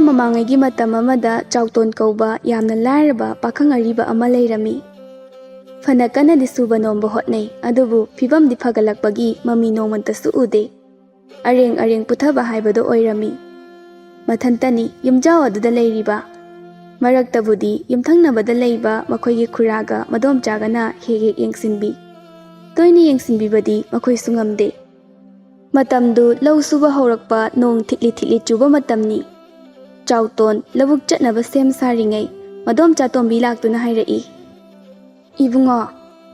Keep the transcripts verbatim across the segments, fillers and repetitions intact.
ꯃꯃꯥꯡꯉꯩꯒꯤ ꯃꯇꯝ ꯑꯃꯗ ꯆꯥꯎꯇꯣꯟ ꯀꯧꯕ ꯌꯥꯝꯅ ꯂꯥꯏꯔꯕ ꯄꯥꯈꯪ ꯑꯔꯤꯕ ꯑꯃ ꯂꯩꯔꯝꯃꯤ꯫ ꯐꯅ ꯀꯟꯅꯗꯤ ꯁꯨꯕ ꯅꯣꯝꯕ ꯍꯣꯠꯅꯩ, ꯑꯗꯨꯕꯨ ꯐꯤꯕꯝꯗꯤ ꯐꯒꯠꯂꯛꯄꯒꯤ ꯃꯃꯤ ꯅꯣꯡꯃꯇꯁꯨ ꯎꯗꯦ꯫ ꯑꯔꯦꯡ ꯑꯔꯦꯡ ꯄꯨꯊꯕ ꯍꯥꯏꯕꯗꯣ ꯑꯣꯏꯔꯝꯃꯤ꯫ ꯃꯊꯟꯇꯅꯤ ꯌꯨꯝꯖꯥꯎ ꯑꯗꯨꯗ ꯂꯩꯔꯤꯕ꯫ ꯃꯔꯛꯇꯕꯨꯗꯤ ꯌꯨꯝꯊꯪꯅꯕꯗ ꯂꯩꯕ ꯃꯈꯣꯏꯒꯤ ꯈꯨꯔꯥꯒ ꯃꯗꯣꯝꯆꯥꯒꯅ ꯍꯦꯛ ꯍꯦꯛ ꯌꯦꯡꯁꯤꯟꯕꯤ꯫ ꯇꯣꯏꯅ ꯌꯦꯡꯁꯤꯟꯕꯤꯕꯗꯤ ꯃꯈꯣꯏꯁꯨ ꯉꯝꯗꯦ꯫ ꯃꯇꯝꯗꯨ ꯂꯧ ꯁꯨꯕ ꯍꯧꯔꯛꯄ ꯅꯣꯡ ꯊꯤꯠꯂꯤ ꯊꯤꯠꯂꯤ ꯆꯨꯕ ꯃꯇꯝꯅꯤ꯫ ꯆꯥꯎꯇꯣꯟ ꯂꯧꯕꯨꯛ ꯆꯠꯅꯕ ꯁꯦꯝ ꯁꯥꯔꯤꯉꯩ ꯃꯗꯣꯝꯆꯥ ꯇꯣꯝꯕꯤ ꯂꯥꯛꯇꯨꯅ ꯍꯥꯏꯔꯛꯏ, "ꯏꯕꯨꯡꯉꯣ,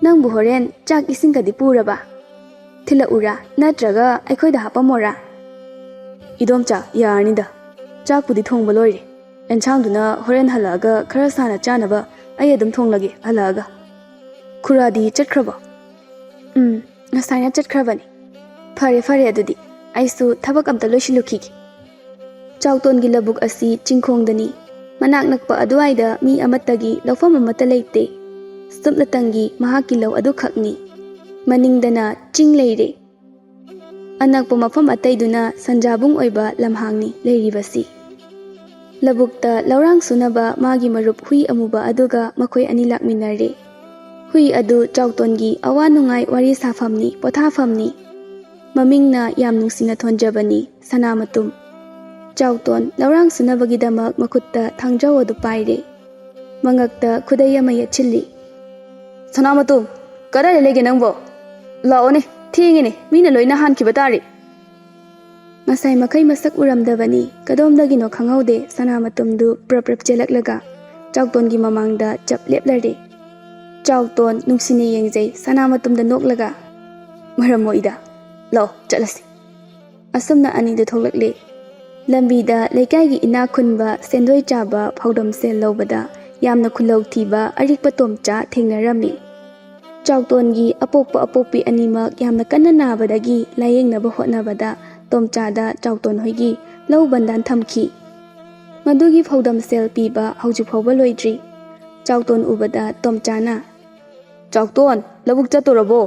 ꯅꯪꯕꯨ ꯍꯣꯔꯦꯟ ꯆꯥꯛ ꯏꯁꯤꯡꯒꯗꯤ ꯄꯨꯔꯕ? ꯊꯤꯜꯂꯛꯎꯔꯥ, ꯅꯠꯇ꯭ꯔꯒ ꯑꯩꯈꯣꯏꯗ ꯍꯥꯄꯝꯃꯣꯔꯥ?" "ꯏꯗꯣꯝꯆꯥ, ꯌꯥꯔꯅꯤꯗ꯫ ꯆꯥꯛꯄꯨꯗꯤ ꯊꯣꯡꯕ ꯂꯣꯏꯔꯦ꯫ ꯑꯦꯟꯁꯥꯡꯗꯨꯅ ꯍꯣꯔꯦꯟ ꯍꯜꯂꯛꯑꯒ ꯈꯔ ꯁꯥꯅ ꯆꯥꯅꯕ ꯑꯩ ꯑꯗꯨꯝ ꯊꯣꯡꯂꯒꯦ ꯍꯜꯂꯛꯑꯒ꯫ ꯈꯨꯔꯥꯗꯤ ꯆꯠꯈ꯭ꯔꯕꯣ?" "ꯎꯝ, ꯉꯁꯥꯏꯅ ꯆꯠꯈ꯭ꯔꯕꯅꯤ꯫ ꯐꯔꯦ, ꯐꯔꯦ, ꯑꯗꯨꯗꯤ ꯑꯩꯁꯨ ꯊꯕꯛ ꯑꯝꯇ ꯂꯣꯏꯁꯤꯜꯂꯨꯈꯤꯒꯦ꯫" ꯆꯥꯎꯇꯣꯟꯒꯤ ꯂꯧꯕꯨꯛ ꯑꯁꯤ ꯆꯤꯡꯈꯣꯡꯗꯅꯤ꯫ ꯃꯅꯥꯛ ꯅꯛꯄ ꯑꯗꯨꯋꯥꯏꯗ ꯃꯤ ꯑꯃꯠꯇꯒꯤ ꯂꯧꯐꯝ ꯑꯃꯠꯇ ꯂꯩꯇꯦ꯫ ꯁꯨꯞꯅꯇꯪꯒꯤ ꯃꯍꯥꯛꯀꯤ ꯂꯧ ꯑꯗꯨꯈꯛꯅꯤ꯫ ꯃꯅꯤꯡꯗꯅ ꯆꯤꯡ ꯂꯩꯔꯦ꯫ ꯑꯅꯛꯄ ꯃꯐꯝ ꯑꯇꯩꯗꯨꯅ ꯁꯟꯖꯥꯕꯨꯡ ꯑꯣꯏꯕ ꯂꯝꯍꯥꯡꯅꯤ ꯂꯩꯔꯤꯕꯁꯤ꯫ ꯂꯧꯕꯨꯛꯇ ꯂꯧꯔꯥꯡ ꯁꯨꯅꯕ ꯃꯥꯒꯤ ꯃꯔꯨꯞ ꯍꯨꯏ ꯑꯃꯨꯕ ꯑꯗꯨꯒ ꯃꯈꯣꯏ ꯑꯅꯤ ꯂꯥꯛꯃꯤꯟꯅꯔꯦ꯫ ꯍꯨꯏ ꯑꯗꯨ ꯆꯥꯎꯇꯣꯟꯒꯤ ꯑꯋꯥ ꯅꯨꯡꯉꯥꯏ ꯋꯥꯔꯤ ꯁꯥꯐꯝꯅꯤ, ꯄꯣꯊꯥꯐꯝꯅꯤ꯫ ꯃꯃꯤꯡꯅ ꯌꯥꯝ ꯅꯨꯡꯁꯤꯅ ꯊꯣꯟꯖꯕꯅꯤ, ꯁꯅꯥꯃꯇꯨꯝ꯫ ꯆꯥꯎꯇꯣꯟ ꯂꯧꯔꯥꯡ ꯁꯨꯅꯕꯒꯤꯗꯃꯛ ꯃꯈꯨꯠꯇ ꯊꯥꯡꯖꯧ ꯑꯗꯨ ꯄꯥꯏꯔꯦ꯫ ꯃꯉꯛꯇ ꯈꯨꯗꯩ ꯑꯃ ꯌꯦꯠꯁꯤꯜꯂꯤ꯫ "ꯁꯅꯥꯃꯇꯨꯝ, ꯀꯗꯥꯏꯗ ꯂꯩꯒꯦ ꯅꯪꯕꯣ? ꯂꯥꯛꯑꯣꯅꯦ, ꯊꯦꯡꯉꯦꯅꯦ, ꯃꯤꯅ ꯂꯣꯏꯅ ꯍꯥꯟꯈꯤꯕ ꯇꯥꯔꯦ꯫" ꯉꯁꯥꯏ ꯃꯈꯩ ꯃꯁꯛ ꯎꯔꯝꯗꯕꯅꯤ, ꯀꯗꯣꯝꯗꯒꯤꯅꯣ ꯈꯪꯍꯧꯗꯦ, ꯁꯅꯥꯃꯇꯨꯝꯗꯨ ꯄ꯭ꯔꯞ ꯄ꯭ꯔꯞ ꯆꯦꯜꯂꯛꯂꯒ ꯆꯥꯎꯇꯣꯟꯒꯤ ꯃꯃꯥꯡꯗ ꯆꯞ ꯂꯦꯞꯂꯔꯦ꯫ ꯆꯥꯎꯇꯣꯟ ꯅꯨꯡꯁꯤꯅ ꯌꯦꯡꯖꯩ, ꯁꯅꯥꯃꯇꯨꯝꯗ ꯅꯣꯛꯂꯒ, "ꯃꯔꯝ ꯃꯣꯛꯏꯗ, ꯂꯥꯛꯑꯣ ꯆꯠꯂꯁꯤ꯫" ꯑꯁꯨꯝꯅ ꯑꯅꯤꯗꯨ ꯊꯣꯛꯂꯛꯂꯦ꯫ ꯂꯝꯕꯤꯗ ꯂꯩꯀꯥꯏꯒꯤ ꯏꯅꯥꯛ ꯈꯨꯟꯕ ꯁꯦꯟꯗꯣꯏ ꯆꯥꯕ ꯐꯥꯎꯗꯝ ꯁꯦꯜ ꯂꯧꯕꯗ ꯌꯥꯝꯅ ꯈꯨꯜꯂꯧ ꯊꯤꯕ ꯑꯔꯤꯛꯄ ꯇꯣꯝꯆꯥ ꯊꯦꯡꯅꯔꯝꯃꯤ꯫ ꯆꯥꯎꯇꯣꯟꯒꯤ ꯑꯄꯣꯛꯄ ꯑꯄꯣꯛꯄꯤ ꯑꯅꯤꯃꯛ ꯌꯥꯝꯅ ꯀꯟꯅ ꯅꯥꯕꯗꯒꯤ ꯂꯥꯌꯦꯡꯅꯕ ꯍꯣꯠꯅꯕꯗ ꯇꯣꯝꯆꯥꯗ ꯆꯥꯎꯇꯣꯟ ꯍꯣꯏꯒꯤ ꯂꯧ ꯕꯟꯗꯥꯟ ꯊꯝꯈꯤ꯫ ꯃꯗꯨꯒꯤ ꯐꯥꯎꯗꯝ ꯁꯦꯜ ꯄꯤꯕ ꯍꯧꯖꯤꯛ ꯐꯥꯎꯕ ꯂꯣꯏꯗ꯭ꯔꯤ꯫ ꯆꯥꯎꯇꯣꯟ ꯎꯕꯗ ꯇꯣꯝꯆꯥꯅ, "ꯆꯥꯎꯇꯣꯟ, ꯂꯧꯕꯨꯛ ꯆꯠꯇꯣꯔꯕꯣ?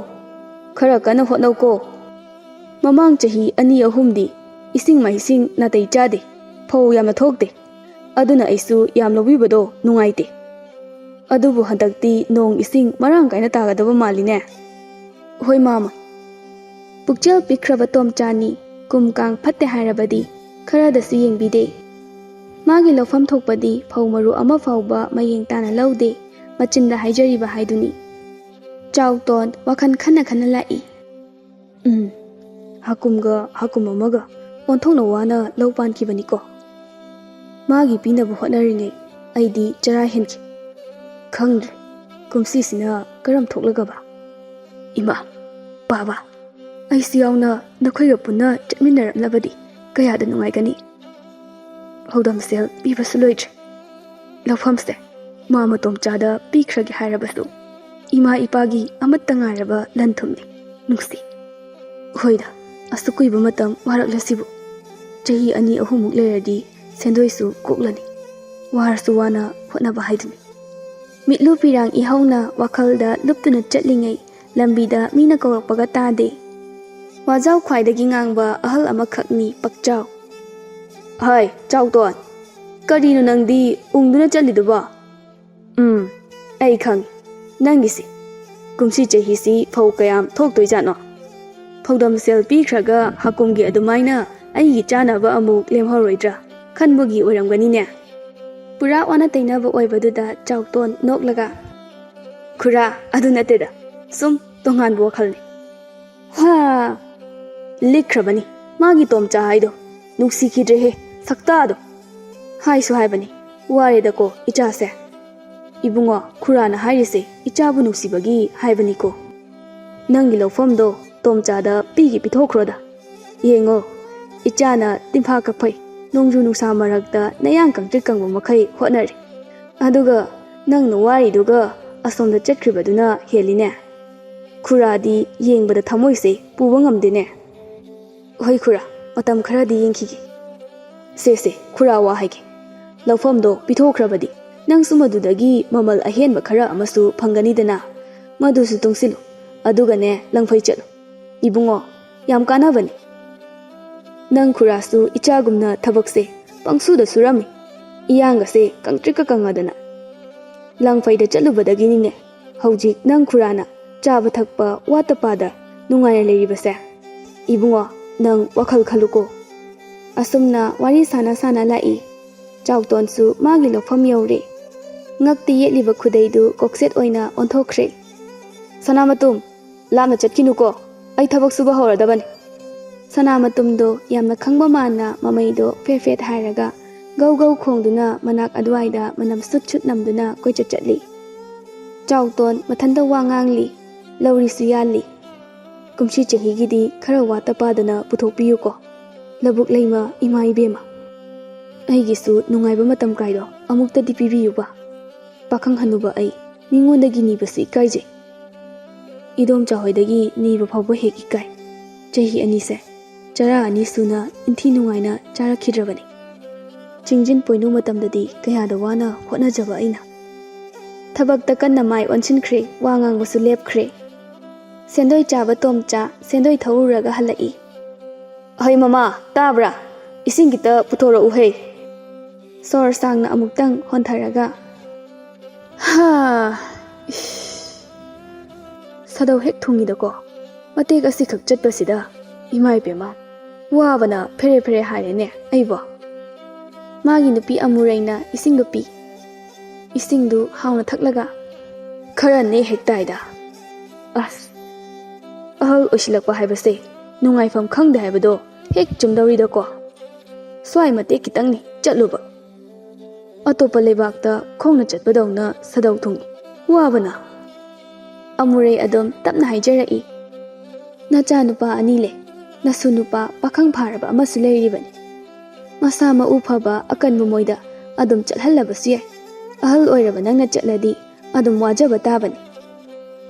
ꯈꯔ ꯀꯟꯅ ꯍꯣꯠꯅꯧꯀꯣ꯫ ꯃꯃꯥꯡ ꯆꯍꯤ ꯑꯅꯤ ꯑꯍꯨꯝꯗꯤ ꯏꯁꯤꯡ ꯃꯥꯏꯁꯤꯡ ꯅꯥꯇꯩ ꯆꯥꯗꯦ꯫ ꯐꯧ ꯌꯥꯝꯅ ꯊꯣꯛꯇꯦ꯫ ꯑꯗꯨꯅ ꯑꯩꯁꯨ ꯌꯥꯝ ꯂꯧꯕꯤꯕꯗꯣ ꯅꯨꯡꯉꯥꯏꯇꯦ꯫ ꯑꯗꯨꯕꯨ ꯍꯟꯗꯛꯇꯤ ꯅꯣꯡ ꯏꯁꯤꯡ ꯃꯔꯥꯡ ꯀꯥꯏꯅ ꯇꯥꯒꯗꯕ ꯃꯥꯜꯂꯤꯅꯦ꯫ ꯍꯣꯏ ꯃꯥꯃ꯫ ꯄꯨꯛꯆꯦꯜ ꯄꯤꯛꯈ꯭ꯔꯕ ꯇꯣꯝꯆꯥꯅꯤ꯫ ꯀꯨꯝ ꯀꯥꯡ ꯐꯠꯇꯦ ꯍꯥꯏꯔꯕꯗꯤ ꯈꯔꯗꯁꯨ ꯌꯦꯡꯕꯤꯗꯦ꯫ ꯃꯥꯒꯤ ꯂꯧꯐꯝ ꯊꯣꯛꯄꯗꯤ ꯐꯧ ꯃꯔꯨ ꯑꯃ ꯐꯥꯎꯕ ꯃꯌꯦꯡ ꯇꯥꯅ ꯂꯧꯗꯦ꯫ ꯃꯆꯤꯟꯗ ꯍꯥꯏꯖꯔꯤꯕ ꯍꯥꯏꯗꯨꯅꯤ꯫ ꯆꯥꯎꯇꯣꯟ ꯋꯥꯈꯜ ꯈꯟꯅ ꯈꯟꯅ ꯂꯥꯛꯏ꯫ ꯎꯝ, ꯍꯥꯀꯨꯝꯒ ꯍꯥꯀꯨꯝ ꯑꯃꯒ ꯑꯣꯟꯊꯣꯛꯅ ꯋꯥꯅ ꯂꯧ ꯄꯥꯟꯈꯤꯕꯅꯤꯀꯣ꯫ ꯃꯥꯒꯤ ꯄꯤꯅꯕ ꯍꯣꯠꯅꯔꯤꯉꯩ ꯑꯩꯗꯤ ꯆꯔꯥ ꯍꯦꯟꯈꯤ꯫ ꯈꯪꯗ꯭ꯔꯦ, ꯀꯨꯝꯁꯤꯁꯤꯅ ꯀꯔꯝ ꯊꯣꯛꯂꯒꯕ? ꯏꯃꯥ, ꯕꯥꯕꯥ, ꯑꯩꯁꯨ ꯌꯥꯎꯅ ꯅꯈꯣꯏꯒ ꯄꯨꯟꯅ ꯆꯠꯃꯤꯟꯅꯔꯝꯂꯕꯗꯤ ꯀꯌꯥꯗ ꯅꯨꯡꯉꯥꯏꯒꯅꯤ꯫ ꯍꯧꯗꯝꯁꯦꯜ ꯄꯤꯕꯁꯨ ꯂꯣꯏꯗ꯭ꯔꯦ꯫ ꯂꯧꯐꯝꯁꯦ ꯃꯥ ꯃꯇꯣꯝꯆꯥꯗ ꯄꯤꯈ꯭ꯔꯒꯦ ꯍꯥꯏꯔꯕꯁꯨ ꯏꯃꯥ ꯏꯄꯥꯒꯤ ꯑꯃꯠꯇ ꯉꯥꯏꯔꯕ ꯂꯟ ꯊꯨꯝꯅꯤ꯫ ꯅꯨꯡꯁꯤ꯫ ꯍꯣꯏꯗ, ꯑꯁꯨꯛ ꯀꯨꯏꯕ ꯃꯇꯝ ꯋꯥꯔꯛꯂꯁꯤꯕꯨ꯫ ꯆꯍꯤ ꯑꯅꯤ ꯑꯍꯨꯝꯃꯨꯛ ꯂꯩꯔꯗꯤ ꯁꯦꯟꯗꯣꯏꯁꯨ ꯀꯣꯛꯂꯅꯤ꯫ ꯋꯥꯔꯁꯨ ꯋꯥꯅ ꯍꯣꯠꯅꯕ ꯍꯥꯏꯗꯨꯅꯤ꯫ ꯃꯤꯠꯂꯨ ꯄꯤꯔꯥꯡ ꯏꯍꯧꯅ ꯋꯥꯈꯜꯗ ꯂꯨꯞꯇꯨꯅ ꯆꯠꯂꯤꯉꯩ ꯂꯝꯕꯤꯗ ꯃꯤꯅ ꯀꯧꯔꯛꯄꯒ ꯇꯥꯗꯦ꯫ ꯋꯥꯖꯥꯎ ꯈ꯭ꯋꯥꯏꯗꯒꯤ ꯉꯥꯡꯕ ꯑꯍꯜ ꯑꯃꯈꯛꯅꯤ ꯄꯛꯆꯥꯎ꯫ ꯍꯥꯏ, ꯆꯥꯎꯇꯣꯟ! ꯀꯔꯤꯅꯣ ꯅꯪꯗꯤ ꯎꯪꯗꯨꯅ ꯆꯠꯂꯤꯗꯨꯕꯣ? ꯎꯝ, ꯑꯩ ꯈꯪꯉꯤ꯫ ꯅꯪꯒꯤꯁꯤ꯫ ꯀꯨꯝꯁꯤ ꯆꯍꯤꯁꯤ ꯐꯧ ꯀꯌꯥꯝ ꯊꯣꯛꯇꯣꯏꯖꯥꯠꯅꯣ? ꯐꯧꯗꯝ ꯁꯦꯜ ꯄꯤꯈ꯭ꯔꯒ ꯍꯥꯀꯨꯝꯒꯤ ꯑꯗꯨꯃꯥꯏꯅ ꯑꯩꯒꯤ ꯆꯥꯅꯕ ꯑꯃꯨꯛ ꯂꯦꯝꯍꯧꯔꯣꯏꯗ꯭ꯔꯥ ꯈꯟꯕꯒꯤ ꯑꯣꯏꯔꯝꯒꯅꯤꯅꯦ꯫ ꯄꯨꯔꯥ ꯑꯣꯟꯅ ꯇꯩꯅꯕ ꯑꯣꯏꯕꯗꯨꯗ ꯆꯥꯎꯇꯣꯟ ꯅꯣꯛꯂꯒ, ꯈꯨꯔꯥ, ꯑꯗꯨ ꯅꯠꯇꯦꯗ꯫ ꯁꯨꯝ ꯇꯣꯉꯥꯟꯕ ꯋꯥꯈꯜꯅꯤ꯫ ꯍꯥ! ꯂꯤꯛꯈ꯭ꯔꯕꯅꯤ ꯃꯥꯒꯤ ꯇꯣꯝꯆꯥ ꯍꯥꯏꯗꯣ꯫ ꯅꯨꯡꯁꯤꯈꯤꯗ꯭ꯔꯦꯍꯦ ꯁꯛꯇꯥꯗꯣ꯫ ꯍꯥꯏꯁꯨ ꯍꯥꯏꯕꯅꯤ, ꯋꯥꯔꯦꯗꯀꯣ ꯏꯆꯥꯁꯦ꯫ ꯏꯕꯨꯡꯉꯣ, ꯈꯨꯔꯥꯅ ꯍꯥꯏꯔꯤꯁꯦ ꯏꯆꯥꯕꯨ ꯅꯨꯡꯁꯤꯕꯒꯤ ꯍꯥꯏꯕꯅꯤꯀꯣ꯫ ꯅꯪꯒꯤ ꯂꯧꯐꯝꯗꯣ ꯇꯣꯝꯆꯥꯗ ꯄꯤꯒꯦ ꯄꯤꯊꯣꯛꯈ꯭ꯔꯣꯗ꯫ ꯌꯦꯡꯉꯣ, ꯏꯆꯥꯅ ꯇꯤꯟꯐꯥ ꯀꯛꯐꯩ, ꯅꯣꯡꯖꯨ ꯅꯨꯡꯁꯥ ꯃꯔꯛꯇ ꯅꯌꯥꯡ ꯀꯪꯇ꯭ꯔꯤꯛ ꯀꯪꯕ ꯃꯈꯩ ꯍꯣꯠꯅꯔꯤ꯫ ꯑꯗꯨꯒ ꯅꯪꯅ ꯋꯥꯔꯤꯗꯨꯒ ꯑꯁꯣꯝꯗ ꯆꯠꯈ꯭ꯔꯤꯕꯗꯨꯅ ꯍꯦꯜꯂꯤꯅꯦ꯫ ꯈꯨꯔꯥꯗꯤ ꯌꯦꯡꯕꯗ ꯊꯃꯣꯏꯁꯦ ꯄꯨꯕ ꯉꯝꯗꯦꯅꯦ꯫ ꯍꯣꯏ ꯈꯨꯔꯥ, ꯃꯇꯝ ꯈꯔꯗꯤ ꯌꯦꯡꯈꯤꯒꯦ꯫ ꯁꯦ ꯁꯦ, ꯈꯨꯔꯥ ꯋꯥ ꯍꯥꯏꯒꯦ꯫ ꯂꯧꯐꯝꯗꯣ ꯄꯤꯊꯣꯛꯈ꯭ꯔꯕꯗꯤ ꯅꯪꯁꯨ ꯃꯗꯨꯗꯒꯤ ꯃꯃꯜ ꯑꯍꯦꯟꯕ ꯈꯔ ꯑꯃꯁꯨ ꯐꯪꯒꯅꯤꯗꯅ꯫ ꯃꯗꯨꯁꯨ ꯇꯨꯡꯁꯤꯜꯂꯨ꯫ ꯑꯗꯨꯒꯅꯦ, ꯂꯪꯐꯩ ꯆꯠꯂꯨ꯫ ꯏꯕꯨꯡꯉꯣ, ꯌꯥꯝ ꯀꯥꯟꯅꯕꯅꯤ꯫ ꯅꯪ ꯈꯨꯔꯥꯁꯨ ꯏꯆꯥꯒꯨꯝꯅ ꯊꯕꯛꯁꯦ ꯄꯪꯁꯨꯗ ꯁꯨꯔꯝꯃꯤ꯫ ꯏꯌꯥꯡꯒꯁꯦ ꯀꯪꯇ꯭ꯔꯤꯛꯀ ꯀꯪꯉꯗꯅ꯫ ꯂꯪꯐꯩꯗ ꯆꯠꯂꯨꯕꯗꯒꯤꯅꯤꯅꯦ ꯍꯧꯖꯤꯛ ꯅꯪ ꯈꯨꯔꯥꯅ ꯆꯥꯕ ꯊꯛꯄ ꯋꯥꯠꯇ ꯄꯥꯗ ꯅꯨꯡꯉꯥꯏꯅ ꯂꯩꯔꯤꯕꯁꯦ꯫ ꯏꯕꯨꯡꯉꯣ, ꯅꯪ ꯋꯥꯈꯜ ꯈꯜꯂꯨꯀꯣ꯫ ꯑꯁꯨꯝꯅ ꯋꯥꯔꯤ ꯁꯥꯟꯅ ꯁꯥꯟꯅ ꯂꯥꯛꯏ꯫ ꯆꯥꯎꯇꯣꯟꯁꯨ ꯃꯥꯒꯤ ꯂꯧꯐꯝ ꯌꯧꯔꯦ꯫ ꯉꯛꯇ ꯌꯦꯠꯂꯤꯕ ꯈꯨꯗꯩꯗꯨ ꯀꯣꯛꯁꯦꯠ ꯑꯣꯏꯅ ꯑꯣꯟꯊꯣꯛꯈ꯭ꯔꯦ꯫ "ꯁꯅꯥꯃꯇꯨꯝ, ꯂꯥꯞꯅ ꯆꯠꯈꯤꯅꯨꯀꯣ, ꯑꯩ ꯊꯕꯛ ꯁꯨꯕ ꯍꯧꯔꯗꯕꯅꯤ꯫" ꯁꯅꯥꯃꯇꯨꯝꯗꯣ ꯌꯥꯝꯅ ꯈꯪꯕ ꯃꯥꯟꯅ ꯃꯃꯩꯗꯣ ꯐꯦꯠ ꯐꯦꯠ ꯍꯥꯏꯔꯒ ꯒꯧ ꯒꯧ ꯈꯣꯡꯗꯨꯅ ꯃꯅꯥꯛ ꯑꯗꯨꯋꯥꯏꯗ ꯃꯅꯝ ꯁꯨꯠ ꯁꯨꯠ ꯅꯝꯗꯨꯅ ꯀꯣꯏꯆꯠ ꯆꯠꯂꯤ꯫ ꯆꯥꯎꯇꯣꯟ ꯃꯊꯟꯇ ꯋꯥ ꯉꯥꯡꯂꯤ, ꯂꯧꯔꯤꯁꯨ ꯌꯥꯜꯂꯤ꯫ "ꯀꯨꯝꯁꯤ ꯆꯍꯤꯒꯤꯗꯤ ꯈꯔ ꯋꯥꯠꯇ ꯄꯥꯗꯅ ꯄꯨꯊꯣꯛꯄꯤꯌꯨꯀꯣ꯫ ꯂꯧꯕꯨꯛ ꯂꯩꯃ ꯏꯃꯥ ꯏꯕꯦꯝꯃ꯫ ꯑꯩꯒꯤꯁꯨ ꯅꯨꯡꯉꯥꯏꯕ ꯃꯇꯝ ꯀꯥꯏꯗꯣ ꯑꯃꯨꯛꯇꯗꯤ ꯄꯤꯕꯤꯌꯨꯕ꯫ ꯄꯥꯈꯪ ꯍꯅꯨꯕ ꯑꯩ ꯃꯤꯉꯣꯟꯗꯒꯤ ꯅꯤꯕꯁꯨ ꯏꯀꯥꯏꯖꯩ꯫ ꯏꯗꯣꯝꯆꯥ ꯍꯣꯏꯗꯒꯤ ꯅꯤꯕ ꯐꯥꯎꯕ ꯍꯦꯛ ꯏꯀꯥꯏ꯫ ꯆꯍꯤ ꯑꯅꯤꯁꯦ ꯆꯔꯥ ꯑꯅꯤ ꯁꯨꯅ ꯏꯟꯊꯤ ꯅꯨꯡꯉꯥꯏꯅ ꯆꯥꯔꯛꯈꯤꯗ꯭ꯔꯕꯅꯤ꯫ ꯆꯤꯡꯖꯤꯟ ꯄꯣꯏꯅꯨ ꯃꯇꯝꯗꯗꯤ ꯀꯌꯥꯗ ꯋꯥꯅ ꯍꯣꯠꯅꯖꯕ ꯑꯩꯅ꯫ ꯊꯕꯛꯇ ꯀꯟꯅ ꯃꯥꯏ ꯑꯣꯟꯁꯤꯟꯈ꯭ꯔꯦ, ꯋꯥ ꯉꯥꯡꯕꯁꯨ ꯂꯦꯞꯈ꯭ꯔꯦ꯫ ꯁꯦꯟꯗꯣꯏ ꯆꯥꯕ ꯇꯣꯝꯆꯥ, ꯁꯦꯟꯗꯣꯏ ꯊꯧꯔꯨꯔꯒ ꯍꯜꯂꯛꯏ꯫ "ꯍꯩ ꯃꯃꯥ, ꯇꯥꯕ꯭ꯔꯥ? ꯏꯁꯤꯡ ꯈꯤꯇ ꯄꯨꯊꯣꯔꯛꯎ ꯍꯩ꯫" ꯁꯣꯔ ꯁꯥꯡꯅ ꯑꯃꯨꯛꯇꯪ ꯍꯣꯟꯊꯔꯒ, "ꯍꯥ, ꯏꯁ, ꯁꯥꯗꯧ ꯍꯦꯛ ꯊꯨꯡꯉꯤꯗꯀꯣ꯫ ꯃꯇꯦꯛ ꯑꯁꯤꯈꯛ ꯆꯠꯄꯁꯤꯗ, ꯏꯃꯥ ꯏꯕꯦꯝꯃ, ꯋꯥꯕꯅ ꯐꯦꯔꯦ ꯐꯦꯔꯦ ꯍꯥꯏꯔꯦꯅꯦ ꯑꯩꯕꯣ꯫" ꯃꯥꯒꯤ ꯅꯨꯄꯤ ꯑꯃꯨꯔꯩꯅ ꯏꯁꯤꯡꯗꯨ ꯄꯤ꯫ ꯏꯁꯤꯡꯗꯨ ꯍꯥꯎꯅ ꯊꯛꯂꯒ, "ꯈꯔ ꯅꯦ ꯍꯦꯛ ꯇꯥꯏꯗ꯫ ꯑꯁ, ꯑꯍꯜ ꯑꯣꯏꯁꯤꯜꯂꯛꯄ ꯍꯥꯏꯕꯁꯦ ꯅꯨꯡꯉꯥꯏꯐꯝ ꯈꯪꯗꯦ ꯍꯥꯏꯕꯗꯣ ꯍꯦꯛ ꯆꯨꯝꯗꯧꯔꯤꯗꯀꯣ꯫ ꯁ꯭ꯋꯥꯏ ꯃꯇꯦꯛ ꯈꯤꯇꯪꯅꯤ ꯆꯠꯂꯨꯕ꯫ ꯑꯇꯣꯞꯄ ꯂꯩꯕꯥꯛꯇ ꯈꯣꯡꯅ ꯆꯠꯄꯗꯧꯅ ꯁꯥꯗꯧ ꯊꯨꯡꯏ꯫ ꯋꯥꯕꯅ꯫" ꯑꯃꯨꯔꯩ ꯑꯗꯨꯝ ꯇꯞꯅ ꯍꯥꯏꯖꯔꯛꯏ꯫ "ꯅꯆꯥꯅꯨꯄꯥ ꯑꯅꯤ ꯂꯩ꯫ ꯅꯁꯨ ꯅꯨꯄꯥ ꯄꯥꯈꯪ ꯐꯥꯔꯕ ꯑꯃꯁꯨ ꯂꯩꯔꯤꯕꯅꯤ꯫ ꯃꯁꯥ ꯃꯎ ꯐꯕ ꯑꯀꯟꯕ ꯃꯣꯏꯗ ꯑꯗꯨꯝ ꯆꯠꯍꯜꯂꯕꯁꯨ ꯌꯥꯏ꯫ ꯑꯍꯜ ꯑꯣꯏꯔꯕ ꯅꯪꯅ ꯆꯠꯂꯗꯤ ꯑꯗꯨꯝ ꯋꯥꯖꯕ ꯇꯥꯕꯅꯤ꯫"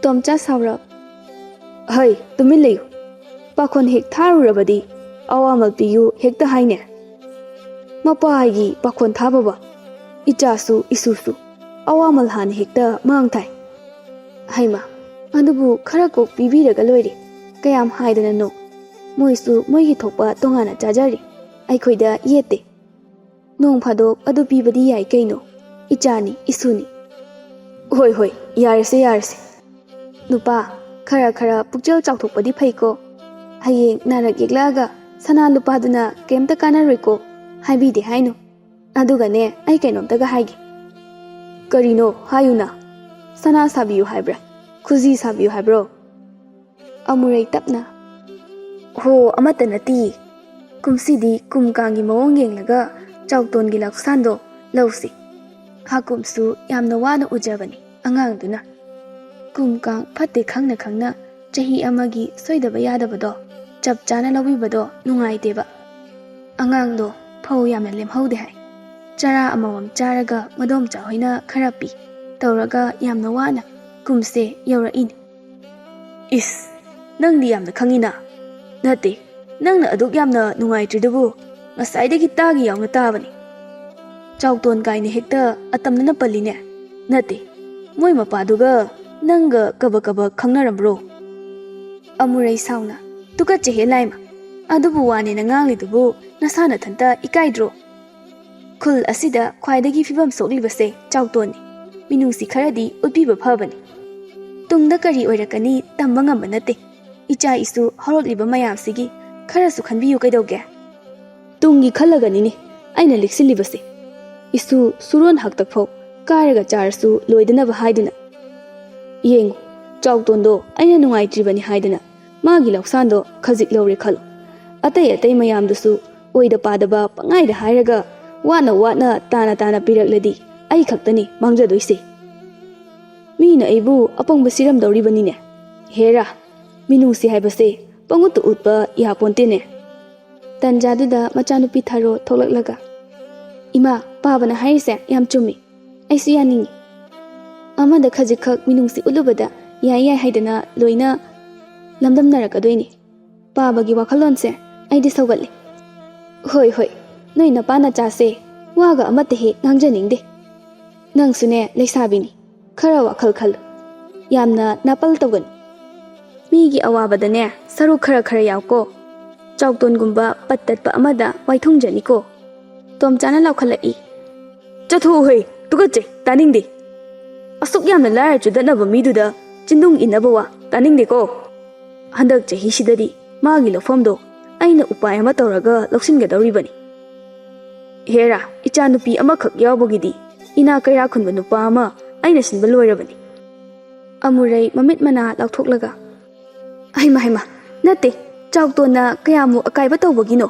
ꯇꯣꯝꯆꯥ ꯁꯥꯎꯔꯞ, "ꯍꯩ, ꯇꯨꯃꯤꯟ ꯂꯩꯌꯨ꯫ ꯄꯥꯈꯣꯟ ꯍꯦꯛ ꯊꯥꯔꯨꯔꯕꯗꯤ ꯑꯋꯥꯃꯜ ꯄꯤꯌꯨ ꯍꯦꯛꯇ ꯍꯥꯏꯅꯦ꯫ ꯃꯄꯥꯒꯤ ꯄꯥꯈꯣꯟ ꯊꯥꯕꯕ ꯏꯆꯥꯁꯨ ꯏꯁꯨꯁꯨ ꯑꯋꯥꯃꯜ ꯍꯥꯟꯅ ꯍꯦꯛꯇ ꯃꯥꯡ ꯊꯥꯏ꯫ ꯍꯩꯃ, ꯑꯗꯨꯕꯨ ꯈꯔ ꯀꯣꯛ ꯄꯤꯕꯤꯔꯒ ꯂꯣꯏꯔꯦ꯫ ꯀꯌꯥꯝ ꯍꯥꯏꯗꯅꯅꯣ? ꯃꯣꯏꯁꯨ ꯃꯣꯏꯒꯤ ꯊꯣꯛꯄ ꯇꯣꯉꯥꯟꯅ ꯆꯥꯖꯔꯤ꯫ ꯑꯩꯈꯣꯏꯗ ꯌꯦꯠꯇꯦ꯫" ꯅꯣꯡ ꯐꯥꯗꯣꯛ ꯑꯗꯨ ꯄꯤꯕꯗꯤ ꯌꯥꯏ ꯀꯩꯅꯣ꯫ ꯏꯆꯥꯅꯤ, ꯏꯁꯨꯅꯤ꯫ ꯍꯣꯏ, ꯍꯣꯏ, ꯌꯥꯔꯁꯦ, ꯌꯥꯔꯁꯦ꯫ ꯅꯨꯄꯥ, ꯈꯔ ꯈꯔ ꯄꯨꯛꯆꯦꯜ ꯆꯥꯎꯊꯣꯛꯄꯗꯤ ꯐꯩꯀꯣ꯫ ꯍꯌꯦꯡ ꯅꯥꯔꯛ ꯌꯦꯛꯂꯛꯑꯒ ꯁꯅꯥ ꯂꯨꯄꯥꯗꯨꯅ ꯀꯩꯝꯇ ꯀꯥꯟꯅꯔꯣꯏꯀꯣ꯫ ꯍꯥꯏꯕꯤꯗꯦ ꯍꯥꯏꯅꯨ꯫ ꯑꯗꯨꯒꯅꯦ, ꯑꯩ ꯀꯩꯅꯣꯝꯇꯒ ꯍꯥꯏꯒꯦ꯫ ꯀꯔꯤꯅꯣ? ꯍꯥꯏꯌꯨꯅ꯫ ꯁꯅꯥ ꯁꯥꯕꯤꯌꯨ ꯍꯥꯏꯕ꯭ꯔꯥ? ꯈꯨꯖꯤ ꯁꯥꯕꯤꯌꯨ ꯍꯥꯏꯕ꯭ꯔꯣ? ꯑꯃꯨꯔꯩ ꯇꯞꯅ, ꯍꯣ, ꯑꯃꯠꯇ ꯅꯠꯇꯤꯌꯦ꯫ ꯀꯨꯝꯁꯤꯗꯤ ꯀꯨꯝ ꯀꯥꯡꯒꯤ ꯃꯑꯣꯡ ꯌꯦꯡꯂꯒ ꯆꯥꯎꯇꯣꯟꯒꯤ ꯂꯧꯁꯥꯟꯗꯣ ꯂꯧꯁꯤ꯫ ꯍꯥꯀꯨꯝꯁꯨ ꯌꯥꯝꯅ ꯋꯥꯅ ꯎꯖꯕꯅꯤ ꯑꯉꯥꯡꯗꯨꯅ꯫ ꯀꯨꯝ ꯀꯥꯡ ꯐꯠꯇꯦ ꯈꯪꯅ ꯈꯪꯅ ꯆꯍꯤ ꯑꯃꯒꯤ ꯁꯣꯏꯗꯕ ꯌꯥꯗꯕꯗꯣ ꯆꯞ ꯆꯥꯅ ꯂꯧꯕꯤꯕꯗꯣ ꯅꯨꯡꯉꯥꯏꯇꯦꯕ꯫ ꯑꯉꯥꯡꯗꯣ ꯐꯧ ꯌꯥꯝꯅ ꯂꯦꯝꯍꯧꯗꯦ ꯍꯥꯏ꯫ ꯆꯔꯥ ꯑꯃꯃꯝ ꯆꯥꯔꯒ ꯃꯗꯣꯝꯆꯥ ꯍꯣꯏꯅ ꯈꯔ ꯄꯤ ꯇꯧꯔꯒ ꯌꯥꯝꯅ ꯋꯥꯅ ꯀꯨꯝꯁꯦ ꯌꯧꯔꯛꯏꯅꯤ꯫ ꯏꯁ, ꯅꯪꯗꯤ ꯌꯥꯝꯅ ꯈꯪꯉꯤꯅ꯫ ꯅꯠꯇꯦ, ꯅꯪꯅ ꯑꯗꯨꯛ ꯌꯥꯝꯅ ꯅꯨꯡꯉꯥꯏꯇ꯭ꯔꯤꯗꯨꯕꯨ ꯉꯁꯥꯏꯗꯒꯤ ꯇꯥꯒꯦ ꯌꯥꯎꯅ ꯇꯥꯕꯅꯤ꯫ ꯆꯥꯎꯇꯣꯟ ꯀꯥꯏꯅ ꯍꯦꯛꯇ ꯑꯇꯝꯅꯅ ꯄꯜꯂꯤꯅꯦ꯫ ꯅꯠꯇꯦ, ꯃꯣꯏ ꯃꯄꯥꯗꯨꯒ ꯅꯪꯒ ꯀꯕꯛ ꯀꯕꯛ ꯈꯪꯅꯔꯝꯕ꯭ꯔꯣ? ꯑꯃꯨꯔꯩ ꯁꯥꯎꯅ, ꯇꯨꯀꯠꯆꯍꯦ ꯂꯥꯏꯃ, ꯑꯗꯨꯕꯨ ꯋꯥꯅꯦꯅ ꯉꯥꯡꯂꯤꯗꯨꯕꯨ ꯅꯁꯥ ꯅꯊꯟꯇ ꯏꯀꯥꯏꯗ꯭ꯔꯣ? ꯈꯨꯜ ꯑꯁꯤꯗ ꯈ꯭ꯋꯥꯏꯗꯒꯤ ꯐꯤꯕꯝ ꯁꯣꯛꯂꯤꯕꯁꯦ ꯆꯥꯎꯇꯣꯟꯅꯤ꯫ ꯃꯤꯅꯨꯡꯁꯤ ꯈꯔꯗꯤ ꯎꯠꯄꯤꯕ ꯐꯕꯅꯤ꯫ ꯇꯨꯡꯗ ꯀꯔꯤ ꯑꯣꯏꯔꯛꯀꯅꯤ ꯇꯝꯕ ꯉꯝꯕ ꯅꯠꯇꯦ꯫ ꯏꯆꯥ ꯏꯁꯨ ꯍꯧꯔꯛꯂꯤꯕ ꯃꯌꯥꯝꯁꯤꯒꯤ ꯈꯔꯁꯨ ꯈꯟꯕꯤꯌꯨ ꯀꯩꯗꯧꯒꯦ? ꯇꯨꯡꯒꯤ ꯈꯜꯂꯒꯅꯤꯅꯦ ꯑꯩꯅ ꯂꯤꯛꯁꯤꯜꯂꯤꯕꯁꯦ꯫ ꯏꯁꯨ ꯁꯨꯔꯣꯟ ꯍꯥꯛꯇꯛꯐꯥꯎ ꯀꯥꯏꯔꯒ ꯆꯥꯔꯁꯨ ꯂꯣꯏꯗꯅꯕ ꯍꯥꯏꯗꯨꯅ꯫ ꯌꯦꯡꯉꯨ, ꯆꯥꯎꯇꯣꯟꯗꯣ ꯑꯩꯅ ꯅꯨꯡꯉꯥꯏꯇ꯭ꯔꯤꯕꯅꯤ ꯍꯥꯏꯗꯅ ꯃꯥꯒꯤ ꯂꯧꯁꯥꯟꯗꯣ ꯈꯖꯤꯛ ꯂꯧꯔꯦ ꯈꯜꯂꯣ꯫ ꯑꯇꯩ ꯑꯇꯩ ꯃꯌꯥꯝꯗꯨꯁꯨ ꯑꯣꯏꯗ ꯄꯥꯗꯕ ꯄꯪꯍꯥꯏꯗ ꯍꯥꯏꯔꯒ ꯋꯥꯅ ꯋꯥꯅ ꯇꯥꯅ ꯇꯥꯅ ꯄꯤꯔꯛꯂꯗꯤ ꯑꯩ ꯈꯛꯇꯅꯤ ꯃꯥꯡꯖꯗꯣꯏꯁꯦ꯫ ꯃꯤꯅ ꯑꯩꯕꯨ ꯑꯄꯪꯕ ꯁꯤꯔꯝꯗꯧꯔꯤꯕꯅꯤꯅꯦ꯫ ꯍꯦꯔꯥ, ꯃꯤꯅꯨꯡꯁꯤ ꯍꯥꯏꯕꯁꯦ ꯄꯪꯎꯠꯇ ꯎꯠꯄ ꯌꯥꯄꯣꯟꯇꯦꯅꯦ꯫ ꯇꯟꯖꯥꯗꯨꯗ ꯃꯆꯥꯅꯨꯄꯤ ꯊꯥꯔꯣ ꯊꯣꯛꯂꯛꯂꯒ, "ꯏꯃꯥ, ꯄꯥꯕꯅ ꯍꯥꯏꯔꯤꯁꯦ ꯌꯥꯝ ꯆꯨꯝꯃꯤ꯫ ꯑꯩꯁꯨ ꯌꯥꯅꯤꯡꯉꯤ꯫ ꯑꯃꯗ ꯈꯖꯤꯛꯈꯛ ꯃꯤꯅꯨꯡꯁꯤ ꯎꯠꯂꯨꯕꯗ ꯌꯥꯏ ꯌꯥꯏ ꯍꯥꯏꯗꯅ ꯂꯣꯏꯅ ꯂꯝꯗꯝꯅꯔꯛꯀꯗꯣꯏꯅꯤ꯫ ꯄꯥꯕꯒꯤ ꯋꯥꯈꯜꯂꯣꯟꯁꯦ ꯑꯩꯗꯤ ꯁꯧꯒꯠꯂꯤ꯫ ꯍꯣꯏ, ꯍꯣꯏ, ꯅꯣꯏ ꯅꯄꯥ ꯅꯆꯥꯁꯦ ꯋꯥꯒ ꯑꯃꯠꯇ ꯍꯦꯛ ꯉꯥꯡꯖꯅꯤꯡꯗꯦ꯫ ꯅꯪꯁꯨꯅꯦ ꯂꯩꯁꯥꯕꯤꯅꯤ, ꯈꯔ ꯋꯥꯈꯜ ꯈꯜꯂꯨ꯫ ꯌꯥꯝꯅ ꯅꯥꯄꯜ ꯇꯧꯒꯅꯨ꯫ ꯃꯤꯒꯤ ꯑꯋꯥꯕꯗꯅꯦ ꯁꯔꯨꯛ ꯈꯔ ꯈꯔ ꯌꯥꯎꯀꯣ꯫ ꯆꯥꯎꯇꯣꯟꯒꯨꯝꯕ ꯄꯠ ꯇꯠꯄ ꯑꯃꯗ ꯋꯥꯏꯊꯨꯡꯖꯅꯤꯀꯣ"꯫ ꯇꯣꯝꯆꯥꯅ ꯂꯥꯎꯈꯠꯂꯛꯏ꯫ "ꯆꯠꯊꯣꯛꯎꯍꯩ, ꯇꯨꯀꯠꯆꯩ, ꯇꯥꯅꯤꯡꯗꯦ꯫ ꯑꯁꯨꯛ ꯌꯥꯝꯅ ꯂꯥꯏꯔ ꯆꯨꯗꯠꯅꯕ ꯃꯤꯗꯨꯗ ꯆꯤꯟꯗꯨꯡ ꯏꯟꯅꯕ ꯋꯥ ꯇꯥꯅꯤꯡꯗꯦꯀꯣ꯫ ꯍꯟꯗꯛ ꯆꯍꯤꯁꯤꯗꯗꯤ ꯃꯥꯒꯤ ꯂꯧꯐꯝꯗꯣ ꯑꯩꯅ ꯎꯄꯥꯏ ꯑꯃ ꯇꯧꯔꯒ ꯂꯧꯁꯤꯟꯒꯗꯧꯔꯤꯕꯅꯤ꯫ ꯍꯦꯔꯥ, ꯏꯆꯥꯅꯨꯄꯤ ꯑꯃꯈꯛ ꯌꯥꯎꯕꯒꯤꯗꯤ ꯏꯅꯥ ꯀꯩꯔꯥ ꯈꯨꯟꯕ ꯅꯨꯄꯥ ꯑꯃ ꯑꯩꯅ ꯁꯤꯟꯕ ꯂꯣꯏꯔꯕꯅꯤ꯫" ꯑꯃꯨꯔꯩ ꯃꯃꯤꯠ ꯃꯅꯥ ꯂꯥꯎꯊꯣꯛꯂꯒ, "ꯍꯩꯃ, ꯍꯩꯃ, ꯅꯠꯇꯦ, ꯆꯥꯎꯇꯣꯟꯅ ꯀꯌꯥꯃꯨꯛ ꯑꯀꯥꯏꯕ ꯇꯧꯕꯒꯤꯅꯣ?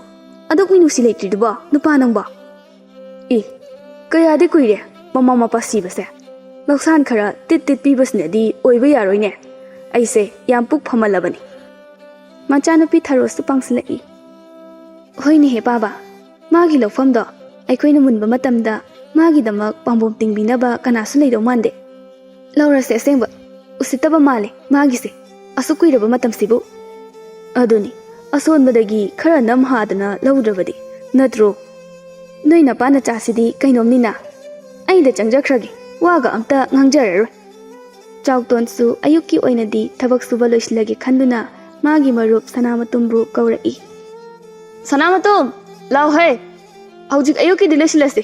ꯑꯗꯨꯛ ꯃꯤꯅꯨꯡꯁꯤ ꯂꯩꯇ꯭ꯔꯤꯗꯨꯕꯣ, ꯅꯨꯄꯥ ꯅꯪꯕꯣ?" "ꯑꯦ, ꯀꯌꯥꯗꯤ ꯀꯨꯏꯔꯦ ꯃꯃꯥ ꯃꯄꯥ ꯁꯤꯕꯁꯦ꯫ ꯂꯧꯁꯥꯟ ꯈꯔ ꯇꯤꯠ ꯇꯤꯠ ꯄꯤꯕꯁꯤꯅꯗꯤ ꯑꯣꯏꯕ ꯌꯥꯔꯣꯏꯅꯦ꯫ ꯑꯩꯁꯦ ꯌꯥꯝ ꯄꯨꯛ ꯐꯝꯃꯜꯂꯕꯅꯤ꯫" ꯃꯆꯥꯅꯨꯄꯤ ꯊꯔꯣꯁꯨ ꯄꯥꯡꯁꯤꯜꯂꯛꯏ꯫ "ꯍꯣꯏꯅꯦꯍꯦ ꯄꯥꯕ, ꯃꯥꯒꯤ ꯂꯧꯐꯝꯗꯣ ꯑꯩꯈꯣꯏꯅ ꯃꯨꯟꯕ ꯃꯇꯝꯗ ꯃꯥꯒꯤꯗꯃꯛ ꯄꯥꯝꯕꯣꯝ ꯇꯤꯡꯕꯤꯅꯕ ꯀꯅꯥꯁꯨ ꯂꯩꯗꯧ ꯃꯥꯟꯗꯦ꯫ ꯂꯧꯔꯁꯦ ꯑꯁꯦꯡꯕ, ꯎꯁꯤꯠꯇꯕ ꯃꯥꯜꯂꯦ ꯃꯥꯒꯤꯁꯦ, ꯑꯁꯨꯛ ꯀꯨꯏꯔꯕ ꯃꯇꯝꯁꯤꯕꯨ꯫ ꯑꯗꯨꯅꯤ, ꯑꯁꯣꯟꯕꯗꯒꯤ ꯈꯔ ꯅꯝ ꯍꯥꯗꯅ ꯂꯧꯗ꯭ꯔꯕꯗꯤ, ꯅꯠꯇ꯭ꯔꯣ? ꯅꯣꯏ ꯅꯄꯥ ꯅꯆꯥꯁꯤꯗꯤ ꯀꯩꯅꯣꯝꯅꯤꯅ꯫ ꯑꯩꯗ ꯆꯪꯖꯈ꯭ꯔꯒꯦ, ꯋꯥꯒ ꯑꯝꯇ ꯉꯥꯡꯖꯔꯔꯣꯏ꯫" ꯆꯥꯎꯇꯣꯟꯁꯨ ꯑꯌꯨꯛꯀꯤ ꯑꯣꯏꯅꯗꯤ ꯊꯕꯛ ꯁꯨꯕ ꯂꯣꯏꯁꯤꯜꯂꯒꯦ ꯈꯟꯗꯨꯅ ꯃꯥꯒꯤ ꯃꯔꯨꯞ ꯁꯅꯥꯃꯇꯨꯝꯕꯨ ꯀꯧꯔꯛꯏ꯫ "ꯁꯅꯥꯃꯇꯨꯝ, ꯂꯥꯎꯍꯦ! ꯍꯧꯖꯤꯛ ꯑꯌꯨꯛꯀꯤꯗꯤ ꯂꯣꯏꯁꯤꯜꯂꯁꯤ꯫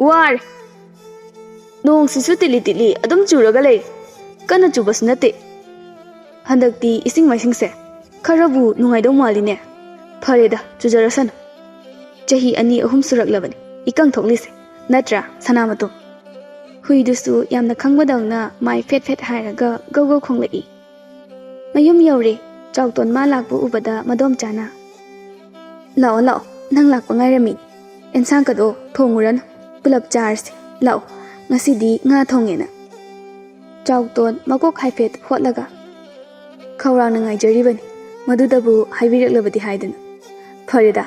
ꯋꯥꯔꯦ꯫ ꯅꯣꯡꯁꯤꯁꯨ ꯇꯤꯠꯂꯤ ꯇꯤꯠꯂꯤ ꯑꯗꯨꯝ ꯆꯨꯔꯒ ꯂꯩꯔꯦ꯫ ꯀꯟꯅ ꯆꯨꯕꯁꯨ ꯅꯠꯇꯦ꯫ ꯍꯟꯗꯛꯇꯤ ꯏꯁꯤꯡ ꯃꯥꯏꯁꯤꯡꯁꯦ ꯈꯔꯕꯨ ꯅꯨꯡꯉꯥꯏꯗꯧ ꯃꯥꯜꯂꯤꯅꯦ꯫ ꯐꯔꯦꯗ, ꯆꯨꯖꯔꯁꯅꯨ꯫ ꯆꯍꯤ ꯑꯅꯤ ꯑꯍꯨꯝ ꯁꯨꯔꯛꯂꯕꯅꯤ ꯏꯀꯪ ꯊꯣꯛꯂꯤꯁꯦ, ꯅꯠꯇ꯭ꯔꯥ, ꯁꯅꯥꯃꯇꯨꯝ?" ꯍꯨꯏꯗꯨꯁꯨ ꯌꯥꯝꯅ ꯈꯪꯕꯗꯧꯅ ꯃꯥꯏ ꯐꯦꯠ ꯐꯦꯠ ꯍꯥꯏꯔꯒ ꯒꯧ ꯒꯧ ꯈꯣꯡꯂꯛꯏ꯫ ꯃꯌꯨꯝ ꯌꯧꯔꯦ꯫ ꯆꯥꯎꯇꯣꯟ ꯃꯥ ꯂꯥꯛꯄ ꯎꯕꯗ ꯃꯗꯣꯝꯆꯥꯅ, "ꯂꯥꯛꯑꯣ, ꯂꯥꯛꯑꯣ, ꯅꯪ ꯂꯥꯛꯄ ꯉꯥꯏꯔꯝꯃꯤ꯫ ꯑꯦꯟꯁꯥꯡꯒꯗꯣ ꯊꯣꯡꯉꯨꯔꯅꯨ, ꯄꯨꯂꯞ ꯆꯥꯔꯁꯤ꯫ ꯂꯥꯛꯑꯣ, ꯉꯁꯤꯗꯤ ꯉꯥ ꯊꯣꯡꯉꯦꯅ꯫" ꯆꯥꯎꯇꯣꯟ ꯃꯀꯣꯛ ꯍꯥꯏꯐꯦꯠ ꯍꯣꯠꯂꯒ, "ꯈꯧꯔꯥꯡꯅ ꯉꯥꯏꯖꯔꯤꯕꯅꯤ, ꯃꯗꯨꯗꯕꯨ ꯍꯥꯏꯕꯤꯔꯛꯂꯕꯗꯤ ꯍꯥꯏꯗꯅ꯫ ꯐꯔꯦꯗ,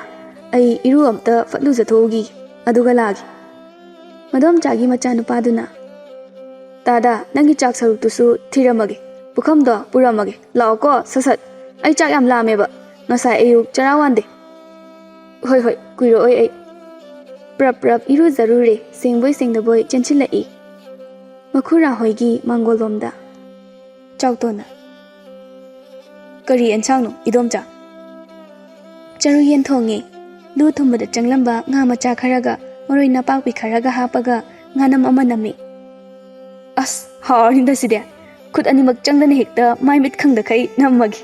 ꯑꯩ ꯏꯔꯨ ꯑꯝꯇ ꯐꯠ ꯂꯨꯖꯊꯣꯛꯎꯈꯤꯒꯦ, ꯑꯗꯨꯒ ꯂꯥꯛꯑꯒꯦ꯫" ꯃꯗꯣꯝꯆꯥꯒꯤ ꯃꯆꯥꯅꯨꯄꯥꯗꯨꯅ, "ꯇꯥꯗ, ꯅꯪꯒꯤ ꯆꯥꯛ ꯁꯔꯨꯛꯇꯨꯁꯨ ꯊꯤꯔꯝꯃꯒꯦ, ꯄꯨꯈꯝꯗꯣ ꯄꯨꯔꯝꯃꯒꯦ, ꯂꯥꯛꯑꯣꯀꯣ, ꯁꯠ ꯁꯠ꯫ ꯑꯩ ꯆꯥꯛ ꯌꯥꯝ ꯂꯥꯝꯃꯦꯕ, ꯉꯁꯥꯏ ꯑꯌꯨꯛ ꯆꯔꯥ ꯋꯥꯟꯗꯦ꯫" "ꯍꯣꯏ, ꯍꯣꯏ, ꯀꯨꯏꯔꯛꯑꯣꯏ ꯑꯩ꯫" ꯄ꯭ꯔꯞ ꯄ꯭ꯔꯞ ꯏꯔꯨꯖꯔꯨꯔꯦ, ꯁꯦꯡꯕꯣꯏ ꯁꯦꯡꯗꯕꯣꯏ ꯆꯦꯟꯁꯤꯜꯂꯛꯏ꯫ ꯃꯈꯨꯔꯥ ꯍꯣꯏꯒꯤ ꯃꯥꯡꯒꯣꯜꯂꯣꯝꯗ꯫ ꯆꯥꯎꯇꯣꯟꯅ, "ꯀꯔꯤ ꯑꯦꯟꯁꯥꯡꯅꯣ, ꯏꯗꯣꯝꯆꯥ?" "ꯆꯔꯨ ꯌꯦꯟ ꯊꯣꯡꯉꯦ꯫" ꯂꯨ ꯊꯨꯝꯕꯗ ꯆꯪꯂꯝꯕ ꯉꯥ ꯃꯆꯥ ꯈꯔꯒ ꯃꯔꯣꯏ ꯅꯄꯥꯛꯄꯤ ꯈꯔꯒ ꯍꯥꯞꯄꯒ ꯉꯥꯅꯝ ꯑꯃ ꯅꯝꯃꯤ꯫ "ꯑꯁ, ꯍꯥꯎꯔꯅꯤꯗ ꯁꯤꯗꯤ꯫ ꯈꯨꯠ ꯑꯅꯤꯃꯛ ꯆꯪꯗꯅ ꯍꯦꯛꯇ ꯃꯥꯏ ꯃꯤꯠ ꯈꯪꯗꯈꯩ ꯅꯝꯃꯒꯦ"꯫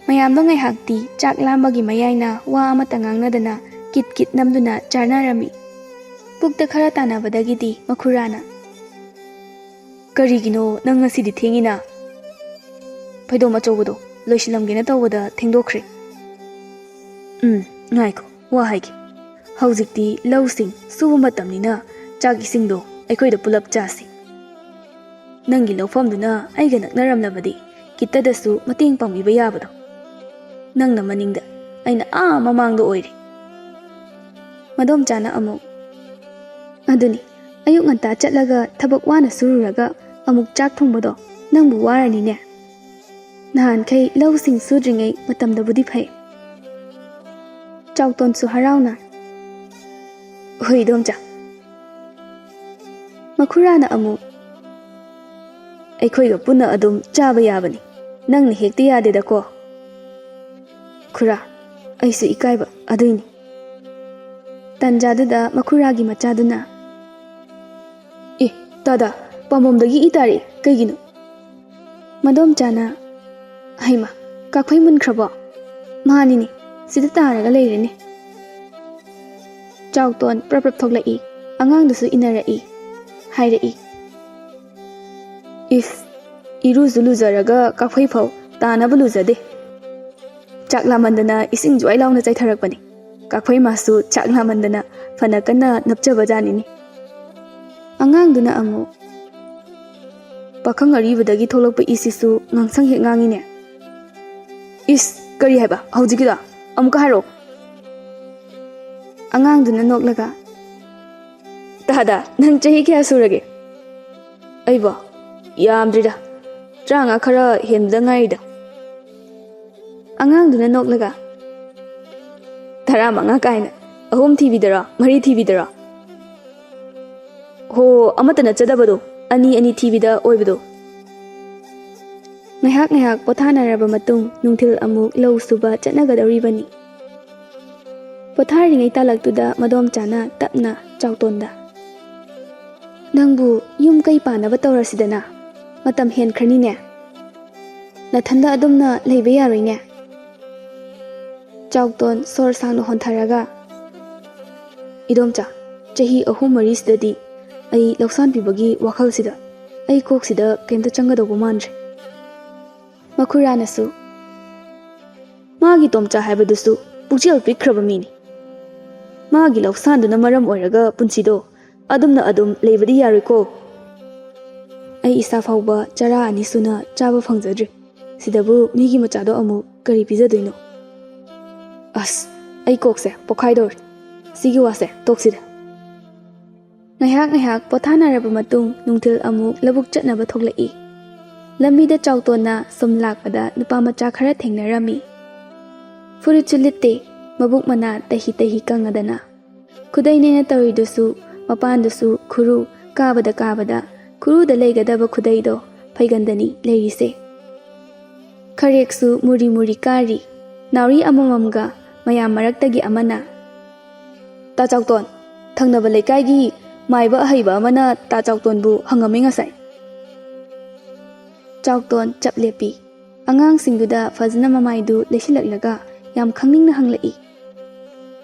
ꯃꯌꯥꯝꯗꯣ ꯉꯥꯏꯍꯥꯛꯇꯤ ꯆꯥꯛ ꯂꯥꯝꯕꯒꯤ ꯃꯌꯥꯏꯅ ꯋꯥ ꯑꯃꯠꯇ ꯉꯥꯡꯅꯗꯅ ꯀꯤꯠ ꯀꯤꯠ ꯅꯝꯗꯨꯅ ꯆꯥꯅꯔꯝꯃꯤ꯫ ꯄꯨꯛꯇ ꯈꯔ ꯇꯥꯟꯅꯕꯗꯒꯤꯗꯤ ꯃꯈꯨꯔꯥꯅ, "ꯀꯔꯤꯒꯤꯅꯣ ꯅꯪ ꯉꯁꯤꯗꯤ ꯊꯦꯡꯉꯤꯅ?" "ꯐꯩꯗꯣꯝ ꯑꯆꯧꯕꯗꯣ ꯂꯣꯏꯁꯤꯜꯂꯝꯒꯦꯅ ꯇꯧꯕꯗ ꯊꯦꯡꯗꯣꯛꯈ꯭ꯔꯦ"꯫ "ꯎꯝ, ꯉꯥꯏꯈꯣ, ꯋꯥ ꯍꯥꯏꯒꯦ꯫ ꯍꯧꯖꯤꯛꯇꯤ ꯂꯧꯁꯤꯡ ꯁꯨꯕ ꯃꯇꯝꯅꯤꯅ ꯆꯥꯛ ꯏꯁꯤꯡꯗꯣ ꯑꯩꯈꯣꯏꯗ ꯄꯨꯂꯞ ꯆꯥꯁꯤ꯫ ꯅꯪꯒꯤ ꯂꯧꯐꯝꯗꯨꯅ ꯑꯩꯒ ꯅꯛꯅꯔꯝꯂꯕꯗꯤ ꯈꯤꯇꯗꯁꯨ ꯃꯇꯦꯡ ꯄꯥꯡꯕꯤꯕ ꯌꯥꯕꯗꯣ꯫ ꯅꯪꯅ ꯃꯅꯤꯡꯗ, ꯑꯩꯅ ꯑꯥ ꯃꯃꯥꯡꯗ ꯑꯣꯏꯔꯦ"꯫ ꯃꯗꯣꯝꯆꯥꯅ ꯑꯃꯨꯛ, "ꯑꯗꯨꯅꯤ, ꯑꯌꯨꯛ ꯉꯟꯇꯥ ꯆꯠꯂꯒ ꯊꯕꯛ ꯋꯥꯅ ꯁꯨꯔꯨꯔꯒ ꯑꯃꯨꯛ ꯆꯥꯛ ꯊꯣꯡꯕꯗꯣ ꯅꯪꯕꯨ ꯋꯥꯔꯅꯤꯅꯦ꯫ ꯅꯍꯥꯟꯈꯩ ꯂꯧꯁꯤꯡ ꯁꯨꯗ꯭ꯔꯤꯉꯩ ꯃꯇꯝꯗꯕꯨꯗꯤ ꯐꯩ"꯫ ꯆꯥꯎꯇꯣꯟꯁꯨ ꯍꯔꯥꯎꯅ, "ꯍꯣꯏ, ꯏꯗꯣꯝꯆꯥ"꯫ ꯃꯈꯨꯔꯥꯅ ꯑꯃꯨꯛ, "ꯑꯩꯈꯣꯏꯒ ꯄꯨꯟꯅ ꯑꯗꯨꯝ ꯆꯥꯕ ꯌꯥꯕꯅꯤ꯫ ꯅꯪꯅ ꯍꯦꯛꯇ ꯌꯥꯗꯦꯗꯀꯣ"꯫ "ꯈꯨꯔꯥ, ꯑꯩꯁꯨ ꯏꯀꯥꯏꯕ ꯑꯗꯨꯏꯅꯤ"꯫ ꯇꯟꯖꯥꯗꯨꯗ ꯃꯈꯨꯔꯥꯒꯤ ꯃꯆꯥꯗꯨꯅ, "ꯑꯦ, ꯇꯥꯗꯥ, ꯄꯥꯝꯕꯣꯝꯗꯒꯤ ꯏ ꯇꯥꯔꯛꯑꯦ, ꯀꯩꯒꯤꯅꯣ?" ꯃꯗꯣꯝꯆꯥꯅ, "ꯍꯩꯃꯥ, ꯀꯥꯐꯩ ꯃꯨꯟꯈ꯭ꯔꯕꯣ? ꯃꯥꯅꯤꯅꯦ, ꯁꯤꯗ ꯇꯥꯔꯒ ꯂꯩꯔꯦꯅꯦ"꯫ ꯆꯥꯎꯇꯣꯟ ꯄ꯭ꯔꯞ ꯄ꯭ꯔꯞ ꯊꯣꯛꯂꯛꯏ꯫ ꯑꯉꯥꯡꯗꯨꯁꯨ ꯏꯟꯅꯔꯛꯏ꯫ ꯍꯥꯏꯔꯛꯏ, "ꯏꯁ, ꯏꯔꯨꯁꯨ ꯂꯨꯖꯔꯒ ꯀꯥꯐꯩ ꯐꯥꯎ ꯇꯥꯅꯕ ꯂꯨꯖꯗꯦ꯫ ꯆꯥꯛ ꯂꯥꯝꯃꯟꯗꯅ ꯏꯁꯤꯡ ꯖ꯭ꯋꯥꯏ ꯂꯥꯎꯅ ꯆꯥꯏꯊꯔꯛꯄꯅꯤ꯫ ꯀꯥꯐꯩ ꯃꯥꯁꯨ ꯆꯥꯛ ꯂꯥꯝꯃꯟꯗꯅ ꯐꯅ ꯀꯟꯅ ꯅꯞꯆꯕꯖꯥꯠꯅꯤꯅꯦ"꯫ ꯑꯉꯥꯡꯗꯨꯅ ꯑꯃꯨꯛ, "ꯄꯥꯈꯪ ꯑꯔꯤꯕꯗꯒꯤ ꯊꯣꯛꯂꯛꯄ ꯏꯁꯤꯁꯨ ꯉꯥꯡꯁꯪ ꯍꯦꯛ ꯉꯥꯡꯉꯤꯅꯦ"꯫ "ꯏꯁ, ꯀꯔꯤ ꯍꯥꯏꯕ ꯍꯧꯖꯤꯛꯀꯤꯗꯣ? ꯑꯃꯨꯛꯀ ꯍꯥꯏꯔꯛꯑꯣ"꯫ ꯑꯉꯥꯡꯗꯨꯅ ꯅꯣꯛꯂꯒ, "ꯇꯥꯗꯥ, ꯅꯪ ꯆꯍꯤ ꯀꯌꯥ ꯁꯨꯔꯒꯦ?" "ꯑꯩꯕꯣ? ꯌꯥꯝꯗ꯭ꯔꯤꯗ, ꯇꯔꯥꯃꯉꯥ ꯈꯔ ꯍꯦꯟꯕꯗ ꯉꯥꯏꯔꯤꯗ"꯫ ꯑꯉꯥꯡꯗꯨꯅ ꯅꯣꯛꯂꯒ, "ꯇꯔꯥꯃꯉꯥ ꯀꯥꯏꯅ, ꯑꯍꯨꯝ ꯊꯤꯕꯤꯗꯔꯣ, ꯃꯔꯤ ꯊꯤꯕꯤꯗꯔꯣ?" "ꯍꯣ, ꯑꯃꯠꯇ ꯅꯠꯆꯗꯕꯗꯣ, ꯑꯅꯤ ꯑꯅꯤ ꯊꯤꯕꯤꯗ ꯑꯣꯏꯕꯗꯣ"꯫ ꯉꯥꯏꯍꯥꯛ ꯉꯥꯏꯍꯥꯛ ꯄꯣꯊꯥꯅꯔꯕ ꯃꯇꯨꯡ ꯅꯨꯡꯊꯤꯜ ꯑꯃꯨꯛ ꯂꯧ ꯁꯨꯕ ꯆꯠꯅꯒꯗꯧꯔꯤꯕꯅꯤ꯫ ꯄꯣꯊꯥꯔꯤꯉꯩ ꯇꯥꯂꯛꯇꯨꯗ ꯃꯗꯣꯝꯆꯥꯅ ꯇꯞꯅ ꯆꯥꯎꯇꯣꯟꯗ, "ꯅꯪꯕꯨ ꯌꯨꯝ ꯀꯩ ꯄꯥꯟꯅꯕ ꯇꯧꯔꯁꯤꯗꯅ, ꯃꯇꯝ ꯍꯦꯟꯈ꯭ꯔꯅꯤꯅꯦ꯫ ꯅꯊꯟꯗ ꯑꯗꯨꯝꯅ ꯂꯩꯕ ꯌꯥꯔꯣꯏꯅꯦ꯫" ꯆꯥꯎꯇꯣꯟ ꯁꯣꯔ ꯁꯥꯡꯅ ꯍꯣꯟꯊꯔꯒ, "ꯏꯗꯣꯝꯆꯥ, ꯆꯍꯤ ꯑꯍꯨꯝ ꯃꯔꯤꯁꯤꯗꯗꯤ ꯑꯩ ꯂꯧꯁꯥꯟ ꯄꯤꯕꯒꯤ ꯋꯥꯈꯜꯁꯤꯗ ꯑꯩ ꯀꯣꯛꯁꯤꯗ ꯀꯩꯝꯇ ꯆꯪꯒꯗꯧꯕ ꯃꯥꯟꯗ꯭ꯔꯦ꯫" ꯃꯈꯨꯔꯥꯅꯁꯨ, "ꯃꯥꯒꯤ ꯇꯣꯝꯆꯥ ꯍꯥꯏꯕꯗꯨꯁꯨ ꯄꯨꯛꯆꯦꯜ ꯄꯤꯛꯈ꯭ꯔꯕ ꯃꯤꯅꯤ꯫ ꯃꯥꯒꯤ ꯂꯧꯁꯥꯟꯗꯨꯅ ꯃꯔꯝ ꯑꯣꯏꯔꯒ ꯄꯨꯟꯁꯤꯗꯣ ꯑꯗꯨꯝꯅ ꯑꯗꯨꯝ ꯂꯩꯕꯗꯤ ꯌꯥꯔꯣꯏꯀꯣ꯫ ꯑꯩ ꯏꯁꯥ ꯐꯥꯎꯕ ꯆꯔꯥ ꯑꯅꯤ ꯁꯨꯅ ꯆꯥꯕ ꯐꯪꯖꯗ꯭ꯔꯤ꯫ ꯁꯤꯗꯕꯨ ꯃꯤꯒꯤ ꯃꯆꯥꯗꯣ ꯑꯃꯨꯛ ꯀꯔꯤ ꯄꯤꯖꯗꯣꯏꯅꯣ? ꯑꯁ, ꯑꯩ ꯀꯣꯛꯁꯦ ꯄꯣꯛꯈꯥꯏꯗꯧꯔꯦ꯫ ꯁꯤꯒꯤ ꯋꯥꯁꯦ ꯇꯣꯛꯁꯤꯗ꯫" ꯉꯥꯏꯍꯥꯛ ꯉꯥꯏꯍꯥꯛ ꯄꯣꯊꯥꯅꯔꯕ ꯃꯇꯨꯡ ꯅꯨꯡꯊꯤꯜ ꯑꯃꯨꯛ ꯂꯧꯕꯨꯛ ꯆꯠꯅꯕ ꯊꯣꯛꯂꯛꯏ꯫ ꯂꯝꯕꯤꯗ ꯆꯥꯎꯇꯣꯟꯅ ꯁꯨꯝ ꯂꯥꯛꯄꯗ ꯅꯨꯄꯥ ꯃꯆꯥ ꯈꯔ ꯊꯦꯡꯅꯔꯝꯃꯤ꯫ ꯐꯨꯔꯤꯠꯁꯨ ꯂꯤꯠꯇꯦ, ꯃꯕꯨꯛ ꯃꯅꯥ ꯇꯍꯤ ꯇꯍꯤ ꯀꯪꯉꯗꯅ꯫ ꯈꯨꯗꯩꯅꯦꯅ ꯇꯧꯔꯤꯗꯨꯁꯨ ꯃꯄꯥꯟꯗꯨꯁꯨ ꯈꯨꯔꯨ ꯀꯥꯕꯗ ꯀꯥꯕꯗ ꯈꯨꯔꯨꯗ ꯂꯩꯒꯗꯕ ꯈꯨꯗꯩꯗꯣ ꯐꯩꯒꯟꯗꯅꯤ ꯂꯩꯔꯤꯁꯦ꯫ ꯈꯔꯦꯛꯁꯨ ꯃꯨꯔꯤ ꯃꯨꯔꯤ ꯀꯥꯔꯤ꯫ ꯅꯥꯎꯔꯤ ꯑꯃꯃꯝꯒ ꯃꯌꯥꯝ ꯃꯔꯛꯇꯒꯤ ꯑꯃꯅ, "ꯇꯥ ꯆꯥꯎꯇꯣꯟ, ꯊꯪꯅꯕ ꯂꯩꯀꯥꯏꯒꯤ ꯃꯥꯏꯕ ꯑꯍꯩꯕ ꯑꯃꯅ ꯇꯥ ꯆꯥꯎꯇꯣꯟꯕꯨ ꯍꯪꯉꯝꯃꯤ ꯉꯁꯥꯏ꯫" ꯆꯥꯎꯇꯣꯟ ꯆꯞ ꯂꯦꯞꯄꯤ꯫ ꯑꯉꯥꯡꯁꯤꯡꯗꯨꯗ ꯐꯖꯅ ꯃꯃꯥꯏꯗꯨ ꯂꯩꯁꯤꯜꯂꯛꯂꯒ ꯌꯥꯝ ꯈꯪꯅꯤꯡꯅ ꯍꯪꯂꯛꯏ꯫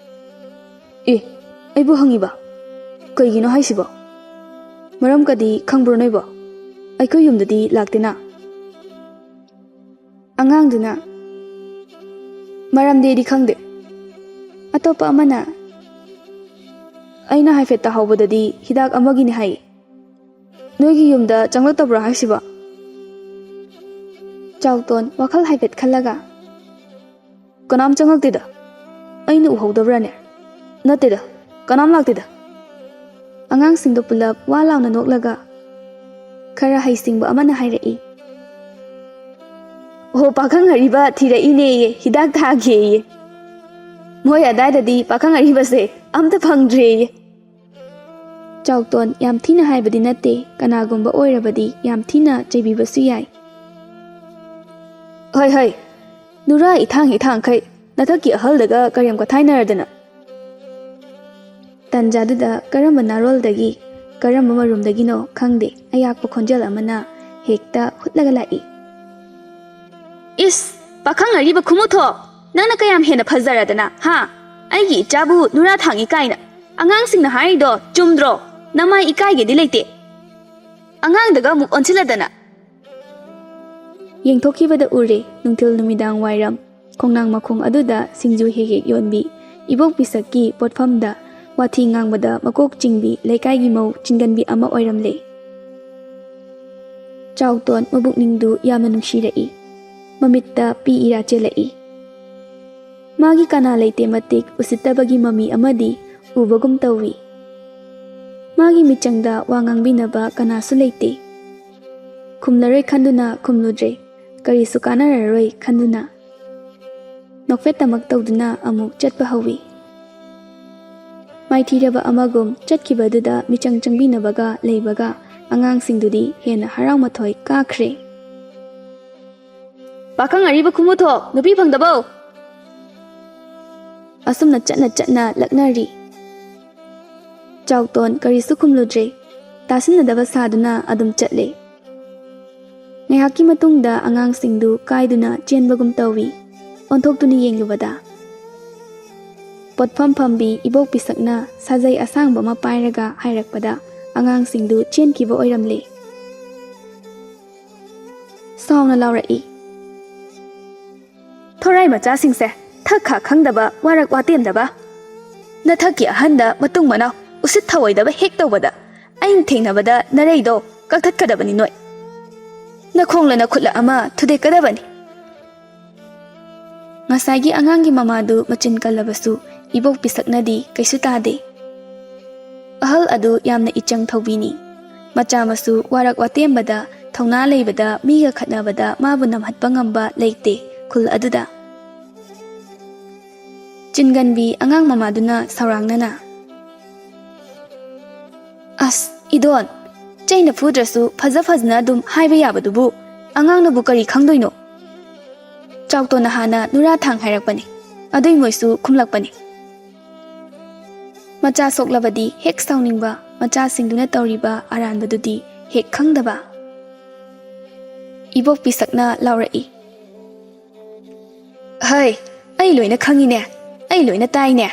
"ꯑꯦ, ꯑꯩꯕꯨ ꯍꯪꯉꯤꯕ? ꯀꯩꯒꯤꯅꯣ ꯍꯥꯏꯁꯤꯕꯣ? ꯃꯔꯝ ꯀꯗꯤ ꯈꯪꯕ꯭ꯔꯣ ꯅꯣꯏꯕꯣ? ꯑꯩꯈꯣꯏ ꯌꯨꯝꯗꯗꯤ ꯂꯥꯛꯇꯦꯅ꯫" ꯑꯉꯥꯡꯗꯨꯅ, "ꯃꯔꯝꯗꯤ ꯑꯩꯗꯤ ꯈꯪꯗꯦ꯫" ꯑꯇꯣꯞꯄ ꯑꯃꯅ, "ꯑꯩꯅ ꯍꯥꯏꯐꯦꯠ ꯇꯥꯍꯧꯕꯗꯗꯤ ꯍꯤꯗꯥꯛ ꯑꯃꯒꯤꯅꯤ ꯍꯥꯏ꯫ ꯅꯣꯏꯒꯤ ꯌꯨꯝꯗ ꯆꯪꯂꯛꯇꯕ꯭ꯔꯣ ꯍꯥꯏꯁꯤꯕꯣ?" ꯆꯥꯎꯇꯣꯟ ꯋꯥꯈꯜ ꯍꯥꯏꯐꯦꯠ ꯈꯜꯂꯒ, "ꯀꯅꯥꯝ ꯆꯪꯂꯛꯇꯦꯗ꯫ ꯑꯩꯅ ꯎꯍꯧꯗꯕ꯭ꯔꯥꯅꯦ? ꯅꯠꯇꯦꯗ, ꯀꯅꯥꯝ ꯂꯥꯛꯇꯦꯗ꯫" ꯑꯉꯥꯡꯁꯤꯡꯗꯣ ꯄꯨꯂꯞ ꯋꯥ ꯂꯥꯎꯅ ꯅꯣꯛꯂꯒ ꯈꯔ ꯍꯩꯁꯤꯡꯕ ꯑꯃꯅ ꯍꯥꯏꯔꯛꯏ, "ꯑꯣꯍꯣ, ꯄꯥꯈꯪ ꯑꯔꯤꯕ ꯊꯤꯔꯛꯏꯅꯦꯌꯦ, ꯍꯤꯗꯥꯛ ꯊꯥꯒꯦꯌꯦ꯫ ꯃꯣꯏ ꯑꯗꯥꯏꯗꯗꯤ ꯄꯥꯈꯪ ꯑꯔꯤꯕꯁꯦ ꯑꯝꯇ ꯐꯪꯗ꯭ꯔꯦꯌꯦ꯫" ꯆꯥꯎꯇꯣꯟ ꯌꯥꯝ ꯊꯤꯅ ꯍꯥꯏꯕꯗꯤ ꯅꯠꯇꯦ, ꯀꯅꯥꯒꯨꯝꯕ ꯑꯣꯏꯔꯕꯗꯤ ꯌꯥꯝ ꯊꯤꯅ ꯆꯩꯕꯤꯕꯁꯨ ꯌꯥꯏ꯫ "ꯍꯣꯏ, ꯍꯣꯏ, ꯅꯨꯔꯥ ꯏꯊꯥꯡ ꯏꯊꯥꯡꯈꯩ ꯅꯊꯛꯀꯤ ꯑꯍꯜꯗꯒ ꯀꯔꯦꯝ ꯀꯊꯥꯏꯅꯔꯗꯅ ꯇꯟꯖꯥꯗꯨꯗ ꯀꯔꯝꯕ ꯅꯥꯔꯣꯜꯗꯒꯤ, ꯀꯔꯝꯕ ꯃꯔꯨꯝꯗꯒꯤꯅꯣ ꯈꯪꯗꯦ, ꯑꯌꯥꯛꯄ ꯈꯣꯟꯖꯦꯜ ꯑꯃꯅ ꯍꯦꯛꯇ ꯍꯨꯠꯂꯒ ꯂꯥꯛꯏ꯫ "ꯏꯁ, ꯄꯥꯈꯪ ꯑꯔꯤꯕ ꯈꯨꯃꯨꯊꯣ, ꯅꯪꯅ ꯀꯌꯥꯝ ꯍꯦꯟꯅ ꯐꯖꯔꯗꯅ, ꯍꯥ? ꯑꯩꯒꯤ ꯏꯆꯥꯕꯨ ꯅꯨꯔꯥ ꯊꯥꯡꯉꯤ ꯀꯥꯏꯅ꯫ ꯑꯉꯥꯡꯁꯤꯡꯅ ꯍꯥꯏꯔꯤꯗꯣ ꯆꯨꯝꯗ꯭ꯔꯣ? ꯅꯃꯥꯏ ꯏꯀꯥꯏꯒꯦꯗꯤ ꯂꯩꯇꯦ꯫ ꯑꯉꯥꯡꯗꯒ ꯑꯃꯨꯛ ꯑꯣꯟꯁꯤꯜꯂꯗꯅ!" ꯌꯦꯡꯊꯣꯛꯈꯤꯕꯗ ꯎꯔꯦ, ꯅꯨꯡꯊꯤꯜ ꯅꯨꯃꯤꯗꯥꯡ ꯋꯥꯏꯔꯝ ꯈꯣꯡꯅꯥꯡ ꯃꯈꯣꯡ ꯑꯗꯨꯗ ꯁꯤꯡꯖꯨ ꯍꯦꯛ ꯍꯦꯛ ꯌꯣꯟꯕꯤ ꯏꯕꯣꯛ ꯄꯤꯁꯛꯀꯤ ꯄꯣꯠꯐꯝꯗ ꯋꯥꯊꯤ ꯉꯥꯡꯕꯗ ꯃꯀꯣꯛ ꯆꯤꯡꯕꯤ ꯂꯩꯀꯥꯏꯒꯤ ꯃꯧ ꯆꯤꯟꯒꯟꯕꯤ ꯑꯃ ꯑꯣꯏꯔꯝꯂꯦ꯫ ꯆꯥꯎꯇꯣꯟ ꯃꯕꯨꯛꯅꯤꯡꯗꯨ ꯌꯥꯝꯅ ꯅꯨꯡꯁꯤꯔꯛꯏ꯫ ꯃꯃꯤꯠꯇ ꯄꯤ ꯏꯔꯥ ꯆꯦꯜꯂꯛꯏ꯫ ꯃꯥꯒꯤ ꯀꯅꯥ ꯂꯩꯇꯦ ꯃꯇꯤꯛ ꯎꯁꯤꯠꯇꯕꯒꯤ ꯃꯃꯤ ꯑꯃꯗꯤ ꯎꯕꯒꯨꯝ ꯇꯧꯏ꯫ ꯃꯥꯒꯤ ꯃꯤꯆꯪꯗ ꯋꯥ ꯉꯥꯡꯕꯤꯅꯕ ꯀꯅꯥꯁꯨ ꯂꯩꯇꯦ꯫ ꯈꯨꯝꯂꯔꯣꯏ ꯈꯟꯗꯨꯅ ꯈꯨꯝꯂꯨꯗ꯭ꯔꯦ, ꯀꯔꯤꯁꯨ ꯀꯥꯟꯅꯔꯔꯣꯏ ꯈꯟꯗꯨꯅ ꯅꯣꯛꯐꯦꯠꯇꯃꯛ ꯇꯧꯗꯨꯅ ꯑꯃꯨꯛ ꯆꯠꯄ ꯍꯧꯏ꯫ ꯃꯥꯏꯊꯤꯔꯕ ꯑꯃꯒꯨꯝ ꯆꯠꯈꯤꯕꯗꯨꯗ ꯃꯤꯆꯪ ꯆꯪꯕꯤꯅꯕꯒ ꯂꯩꯕꯒ ꯑꯉꯥꯡꯁꯤꯡꯗꯨꯗꯤ ꯍꯦꯟꯅ ꯍꯔꯥꯎ ꯃꯊꯣꯏ ꯀꯥꯈ꯭ꯔꯦ꯫ "ꯄꯥꯈꯪ ꯑꯔꯤꯕ ꯈꯨꯃꯨꯊꯣ, ꯅꯨꯄꯤ ꯐꯪꯗꯕꯧ!" ꯑꯁꯨꯝꯅ ꯆꯠꯅ ꯆꯠꯅ ꯂꯛꯅꯔꯤ꯫ ꯆꯥꯎꯇꯣꯟ ꯀꯔꯤꯁꯨ ꯈꯨꯝꯂꯨꯗ꯭ꯔꯦ, ꯇꯥꯁꯤꯟꯅꯗꯕ ꯁꯥꯗꯨꯅ ꯑꯗꯨꯝ ꯆꯠꯂꯦ꯫ ꯉꯥꯏꯍꯥꯛꯀꯤ ꯃꯇꯨꯡꯗ ꯑꯉꯥꯡꯁꯤꯡꯗꯨ ꯀꯥꯏꯗꯨꯅ ꯆꯦꯟꯕꯒꯨꯝ ꯇꯧꯏ꯫ ꯑꯣꯟꯊꯣꯛꯇꯨꯅ ꯌꯦꯡꯂꯨꯕꯗ, ꯄꯣꯠꯐꯝ ꯐꯝꯕꯤ ꯏꯕꯣꯛ ꯄꯤꯁꯛꯅ ꯁꯥꯖꯩ ꯑꯁꯥꯡꯕ ꯑꯃ ꯄꯥꯏꯔꯒ ꯍꯥꯏꯔꯛꯄꯗ ꯑꯉꯥꯡꯁꯤꯡꯗꯨ ꯆꯦꯟꯈꯤꯕ ꯑꯣꯏꯔꯝꯂꯦ꯫ ꯁꯥꯎꯅ ꯂꯥꯎꯔꯛꯏ, "ꯊꯣꯔꯥꯏ ꯃꯆꯥꯁꯤꯡꯁꯦ, ꯊꯛ ꯈꯥ ꯈꯪꯗꯕ, ꯋꯥꯔꯛ ꯋꯥꯇꯦꯝꯗꯕ꯫ ꯅꯊꯛꯀꯤ ꯑꯍꯟꯗ ꯃꯇꯨꯡ ꯃꯅꯥꯎ ꯎꯁꯤꯠ ꯊꯑꯣꯏꯗꯕ ꯍꯦꯛ ꯇꯧꯕꯗ ꯑꯩꯅ ꯊꯦꯡꯅꯕꯗ ꯅꯔꯩꯗꯣ ꯀꯛꯊꯠꯀꯗꯕꯅꯤ ꯅꯣꯏ꯫ ꯅꯈꯣꯡꯂ ꯅꯈꯨꯠꯂ ꯑꯃ ꯊꯨꯗꯦꯛꯀꯗꯕꯅꯤ꯫" ꯉꯁꯥꯏꯒꯤ ꯑꯉꯥꯡꯒꯤ ꯃꯃꯥꯗꯨ ꯃꯆꯤꯟ ꯀꯜꯂꯕꯁꯨ ꯏꯕꯣꯛ ꯄꯤꯁꯛꯅꯗꯤ ꯀꯩꯁꯨ ꯇꯥꯗꯦ꯫ ꯑꯍꯜ ꯑꯗꯨ ꯌꯥꯝꯅ ꯏꯆꯪ ꯊꯧꯕꯤꯅꯤ꯫ ꯃꯆꯥ ꯃꯁꯨ ꯋꯥꯔꯛ ꯋꯥꯇꯦꯝꯕꯗ, ꯊꯧꯅꯥ ꯂꯩꯕꯗ, ꯃꯤꯒ ꯈꯠꯅꯕꯗ ꯃꯥꯕꯨ ꯅꯝꯍꯠꯄ ꯉꯝꯕ ꯂꯩꯇꯦ ꯈꯨꯜ ꯑꯗꯨꯗ꯫ ꯆꯤꯟꯒꯟꯕꯤ ꯑꯉꯥꯡ ꯃꯃꯥꯗꯨꯅ ꯁꯧꯔꯥꯡꯅꯅ, "ꯑꯁ, ꯏꯗꯣꯟ, ꯆꯩꯅ ꯐꯨꯗ꯭ꯔꯁꯨ ꯐꯖ ꯐꯖꯅ ꯑꯗꯨꯝ ꯍꯥꯏꯕ ꯌꯥꯕꯗꯨꯕꯨ ꯑꯉꯥꯡꯅꯕꯨ ꯀꯔꯤ ꯈꯪꯗꯣꯏꯅꯣ? ꯆꯥꯎꯇꯣꯟꯅ ꯍꯥꯟꯅ ꯅꯨꯔꯥ ꯊꯥꯡ ꯍꯥꯏꯔꯛꯄꯅꯤ, ꯑꯗꯨꯏ ꯃꯣꯏꯁꯨ ꯈꯨꯝꯂꯛꯄꯅꯤ꯫" ꯃꯆꯥ ꯁꯣꯛꯂꯕꯗꯤ ꯍꯦꯛ ꯁꯥꯎꯅꯤꯡꯕ, ꯃꯆꯥꯁꯤꯡꯗꯨꯅ ꯇꯧꯔꯤꯕ ꯑꯔꯥꯟꯕꯗꯨꯗꯤ ꯍꯦꯛ ꯈꯪꯗꯕ꯫ ꯏꯕꯣꯛꯄꯤ ꯁꯛꯅ ꯂꯥꯎꯔꯛꯏ, "ꯍꯩ, ꯑꯩ ꯂꯣꯏꯅ ꯈꯪꯉꯤꯅꯦ, ꯑꯩ ꯂꯣꯏꯅ ꯇꯥꯏꯅꯦ꯫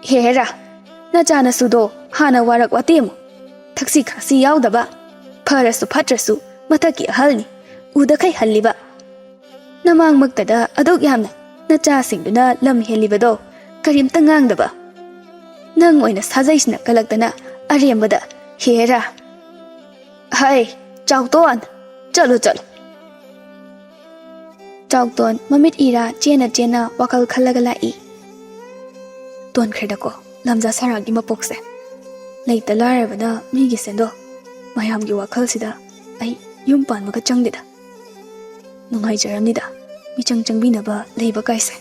ꯍꯦ ꯍꯦꯔꯥ, ꯅꯆꯥꯅꯁꯨꯗꯣ ꯍꯥꯟꯅ ꯋꯥꯔꯛ ꯋꯥꯇꯦꯝꯃꯨ꯫ ꯊꯛꯁꯤ ꯈꯥꯁꯤ ꯌꯥꯎꯗꯕ, ꯐꯔꯁꯨ ꯐꯠꯇ꯭ꯔꯁꯨ ꯃꯊꯛꯀꯤ ꯑꯍꯜꯅꯤ, ꯎꯗꯈꯩ ꯍꯜꯂꯤꯕ꯫ ꯅꯃꯥꯡꯃꯛꯇꯗ ꯑꯗꯨꯛ ꯌꯥꯝꯅ ꯅꯆꯥꯁꯤꯡꯗꯨꯅ ꯂꯝ ꯍꯦꯜꯂꯤꯕꯗꯣ ꯀꯔꯤꯝꯇ ꯉꯥꯡꯗꯕ꯫ ꯅꯪ ꯑꯣꯏꯅ ꯁꯥꯖꯩꯁꯤꯅ ꯀꯜꯂꯛꯇꯅ ꯑꯔꯦꯝꯕꯗ, ꯍꯦꯔꯥ꯫ ꯍꯩ, ꯆꯥꯎꯇꯣꯟ, ꯆꯠꯂꯣ, ꯆꯠꯂꯣ꯫" ꯆꯥꯎꯇꯣꯟ ꯃꯃꯤꯠ ꯏꯔꯥ ꯆꯦꯟꯅ ꯆꯦꯟꯅ ꯋꯥꯈꯜ ꯈꯜꯂꯒ ꯂꯥꯛꯏ꯫ ꯇꯣꯟꯈ꯭ꯔꯦꯗꯀꯣ ꯂꯝꯖꯥ ꯁꯔꯥꯒꯤ ꯃꯄꯣꯛꯁꯦ꯫ ꯂꯩꯇ ꯂꯥꯏꯔꯕꯅ ꯃꯤꯒꯤ ꯁꯦꯟꯗꯣ꯫ ꯃꯌꯥꯝꯒꯤ ꯋꯥꯈꯜꯁꯤꯗ ꯑꯩ ꯌꯨꯝ ꯄꯥꯟꯕꯒ ꯆꯪꯗꯦꯗ꯫ ꯅꯨꯡꯉꯥꯏꯖꯔꯝꯅꯤꯗ ꯃꯤꯆꯪ ꯆꯪꯕꯤꯅꯕ ꯂꯩꯕ ꯀꯥꯏꯁꯦ꯫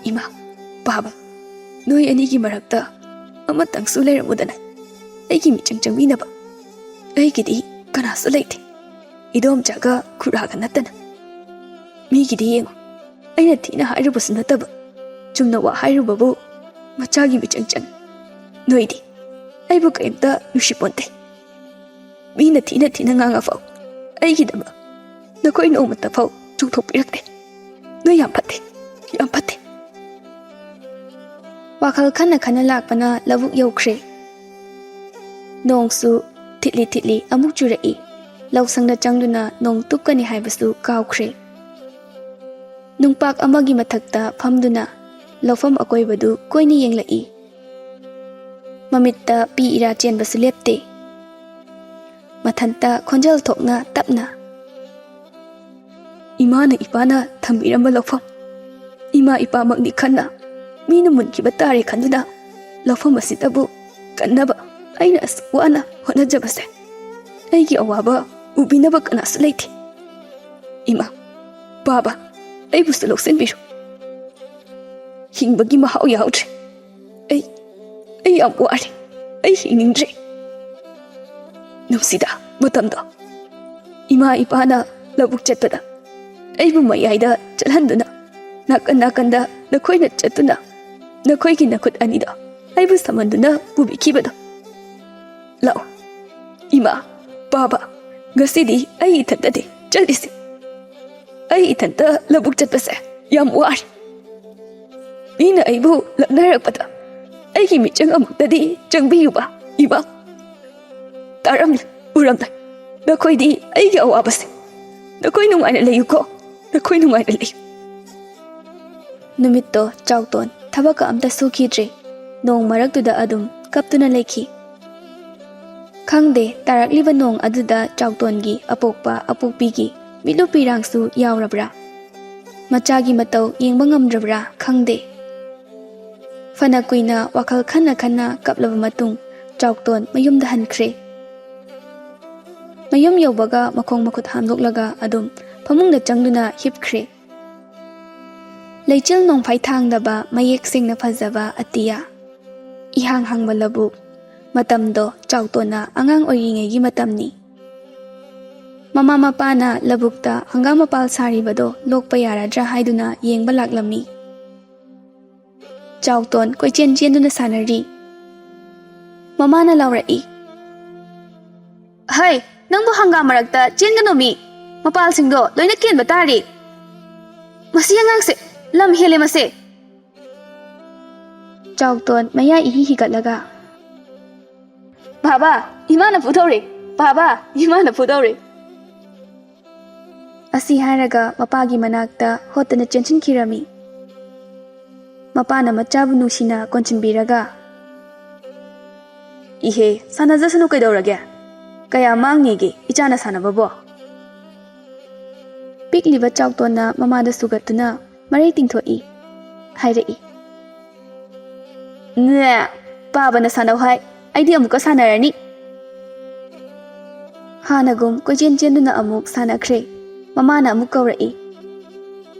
ꯏꯃꯥ, ꯄꯥꯕ, ꯅꯣꯏ ꯑꯅꯤꯒꯤ ꯃꯔꯛꯇ ꯑꯃꯇꯪꯁꯨ ꯂꯩꯔꯝꯃꯨꯗꯅ, ꯑꯩꯒꯤ ꯃꯤꯆꯪ ꯆꯪꯕꯤꯅꯕ꯫ ꯑꯩꯒꯤꯗꯤ ꯀꯅꯥꯁꯨ ꯂꯩꯇꯦ, ꯏꯗꯣꯝꯆꯥꯒ ꯈꯨꯔꯥꯒ ꯅꯠꯇꯅ꯫ ꯃꯤꯒꯤꯗꯤ ꯌꯦꯡꯉꯨ, ꯑꯩꯅ ꯊꯤꯅ ꯍꯥꯏꯔꯨꯕꯁꯨ ꯅꯠꯇꯕ, ꯆꯨꯝꯅ ꯋꯥ ꯍꯥꯏꯔꯨꯕꯕꯨ ꯃꯆꯥꯒꯤ ꯃꯤꯆꯪ ꯆꯪ꯫ ꯅꯣꯏꯗꯤ ꯑꯩꯕꯨ ꯀꯔꯤꯝꯇ ꯅꯨꯡꯁꯤꯄꯣꯟꯇꯦ꯫ ꯃꯤꯅ ꯊꯤꯅ ꯊꯤꯅ ꯉꯥꯡꯉꯐꯥꯎ ꯑꯩꯒꯤꯗꯃꯛ ꯅꯈꯣꯏ ꯅꯣꯡꯃꯇ ꯐꯥꯎ ꯆꯣꯡꯊꯣꯛꯄꯤꯔꯛꯇꯦ꯫ ꯅꯣꯏ ꯌꯥꯝ ꯐꯠꯇꯦ, ꯌꯥꯝ ꯐꯠꯇꯦ꯫" ꯋꯥꯈꯜ ꯈꯟꯅ ꯈꯟꯅ ꯂꯥꯛꯄꯅ ꯂꯧꯕꯨꯛ ꯌꯧꯈ꯭ꯔꯦ꯫ ꯅꯣꯡꯁꯨ ꯊꯤꯠꯂꯤ ꯊꯤꯠꯂꯤ ꯑꯃꯨꯛ ꯆꯨꯔꯛꯏ꯫ ꯂꯧꯁꯪꯗ ꯆꯪꯗꯨꯅ ꯅꯣꯡ ꯇꯨꯞꯀꯅꯤ ꯍꯥꯏꯕꯁꯨ ꯀꯥꯎꯈ꯭ꯔꯦ꯫ ꯅꯨꯡꯄꯥꯛ ꯑꯃꯒꯤ ꯃꯊꯛꯇ ꯐꯝꯗꯨꯅ ꯂꯧꯐꯝ ꯑꯀꯣꯏꯕꯗꯨ ꯀꯣꯏꯅ ꯌꯦꯡꯂꯛꯏ꯫ ꯃꯃꯤꯠꯇ ꯄꯤ ꯏꯔꯥ ꯆꯦꯟꯕꯁꯨ ꯂꯦꯞꯇꯦ꯫ ꯃꯊꯟꯇ ꯈꯣꯟꯖꯦꯜ ꯊꯣꯛꯅ ꯇꯞꯅ, "ꯏꯃꯥꯅ ꯏꯄꯥꯅ ꯊꯝꯕꯤꯔꯝꯕ ꯂꯧꯐꯝ, ꯏꯃꯥ ꯏꯄꯥꯃꯛꯅꯤ ꯈꯟꯅ ꯃꯤꯅ ꯃꯨꯟꯈꯤꯕ ꯇꯥꯔꯦ ꯈꯟꯗꯨꯅ ꯂꯧꯐꯝ ꯑꯁꯤꯗꯕꯨ ꯀꯟꯅꯕ ꯑꯩꯅ ꯑꯁꯨꯛ ꯋꯥꯅ ꯍꯣꯠꯅꯖꯕꯁꯦ꯫ ꯑꯩꯒꯤ ꯑꯋꯥꯕ ꯎꯕꯤꯅꯕ ꯀꯅꯥꯁꯨ ꯂꯩꯇꯦ꯫ ꯏꯃꯥ, ꯕꯥꯕꯥ, ꯑꯩꯕꯨꯁꯨ ꯂꯧꯁꯤꯟꯕꯤꯔꯨ꯫ ꯍꯤꯡꯕꯒꯤ ꯃꯍꯥꯎ ꯌꯥꯎꯗ꯭ꯔꯦ꯫ ꯑꯩ, ꯑꯩ ꯌꯥꯝ ꯋꯥꯔꯦ꯫ ꯑꯩ ꯍꯤꯡꯅꯤꯡꯗ꯭ꯔꯦ꯫ ꯅꯨꯡꯁꯤꯗ ꯃꯇꯝꯗꯣ꯫ ꯏꯃꯥ ꯏꯄꯥꯅ ꯂꯧꯕꯨꯛ ꯆꯠꯄꯗ ꯑꯩꯕꯨ ꯃꯌꯥꯏꯗ ꯆꯠꯍꯟꯗꯨꯅ ꯅꯥꯀꯟ ꯅꯥꯀꯟꯗ ꯅꯈꯣꯏꯅ ꯆꯠꯇꯨꯅ ꯅꯈꯣꯏꯒꯤ ꯅꯈꯨꯠ ꯑꯅꯤꯗꯣ ꯑꯩꯕꯨ ꯁꯃꯟꯗꯨꯅ ꯄꯨꯕꯤꯈꯤꯕꯗꯣ꯫ ꯂꯥꯛꯑꯣ ꯏꯃꯥ, ꯕꯥꯕꯥ, ꯉꯁꯤꯗꯤ ꯑꯩ ꯏꯊꯟꯇꯗꯤ ꯆꯠꯂꯤꯁꯦ꯫ ꯑꯩ ꯏꯊꯟꯇ ꯂꯧꯕꯨꯛ ꯆꯠꯄꯁꯦ ꯌꯥꯝ ꯋꯥꯔꯦ꯫ ꯃꯤꯅ ꯑꯩꯕꯨ ꯂꯛꯅꯔꯛꯄꯗ ꯑꯩꯒꯤ ꯃꯤꯠꯆꯪ ꯑꯃꯨꯛꯇꯗꯤ ꯆꯪꯕꯤꯌꯨꯕ ꯏꯃꯥ꯫ ꯇꯥꯔꯝꯂꯦ, ꯎꯔꯝꯂꯦ꯫ ꯅꯈꯣꯏꯗꯤ ꯑꯩꯒꯤ ꯑꯋꯥꯕꯁꯦ꯫ ꯅꯈꯣꯏ ꯅꯨꯡꯉꯥꯏꯅ ꯂꯩꯌꯨꯀꯣ꯫ ꯅꯈꯣꯏ ꯅꯨꯡꯉꯥꯏꯅ ꯂꯩꯌꯨ꯫ ꯅꯨꯃꯤꯠꯇꯣ ꯆꯥꯎꯇꯣꯟ ꯊꯕꯛꯀ ꯑꯝꯇ ꯁꯨꯈꯤꯗ꯭ꯔꯦ꯫ ꯅꯣꯡ ꯃꯔꯛꯇꯨꯗ ꯑꯗꯨꯝ ꯀꯞꯇꯨꯅ ꯂꯩꯈꯤ꯫ ꯈꯪꯗꯦ, ꯇꯥꯔꯛꯂꯤꯕ ꯅꯣꯡ ꯑꯗꯨꯗ ꯆꯥꯎꯇꯣꯟꯒꯤ ꯑꯄꯣꯛꯄ ꯑꯄꯣꯛꯄꯤꯒꯤ ꯃꯤꯠꯂꯨ ꯄꯤꯔꯥꯡꯁꯨ ꯌꯥꯎꯔꯕ꯭ꯔꯥ? ꯃꯆꯥꯒꯤ ꯃꯇꯧ ꯌꯦꯡꯕ ꯉꯝꯗ꯭ꯔꯕ꯭ꯔꯥ? ꯈꯪꯗꯦ꯫ ꯐꯅ ꯀꯨꯏꯅ ꯋꯥꯈꯜ ꯈꯟꯅ ꯈꯟꯅ ꯀꯞꯂꯕ ꯃꯇꯨꯡ, ꯆꯥꯎꯇꯣꯟ ꯃꯌꯨꯝꯗ ꯍꯟꯈ꯭ꯔꯦ꯫ ꯃꯌꯨꯝ ꯌꯧꯕꯒ ꯃꯈꯣꯡ ꯃꯈꯨꯠ ꯍꯥꯝꯗꯣꯛꯂꯒ ꯑꯗꯨꯝ ꯐꯃꯨꯡꯗ ꯆꯪꯗꯨꯅ ꯍꯤꯞꯈ꯭ꯔꯦ꯫ ꯂꯩꯆꯤꯜ ꯅꯣꯡꯐꯥꯏ ꯊꯥꯡꯗꯕ ꯃꯌꯦꯛ ꯁꯦꯡꯅ ꯐꯖꯕ ꯑꯇꯤꯌꯥ꯫ ꯏꯍꯥꯡ ꯍꯥꯡꯕ ꯂꯧꯕꯨꯛ꯫ ꯃꯇꯝꯗꯣ ꯆꯥꯎꯇꯣꯟꯅ ꯑꯉꯥꯡ ꯑꯣꯏꯔꯤꯉꯩꯒꯤ ꯃꯇꯝꯅꯤ꯫ ꯃꯃꯥ ꯃꯄꯥꯅ ꯂꯧꯕꯨꯛꯇ ꯍꯪꯒꯥꯝ ꯃꯄꯥꯜ ꯁꯥꯔꯤꯕꯗꯣ ꯂꯣꯛꯄ ꯌꯥꯔꯗ꯭ꯔꯥ ꯍꯥꯏꯗꯨꯅ ꯌꯦꯡꯕ ꯂꯥꯛꯂꯝꯃꯤ꯫ ꯆꯥꯎꯇꯣꯟ ꯀꯣꯏꯆꯦꯟ ꯆꯦꯟꯗꯨꯅ ꯁꯥꯟꯅꯔꯤ꯫ ꯃꯃꯥꯅ ꯂꯥꯎꯔꯛꯏ, "ꯍꯩ, ꯅꯪꯕꯨ ꯍꯪꯒꯥꯝ ꯃꯔꯛꯇ ꯆꯦꯟꯒꯅꯣ ꯃꯤ! ꯃꯄꯥꯜꯁꯤꯡꯗꯣ ꯂꯣꯏꯅ ꯀꯦꯟꯕ ꯇꯥꯔꯤ꯫ ꯃꯁꯤ ꯑꯉꯥꯡꯁꯦ ꯂꯝ ꯍꯦꯜꯂꯦ ꯃꯁꯦ!" ꯆꯥꯎꯇꯣꯟ ꯃꯌꯥ ꯏꯍꯤ ꯍꯤꯒꯠꯂꯒ, "ꯕꯥꯕꯥ, ꯏꯃꯥꯅ ꯐꯨꯗꯧꯔꯦ! ꯕꯥꯕꯥ, ꯏꯃꯥꯅ ꯐꯨꯗꯧꯔꯦ!" ꯑꯁꯤ ꯍꯥꯏꯔꯒ ꯃꯄꯥꯒꯤ ꯃꯅꯥꯛꯇ ꯍꯣꯠꯇꯅ ꯆꯦꯟꯁꯤꯟꯈꯤꯔꯝꯃꯤ꯫ ꯃꯄꯥꯅ ꯃꯆꯥꯕꯨ ꯅꯨꯡꯁꯤꯅ ꯀꯣꯟꯁꯤꯟꯕꯤꯔꯒ, "ꯏꯍꯦ, ꯁꯥꯟꯅꯖꯁꯅꯨ ꯀꯩꯗꯧꯔꯒꯦ? ꯀꯌꯥ ꯃꯥꯡꯅꯤꯒꯦ ꯏꯆꯥꯅ ꯁꯥꯟꯅꯕꯕꯣ?" ꯄꯤꯛꯂꯤꯕ ꯆꯥꯎꯇꯣꯟꯅ ꯃꯃꯥꯗ ꯁꯨꯒꯠꯇꯨꯅ ꯃꯔꯩ ꯇꯤꯡꯊꯣꯛꯏ꯫ ꯍꯥꯏꯔꯛꯏ, "ꯅꯦ, ꯄꯥꯕꯅ ꯁꯥꯟꯅꯧ ꯍꯥꯏ, ꯑꯩꯗꯤ ꯑꯃꯨꯛꯀ ꯁꯥꯟꯅꯔꯅꯤ꯫" ꯍꯥꯟꯅꯒꯨꯝ ꯀꯣꯏꯆꯦꯟ ꯆꯦꯟꯗꯨꯅ ꯑꯃꯨꯛ ꯁꯥꯟꯅꯈ꯭ꯔꯦ꯫ ꯃꯃꯥꯅ ꯑꯃꯨꯛ ꯀꯧꯔꯛꯏ,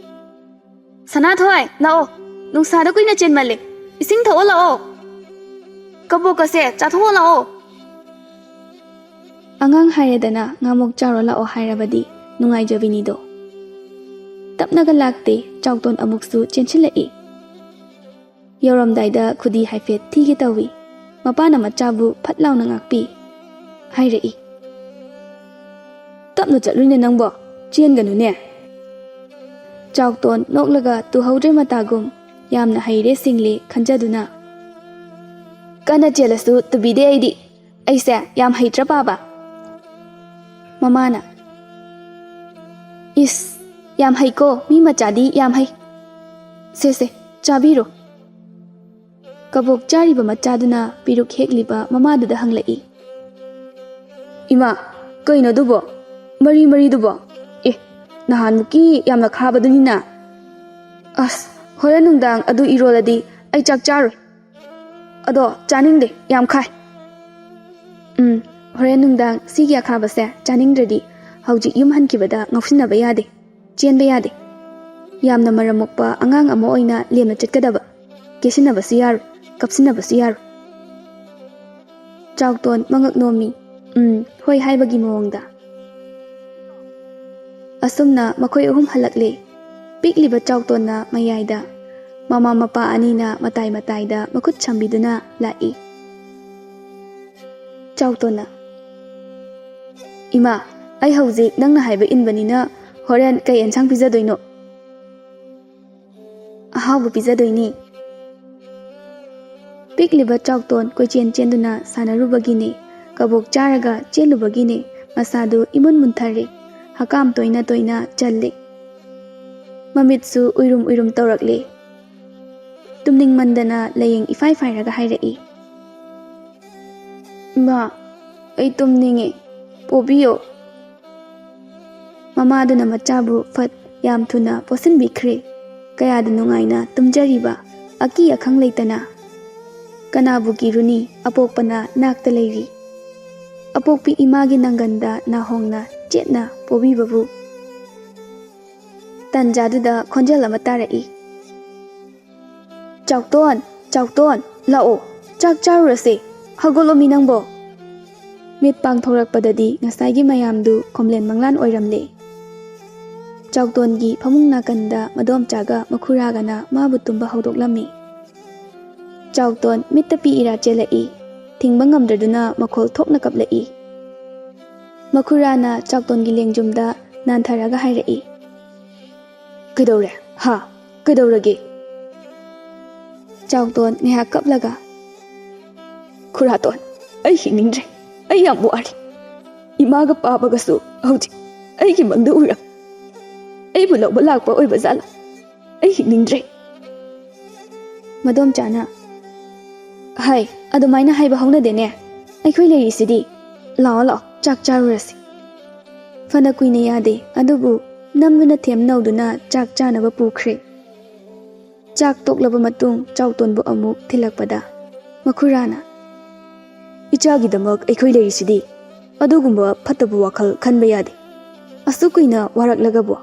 "ꯁꯅꯥꯊꯣꯏ, ꯂꯥꯛꯑꯣ꯫ ꯅꯨꯡꯁꯥꯗ ꯀꯨꯏꯅ ꯆꯦꯟꯃꯜꯂꯦ꯫ ꯏꯁꯤꯡ ꯊꯛꯑꯣ ꯂꯥꯛꯑꯣ꯫ ꯀꯕꯣꯛꯀꯁꯦ ꯆꯥꯊꯣꯛꯑꯣ ꯂꯥꯛꯑꯣ꯫" ꯑꯉꯥꯡ ꯍꯥꯏꯔꯦꯗꯅ, ꯉꯥꯃꯣꯛ ꯆꯥꯎꯔꯣ ꯂꯥꯛꯑꯣ ꯍꯥꯏꯔꯕꯗꯤ ꯅꯨꯡꯉꯥꯏꯖꯕꯤꯅꯤꯗꯣ꯫ ꯇꯞꯅꯒ ꯂꯥꯛꯇꯦ, ꯆꯥꯎꯇꯣꯟ ꯑꯃꯨꯛꯁꯨ ꯆꯦꯟꯁꯤꯜꯂꯛꯏ꯫ ꯌꯧꯔꯝꯗꯥꯏꯗ ꯈꯨꯗꯤ ꯍꯥꯏꯐꯦꯠ ꯊꯤꯒꯦ ꯇꯧꯏ꯫ ꯃꯄꯥꯅ ꯃꯆꯥꯕꯨ ꯐꯠ ꯂꯥꯎꯅ ꯉꯥꯛꯄꯤ꯫ ꯍꯥꯏꯔꯛꯏ, "ꯇꯞꯅ ꯆꯠꯂꯨꯅꯦ ꯅꯪꯕꯣ, ꯆꯦꯟꯒꯅꯨꯅꯦ"꯫ ꯆꯥꯎꯇꯣꯟ ꯅꯣꯛꯂꯒ ꯇꯨꯍꯧꯗ꯭ꯔꯦ ꯃꯇꯥꯒꯨꯝ ꯌꯥꯝꯅ ꯍꯩꯔꯦ ꯁꯤꯡꯂꯦ ꯈꯟꯖꯗꯨꯅ, "ꯀꯟꯅ ꯆꯦꯜꯂꯁꯨ ꯇꯨꯕꯤꯗꯦ ꯑꯩꯗꯤ꯫ ꯑꯩꯁꯦ ꯌꯥꯝ ꯍꯩꯇ꯭ꯔ ꯄꯥꯕ?" ꯃꯃꯥꯅ, "ꯏꯁ, ꯌꯥꯝ ꯍꯩꯀꯣ, ꯃꯤ ꯃꯆꯥꯗꯤ ꯌꯥꯝ ꯍꯩ꯫ ꯁꯦ, ꯁꯦ, ꯆꯥꯕꯤꯔꯣ"꯫ ꯀꯕꯣꯛ ꯆꯥꯔꯤꯕ ꯃꯆꯥꯗꯨꯅ ꯄꯤꯔꯨꯛ ꯍꯦꯛꯂꯤꯕ ꯃꯃꯥꯗꯨꯗ ꯍꯪꯂꯛꯏ, "ꯏꯃꯥ, ꯀꯩꯅꯣ ꯑꯗꯨꯕꯣ? ꯃꯔꯤ ꯃꯔꯤꯗꯨꯕꯣ? ꯑꯦ, ꯅꯍꯥꯟꯃꯨꯛꯀꯤ ꯌꯥꯝꯅ ꯈꯥꯕꯗꯨꯅꯤꯅ꯫ ꯑꯁ, ꯍꯣꯔꯦꯟ ꯅꯨꯡꯗꯥꯡ ꯑꯗꯨ ꯏꯔꯣꯜꯂꯗꯤ ꯑꯩ ꯆꯥꯛ ꯆꯥꯔꯣꯏ꯫ ꯑꯗꯣ ꯆꯥꯅꯤꯡꯗꯦ, ꯌꯥꯝ ꯈꯥꯏ"꯫ ꯎꯝ, ꯍꯣꯔꯦꯟ ꯅꯨꯡꯗꯥꯡ ꯁꯤꯒꯤ ꯑꯈꯥꯕꯁꯦ ꯆꯥꯅꯤꯡꯗ꯭ꯔꯗꯤ ꯍꯧꯖꯤꯛ ꯌꯨꯝ ꯍꯟꯈꯤꯕꯗ ꯉꯥꯎꯁꯤꯟꯅꯕ ꯌꯥꯗꯦ, ꯆꯦꯟꯕ ꯌꯥꯗꯦ꯫ ꯌꯥꯝꯅ ꯃꯔꯝ ꯃꯣꯛꯄ ꯑꯉꯥꯡ ꯑꯃ ꯑꯣꯏꯅ ꯂꯦꯝꯅ ꯆꯠꯀꯗꯕ, ꯀꯦꯁꯤꯟꯅꯕꯁꯨ ꯌꯥꯔꯣꯏ, ꯀꯞꯁꯤꯟꯅꯕꯁꯨ ꯌꯥꯔꯣꯏ꯫ ꯆꯥꯎꯇꯣꯟ ꯃꯉꯛ ꯅꯣꯝꯃꯤ꯫ ꯎꯝ, ꯍꯣꯏ ꯍꯥꯏꯕꯒꯤ ꯃꯑꯣꯡꯗ꯫ ꯑꯁꯨꯝꯅ ꯃꯈꯣꯏ ꯑꯍꯨꯝ ꯍꯜꯂꯛꯂꯦ꯫ ꯄꯤꯛꯂꯤꯕ ꯆꯥꯎꯇꯣꯟꯅ ꯃꯌꯥꯏꯗ, ꯃꯃꯥ ꯃꯄꯥ ꯑꯅꯤꯅ ꯃꯇꯥꯏ ꯃꯇꯥꯏꯗ ꯃꯈꯨꯠ ꯁꯝꯕꯤꯗꯨꯅ ꯂꯥꯛꯏ꯫ ꯆꯥꯎꯇꯣꯟꯅ, "ꯏꯃꯥ, ꯑꯩ ꯍꯧꯖꯤꯛ ꯅꯪꯅ ꯍꯥꯏꯕ ꯏꯟꯕꯅꯤꯅ ꯍꯣꯔꯦꯟ ꯀꯩ ꯑꯦꯟꯁꯥꯡ ꯄꯤꯖꯗꯣꯏꯅꯣ?" "ꯑꯍꯥꯎꯕ ꯄꯤꯖꯗꯣꯏꯅꯤ"꯫ ꯄꯤꯛꯂꯤꯕ ꯆꯥꯎꯇꯣꯟ ꯀꯣꯏꯆꯦꯟ ꯆꯦꯟꯗꯨꯅ ꯁꯥꯟꯅꯔꯨꯕꯒꯤꯅꯦ, ꯀꯕꯣꯛ ꯆꯥꯔꯒ ꯆꯦꯜꯂꯨꯕꯒꯤꯅꯦ, ꯃꯁꯥꯗꯨ ꯏꯃꯨꯟ ꯃꯨꯟꯊꯔꯦ, ꯍꯀꯥꯝ ꯇꯣꯏꯅ ꯇꯣꯏꯅ ꯆꯜꯂꯦ꯫ ꯃꯃꯤꯠꯁꯨ ꯎꯏꯔꯨꯝ ꯎꯏꯔꯨꯝ ꯇꯧꯔꯛꯂꯦ꯫ ꯇꯨꯝꯅꯤꯡꯃꯟꯗꯅ ꯂꯥꯏꯌꯦꯡ ꯏꯐꯥꯏ ꯐꯥꯏꯔꯒ ꯍꯥꯏꯔꯛꯏ, "ꯏꯃꯥ, ꯑꯩ ꯇꯨꯝꯅꯤꯡꯉꯦ, ꯄꯣꯕꯤꯌꯣ"꯫ ꯃꯃꯥꯗꯨꯅ ꯃꯆꯥꯕꯨ ꯐꯠ ꯌꯥꯝ ꯊꯨꯅ ꯄꯣꯠꯁꯤꯟꯕꯤꯈ꯭ꯔꯦ꯫ ꯀꯌꯥꯗ ꯅꯨꯡꯉꯥꯏꯅ ꯇꯨꯝꯖꯔꯤꯕ ꯑꯀꯤ ꯑꯈꯪ ꯂꯩꯇꯅ꯫ ꯀꯅꯥꯕꯨ ꯀꯤꯔꯨꯅꯤ, ꯑꯄꯣꯛꯄꯅ ꯅꯥꯛꯇ ꯂꯩꯔꯤ꯫ ꯑꯄꯣꯛꯄꯤ ꯏꯃꯥꯒꯤ ꯅꯪꯒꯟꯗ ꯅꯥꯍꯣꯡꯅ ꯆꯦꯠꯅ ꯄꯣꯕꯤꯕꯕꯨ꯫ ꯇꯟꯖꯥꯗꯨꯗ ꯈꯣꯟꯖꯦꯜ ꯑꯃ ꯇꯥꯔꯛꯏ, "ꯆꯥꯎꯇꯣꯟ, ꯆꯥꯎꯇꯣꯟ, ꯂꯥꯛꯑꯣ, ꯆꯥꯛ ꯆꯥꯔꯨꯔꯁꯦ, ꯍꯧꯒꯠꯂꯣꯃꯤ ꯅꯪꯕꯣ"꯫ ꯃꯤꯠ ꯄꯥꯡꯊꯣꯔꯛꯄꯗꯗꯤ ꯉꯁꯥꯏꯒꯤ ꯃꯌꯥꯝꯗꯨ ꯈꯣꯝꯂꯦꯟ ꯃꯪꯂꯥꯟ ꯑꯣꯏꯔꯝꯂꯦ꯫ ꯆꯥꯎꯇꯣꯟꯒꯤ ꯐꯃꯨꯡ ꯅꯥꯀꯟꯗ ꯃꯗꯣꯝꯆꯥꯒ ꯃꯈꯨꯔꯥꯒꯅ ꯃꯥꯕꯨ ꯇꯨꯝꯕ ꯍꯧꯗꯣꯛꯂꯝꯃꯤ꯫ ꯆꯥꯎꯇꯣꯟ ꯃꯤꯠꯇ ꯄꯤ ꯏꯔꯥ ꯆꯦꯜꯂꯛꯏ꯫ ꯊꯤꯡꯕ ꯉꯝꯗ꯭ꯔꯗꯨꯅ ꯃꯈꯣꯜ ꯊꯣꯛꯅ ꯀꯞꯂꯛꯏ꯫ ꯃꯈꯨꯔꯥꯅ ꯆꯥꯎꯇꯣꯟꯒꯤ ꯂꯦꯡꯖꯨꯝꯗ ꯅꯥꯟꯊꯔꯒ ꯍꯥꯏꯔꯛꯏ, "ꯀꯩꯗꯧꯔꯦ? ꯍꯥ? ꯀꯩꯗꯧꯔꯒꯦ?" ꯆꯥꯎꯇꯣꯟ ꯉꯥꯏꯍꯥꯛ ꯀꯞꯂꯒ, "ꯈꯨꯔꯥꯇꯣꯟ, ꯑꯩ ꯍꯤꯡꯅꯤꯡꯗ꯭ꯔꯦ꯫ ꯑꯩ ꯌꯥꯝ ꯋꯥꯔꯦ꯫ ꯏꯃꯥꯒ ꯄꯥꯕꯒꯁꯨ ꯍꯧꯖꯤꯛ ꯑꯩꯒꯤ ꯃꯪꯗ ꯎꯔꯝ꯫ ꯑꯩꯕꯨ ꯂꯧꯕ ꯂꯥꯛꯄ ꯑꯣꯏꯕ ꯖꯥꯠꯂꯥ? ꯑꯩ ꯍꯤꯡꯅꯤꯡꯗ꯭ꯔꯦ꯫" ꯃꯗꯣꯝꯆꯥꯅ, "ꯍꯥꯏ, ꯑꯗꯨꯃꯥꯏꯅ ꯍꯥꯏꯕ ꯍꯧꯅꯗꯦꯅꯦ꯫ ꯑꯩꯈꯣꯏ ꯂꯩꯔꯤꯁꯤꯗꯤ꯫ ꯂꯥꯛꯑꯣ, ꯂꯥꯛꯑꯣ, ꯆꯥꯛ ꯆꯥꯔꯨꯔꯁꯤ꯫" ꯐꯅ ꯀꯨꯏꯅ ꯌꯥꯗꯦ, ꯑꯗꯨꯕꯨ ꯅꯝꯗꯨꯅ ꯊꯦꯝ ꯅꯧꯗꯨꯅ ꯆꯥꯛ ꯆꯥꯅꯕ ꯄꯨꯈ꯭ꯔꯦ꯫ ꯆꯥꯛ ꯇꯣꯛꯂꯕ ꯃꯇꯨꯡ ꯆꯥꯎꯇꯣꯟꯕꯨ ꯑꯃꯨꯛ ꯊꯤꯜꯂꯛꯄꯗ ꯃꯈꯨꯔꯥꯅ, "ꯏꯆꯥꯒꯤꯗꯃꯛ ꯑꯩꯈꯣꯏ ꯂꯩꯔꯤꯁꯤꯗꯤ꯫ ꯑꯗꯨꯒꯨꯝꯕ ꯐꯠꯇꯕ ꯋꯥꯈꯜ ꯈꯟꯕ ꯌꯥꯗꯦ꯫ ꯑꯁꯨꯛ ꯀꯨꯏꯅ ꯋꯥꯔꯛꯂꯒꯕꯨ꯫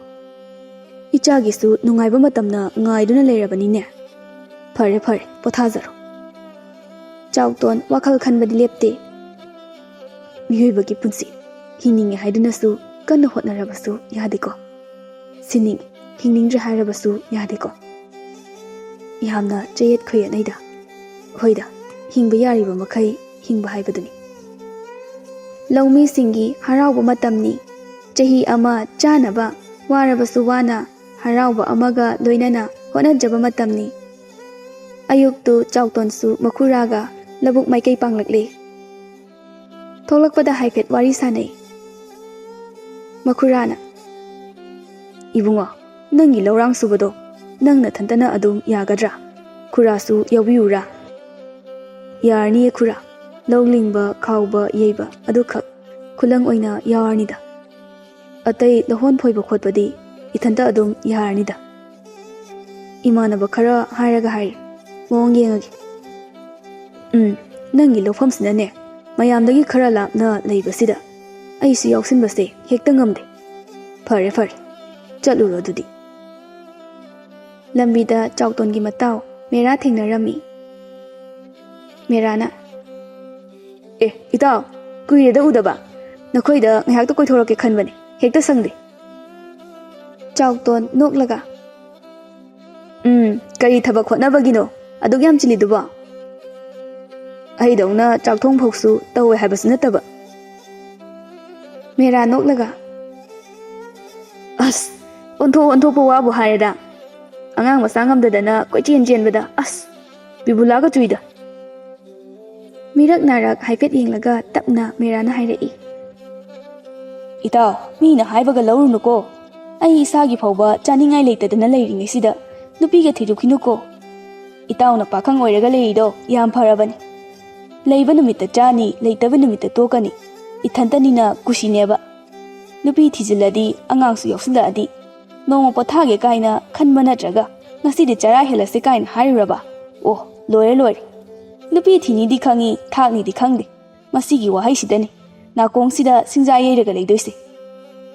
ꯏꯆꯥꯒꯤꯁꯨ ꯅꯨꯡꯉꯥꯏꯕ ꯃꯇꯝꯅ ꯉꯥꯏꯗꯨꯅ ꯂꯩꯔꯕꯅꯤꯅꯦ꯫ ꯐꯔꯦ, ꯐꯔꯦ, ꯄꯣꯊꯥꯖꯔꯣ꯫" ꯆꯥꯎꯇꯣꯟ ꯋꯥꯈꯜ ꯈꯟꯕꯗꯤ ꯂꯦꯞꯇꯦ꯫ ꯃꯤꯑꯣꯏꯕꯒꯤ ꯄꯨꯟꯁꯤ ꯍꯤꯡꯅꯤꯡꯉꯦ ꯍꯥꯏꯗꯨꯅꯁꯨ ꯀꯟꯅ ꯍꯣꯠꯅꯔꯕꯁꯨ ꯌꯥꯗꯦꯀꯣ꯫ ꯁꯤꯅꯤꯡꯉꯤ, ꯍꯤꯡꯅꯤꯡꯗ꯭ꯔꯦ ꯍꯥꯏꯔꯕꯁꯨ ꯌꯥꯗꯦꯀꯣ꯫ ꯌꯥꯝꯅ ꯆꯌꯦꯠ ꯈꯣꯏꯌꯦꯠꯅꯩꯗ꯫ ꯍꯣꯏꯗ, ꯍꯤꯡꯕ ꯌꯥꯔꯤꯕ ꯃꯈꯩ ꯍꯤꯡꯕ ꯍꯥꯏꯕꯗꯨꯅꯤ꯫ ꯂꯧꯃꯤꯁꯤꯡꯒꯤ ꯍꯔꯥꯎꯕ ꯃꯇꯝꯅꯤ꯫ ꯆꯍꯤ ꯑꯃ ꯆꯥꯅꯕ ꯋꯥꯔꯕꯁꯨ ꯋꯥꯅ ꯍꯔꯥꯎꯕ ꯑꯃꯒ ꯂꯣꯏꯅꯅ ꯍꯣꯠꯅꯖꯕ ꯃꯇꯝꯅꯤ꯫ ꯑꯌꯨꯛꯇꯨ ꯆꯥꯎꯇꯣꯟꯁꯨ ꯃꯈꯨꯔꯥꯒ ꯂꯧꯕꯨꯛ ꯃꯥꯏꯀꯩ ꯄꯥꯡꯂꯛꯂꯦ꯫ ꯊꯣꯛꯂꯛꯄꯗ ꯍꯥꯏꯐꯦꯠ ꯋꯥꯔꯤ ꯁꯥꯅꯩ꯫ ꯃꯈꯨꯔꯥꯅ, "ꯏꯕꯨꯡꯉꯣ, ꯅꯪꯒꯤ ꯂꯧꯔꯥꯡ ꯁꯨꯕꯗꯣ ꯅꯪ ꯅꯊꯟꯇꯅ ꯑꯗꯨꯝ ꯌꯥꯒꯗ꯭ꯔꯥ? ꯈꯨꯔꯥꯁꯨ ꯌꯥꯎꯕꯤꯌꯨꯔꯥ?" "ꯌꯥꯔꯅꯤꯌꯦ ꯈꯨꯔꯥ, ꯂꯧ ꯂꯤꯡꯕ, ꯈꯥꯎꯕ, ꯌꯩꯕ ꯑꯗꯨꯈꯛ ꯈꯨꯂꯪ ꯑꯣꯏꯅ ꯌꯥꯎꯔꯅꯤꯗ꯫ ꯑꯇꯩ ꯂꯧꯍꯣꯟ ꯐꯣꯏꯕ ꯈꯣꯠꯄꯗꯤ ꯏꯊꯟꯇ ꯑꯗꯨꯝ ꯌꯥꯔꯅꯤꯗ꯫ ꯏꯃꯥꯟꯅꯕ ꯈꯔ ꯍꯥꯏꯔꯒ ꯍꯥꯏꯔꯦ, ꯃꯑꯣꯡ ꯌꯦꯡꯉꯒꯦ꯫ ꯎꯝ, ꯅꯪꯒꯤ ꯂꯧꯐꯝꯁꯤꯅꯅꯦ, ꯃꯌꯥꯝꯗꯒꯤ ꯈꯔ ꯂꯥꯞꯅ ꯂꯩꯕꯁꯤꯗ ꯑꯩꯁꯨ ꯌꯥꯎꯁꯤꯟꯕꯁꯦ ꯍꯦꯛꯇ ꯉꯝꯗꯦ꯫ ꯐꯔꯦ, ꯐꯔꯦ, ꯆꯠꯂꯨꯔꯣ ꯑꯗꯨꯗꯤ꯫" ꯂꯝꯕꯤꯗ ꯆꯥꯎꯇꯣꯟꯒꯤ ꯃꯇꯥꯎ ꯃꯦꯔꯥ ꯊꯦꯡꯅꯔꯝꯃꯤ꯫ ꯃꯦꯔꯥꯅ, "ꯑꯦ, ꯏꯇꯥꯎ, ꯀꯨꯏꯔꯦꯗ ꯎꯗꯕ꯫ ꯅꯈꯣꯏꯗ ꯉꯥꯏꯍꯥꯛꯇ ꯀꯣꯏꯊꯣꯔꯛꯀꯦ ꯈꯟꯕꯅꯦ, ꯍꯦꯛꯇ ꯁꯪꯗꯦ꯫" ꯆꯥꯎꯇꯣꯟ ꯅꯣꯛꯂꯒ, "ꯎꯝ, ꯀꯔꯤ ꯊꯕꯛ ꯍꯣꯠꯅꯕꯒꯤꯅꯣ ꯑꯗꯨꯛ ꯌꯥꯝ ꯆꯤꯜꯂꯤꯗꯨꯕꯣ?" ꯑꯩꯗꯧꯅ ꯆꯥꯛꯊꯣꯡ ꯐꯥꯎꯁꯨ ꯇꯧꯋꯦ ꯍꯥꯏꯕꯁꯨ ꯅꯠꯇꯕ꯫ ꯃꯦꯔꯥ ꯅꯣꯛꯂꯒ, "ꯑꯁ, ꯑꯣꯟꯊꯣꯛ ꯑꯣꯟꯊꯣꯛꯄ ꯋꯥꯕꯨ ꯍꯥꯏꯔꯦꯗ꯫ ꯑꯉꯥꯡ ꯃꯆꯥ ꯉꯝꯗꯗꯅ ꯀꯣꯏꯆꯦꯟ ꯆꯦꯟꯕꯗ, ꯑꯁ, ꯕꯤꯕꯨꯂꯥꯒ ꯆꯨꯏꯗ꯫" ꯃꯤꯔꯛ ꯅꯥꯔꯛ ꯍꯥꯏꯐꯦꯠ ꯌꯦꯡꯂꯒ ꯇꯞꯅ ꯃꯦꯔꯥꯅ ꯍꯥꯏꯔꯛꯏ, "ꯏꯇꯥꯎ, ꯃꯤꯅ ꯍꯥꯏꯕꯒ ꯂꯧꯔꯨꯅꯨꯀꯣ꯫ ꯑꯩ ꯏꯁꯥꯒꯤ ꯐꯥꯎꯕ ꯆꯥꯅꯤꯡꯉꯥꯏ ꯂꯩꯇꯗꯅ ꯂꯩꯔꯤꯉꯩꯁꯤꯗ ꯅꯨꯄꯤꯒ ꯊꯤꯔꯨꯈꯤꯅꯨꯀꯣ꯫ ꯏꯇꯥꯎꯅ ꯄꯥꯈꯪ ꯑꯣꯏꯔꯒ ꯂꯩꯔꯤꯗꯣ ꯌꯥꯝ ꯐꯔꯕꯅꯤ꯫ ꯂꯩꯕ ꯅꯨꯃꯤꯠꯇ ꯆꯥꯅꯤ, ꯂꯩꯇꯕ ꯅꯨꯃꯤꯠꯇ ꯇꯣꯛꯀꯅꯤ꯫ ꯏꯊꯟꯇꯅꯤꯅ ꯀꯨꯁꯤꯅꯦꯕ꯫ ꯅꯨꯄꯤ ꯊꯤꯖꯤꯜꯂꯗꯤ, ꯑꯉꯥꯡꯁꯨ ꯌꯥꯎꯁꯤꯜꯂꯛꯑꯗꯤ, ꯅꯣꯡꯃ ꯄꯣꯊꯥꯒꯦ ꯀꯥꯏꯅ ꯈꯟꯕ ꯅꯠꯇ꯭ꯔꯒ ꯉꯁꯤꯗꯤ ꯆꯔꯥ ꯍꯦꯜꯂꯁꯦ ꯀꯥꯏꯅ ꯍꯥꯏꯔꯨꯔꯕ? ꯑꯣ, ꯂꯣꯏꯔꯦ, ꯂꯣꯏꯔꯦ꯫ ꯅꯨꯄꯤ ꯊꯤꯅꯤꯗꯤ ꯈꯪꯉꯤ, ꯊꯥꯛꯅꯤꯗꯤ ꯈꯪꯗꯦ꯫ ꯃꯁꯤꯒꯤ ꯋꯥꯍꯩꯁꯤꯗꯅꯤ ꯅꯥꯀꯣꯡꯁꯤꯗ ꯁꯤꯡꯖꯥ ꯌꯩꯔꯒ ꯂꯩꯗꯣꯏꯁꯦ꯫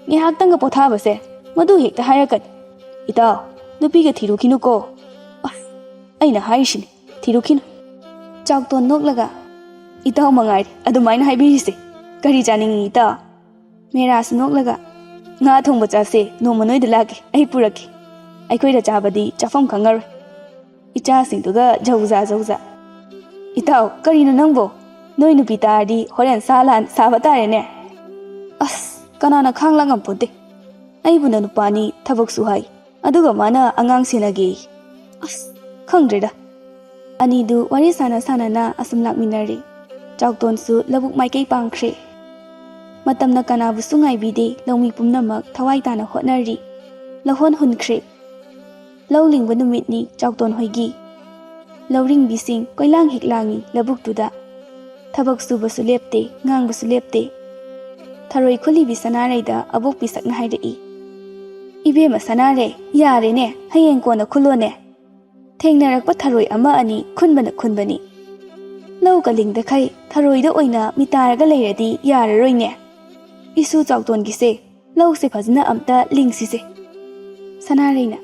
ꯉꯥꯏꯍꯥꯛꯇꯪꯒ ꯄꯣꯊꯥꯕꯁꯦ ꯃꯗꯨ ꯍꯦꯛꯇ ꯍꯥꯏꯔꯛꯀꯅꯤ꯫ ꯏꯇꯥꯎ, ꯅꯨꯄꯤꯒ ꯊꯤꯔꯨꯈꯤꯅꯨꯀꯣ꯫" "ꯑꯁ, ꯑꯩꯅ ꯍꯥꯏꯔꯤꯁꯤꯅꯤ, ꯊꯤꯔꯨꯈꯤꯅꯨ꯫" ꯆꯥꯎꯇꯣꯟ ꯅꯣꯛꯂꯒ, "ꯏꯇꯥꯎ ꯃꯉꯥꯏꯔꯦ ꯑꯗꯨꯃꯥꯏꯅ ꯍꯥꯏꯕꯤꯔꯤꯁꯦ꯫ ꯀꯔꯤ ꯆꯥꯅꯤꯡꯉꯤ ꯏꯇꯥꯎ?" ꯃꯦꯔꯥꯁꯨ ꯅꯣꯛꯂꯒ, "ꯉꯥ ꯊꯣꯡꯕ ꯆꯥꯁꯦ, ꯅꯣꯡꯃ ꯅꯣꯏꯗ ꯂꯥꯛꯀꯦ, ꯑꯩ ꯄꯨꯔꯛꯀꯦ꯫ ꯑꯩꯈꯣꯏꯗ ꯆꯥꯕꯗꯤ ꯆꯥꯐꯝ ꯈꯪꯉꯔꯣꯏ꯫ ꯏꯆꯥꯁꯤꯡꯗꯨꯒ ꯖꯧꯖꯥ ꯖꯧꯖꯥ꯫" "ꯏꯇꯥꯎ, ꯀꯔꯤꯅꯣ ꯅꯪꯕꯣ? ꯅꯣꯏ ꯅꯨꯄꯤ ꯇꯥꯔꯗꯤ ꯍꯣꯔꯦꯟ ꯁꯥ ꯂꯥꯟ ꯁꯥꯕ ꯇꯥꯔꯦꯅꯦ꯫" "ꯑꯁ, ꯀꯅꯥꯅ ꯈꯥꯡ ꯂꯥꯡ ꯉꯝꯄꯣꯟꯇꯦ꯫ ꯑꯩꯕꯨꯅ ꯅꯨꯄꯥꯅꯤ, ꯊꯕꯛꯁꯨ ꯍꯥꯏ, ꯑꯗꯨꯒ ꯃꯥꯅ ꯑꯉꯥꯡ ꯁꯦꯟꯅꯒꯦ꯫ ꯑꯁ, ꯈꯪꯗ꯭ꯔꯦꯗ꯫" ꯑꯅꯤꯗꯨ ꯋꯥꯔꯤ ꯁꯥꯟꯅ ꯁꯥꯟꯅꯅ ꯑꯁꯨꯝ ꯂꯥꯛꯃꯤꯟꯅꯔꯦ꯫ ꯆꯥꯎꯇꯣꯟꯁꯨ ꯂꯧꯕꯨꯛ ꯃꯥꯏꯀꯩ ꯄꯥꯡꯈ꯭ꯔꯦ꯫ ꯃꯇꯝꯅ ꯀꯅꯥꯕꯨꯁꯨ ꯉꯥꯏꯕꯤꯗꯦ, ꯂꯧꯃꯤ ꯄꯨꯝꯅꯃꯛ ꯊꯋꯥꯏ ꯇꯥꯅ ꯍꯣꯠꯅꯔꯤ꯫ ꯂꯧꯍꯣꯟ ꯍꯨꯟꯈ꯭ꯔꯦ꯫ ꯂꯧ ꯂꯤꯡꯕ ꯅꯨꯃꯤꯠꯅꯤ ꯆꯥꯎꯇꯣꯟ ꯍꯣꯏꯒꯤ꯫ ꯂꯧꯔꯤꯡꯕꯤꯁꯤꯡ ꯀꯣꯏꯂꯥꯡ ꯍꯦꯛ ꯂꯥꯡꯏ ꯂꯧꯕꯨꯛꯇꯨꯗ꯫ ꯊꯕꯛ ꯁꯨꯕꯁꯨ ꯂꯦꯞꯇꯦ, ꯉꯥꯡꯕꯁꯨ ꯂꯦꯞꯇꯦ꯫ ꯊꯔꯣꯏ ꯈꯨꯜꯂꯤꯕꯤ ꯁꯅꯥꯔꯩꯗ ꯑꯕꯣꯛꯄꯤ ꯁꯛꯅ ꯍꯥꯏꯔꯛꯏ, "ꯏꯕꯦꯝꯃ ꯁꯅꯥꯔꯩ, ꯌꯥꯔꯦꯅꯦ, ꯍꯌꯦꯡ ꯀꯣꯟꯅ ꯈꯨꯜꯂꯣꯅꯦ꯫ ꯊꯦꯡꯅꯔꯛꯄ ꯊꯔꯣꯏ ꯑꯃ ꯑꯅꯤ ꯈꯨꯟꯕꯅ ꯈꯨꯟꯕꯅꯤ꯫ ꯂꯧꯒ ꯂꯤꯡꯗꯈꯩ ꯊꯔꯣꯏꯗ ꯑꯣꯏꯅ ꯃꯤꯇꯥꯔꯒ ꯂꯩꯔꯗꯤ ꯌꯥꯔꯔꯣꯏꯅꯦ꯫ ꯏꯁꯨ ꯆꯥꯎꯇꯣꯟꯒꯤꯁꯦ, ꯂꯧꯁꯦ ꯐꯖꯅ ꯑꯝꯇ ꯂꯤꯡꯁꯤꯁꯦ꯫" ꯁꯅꯥꯔꯩꯅ,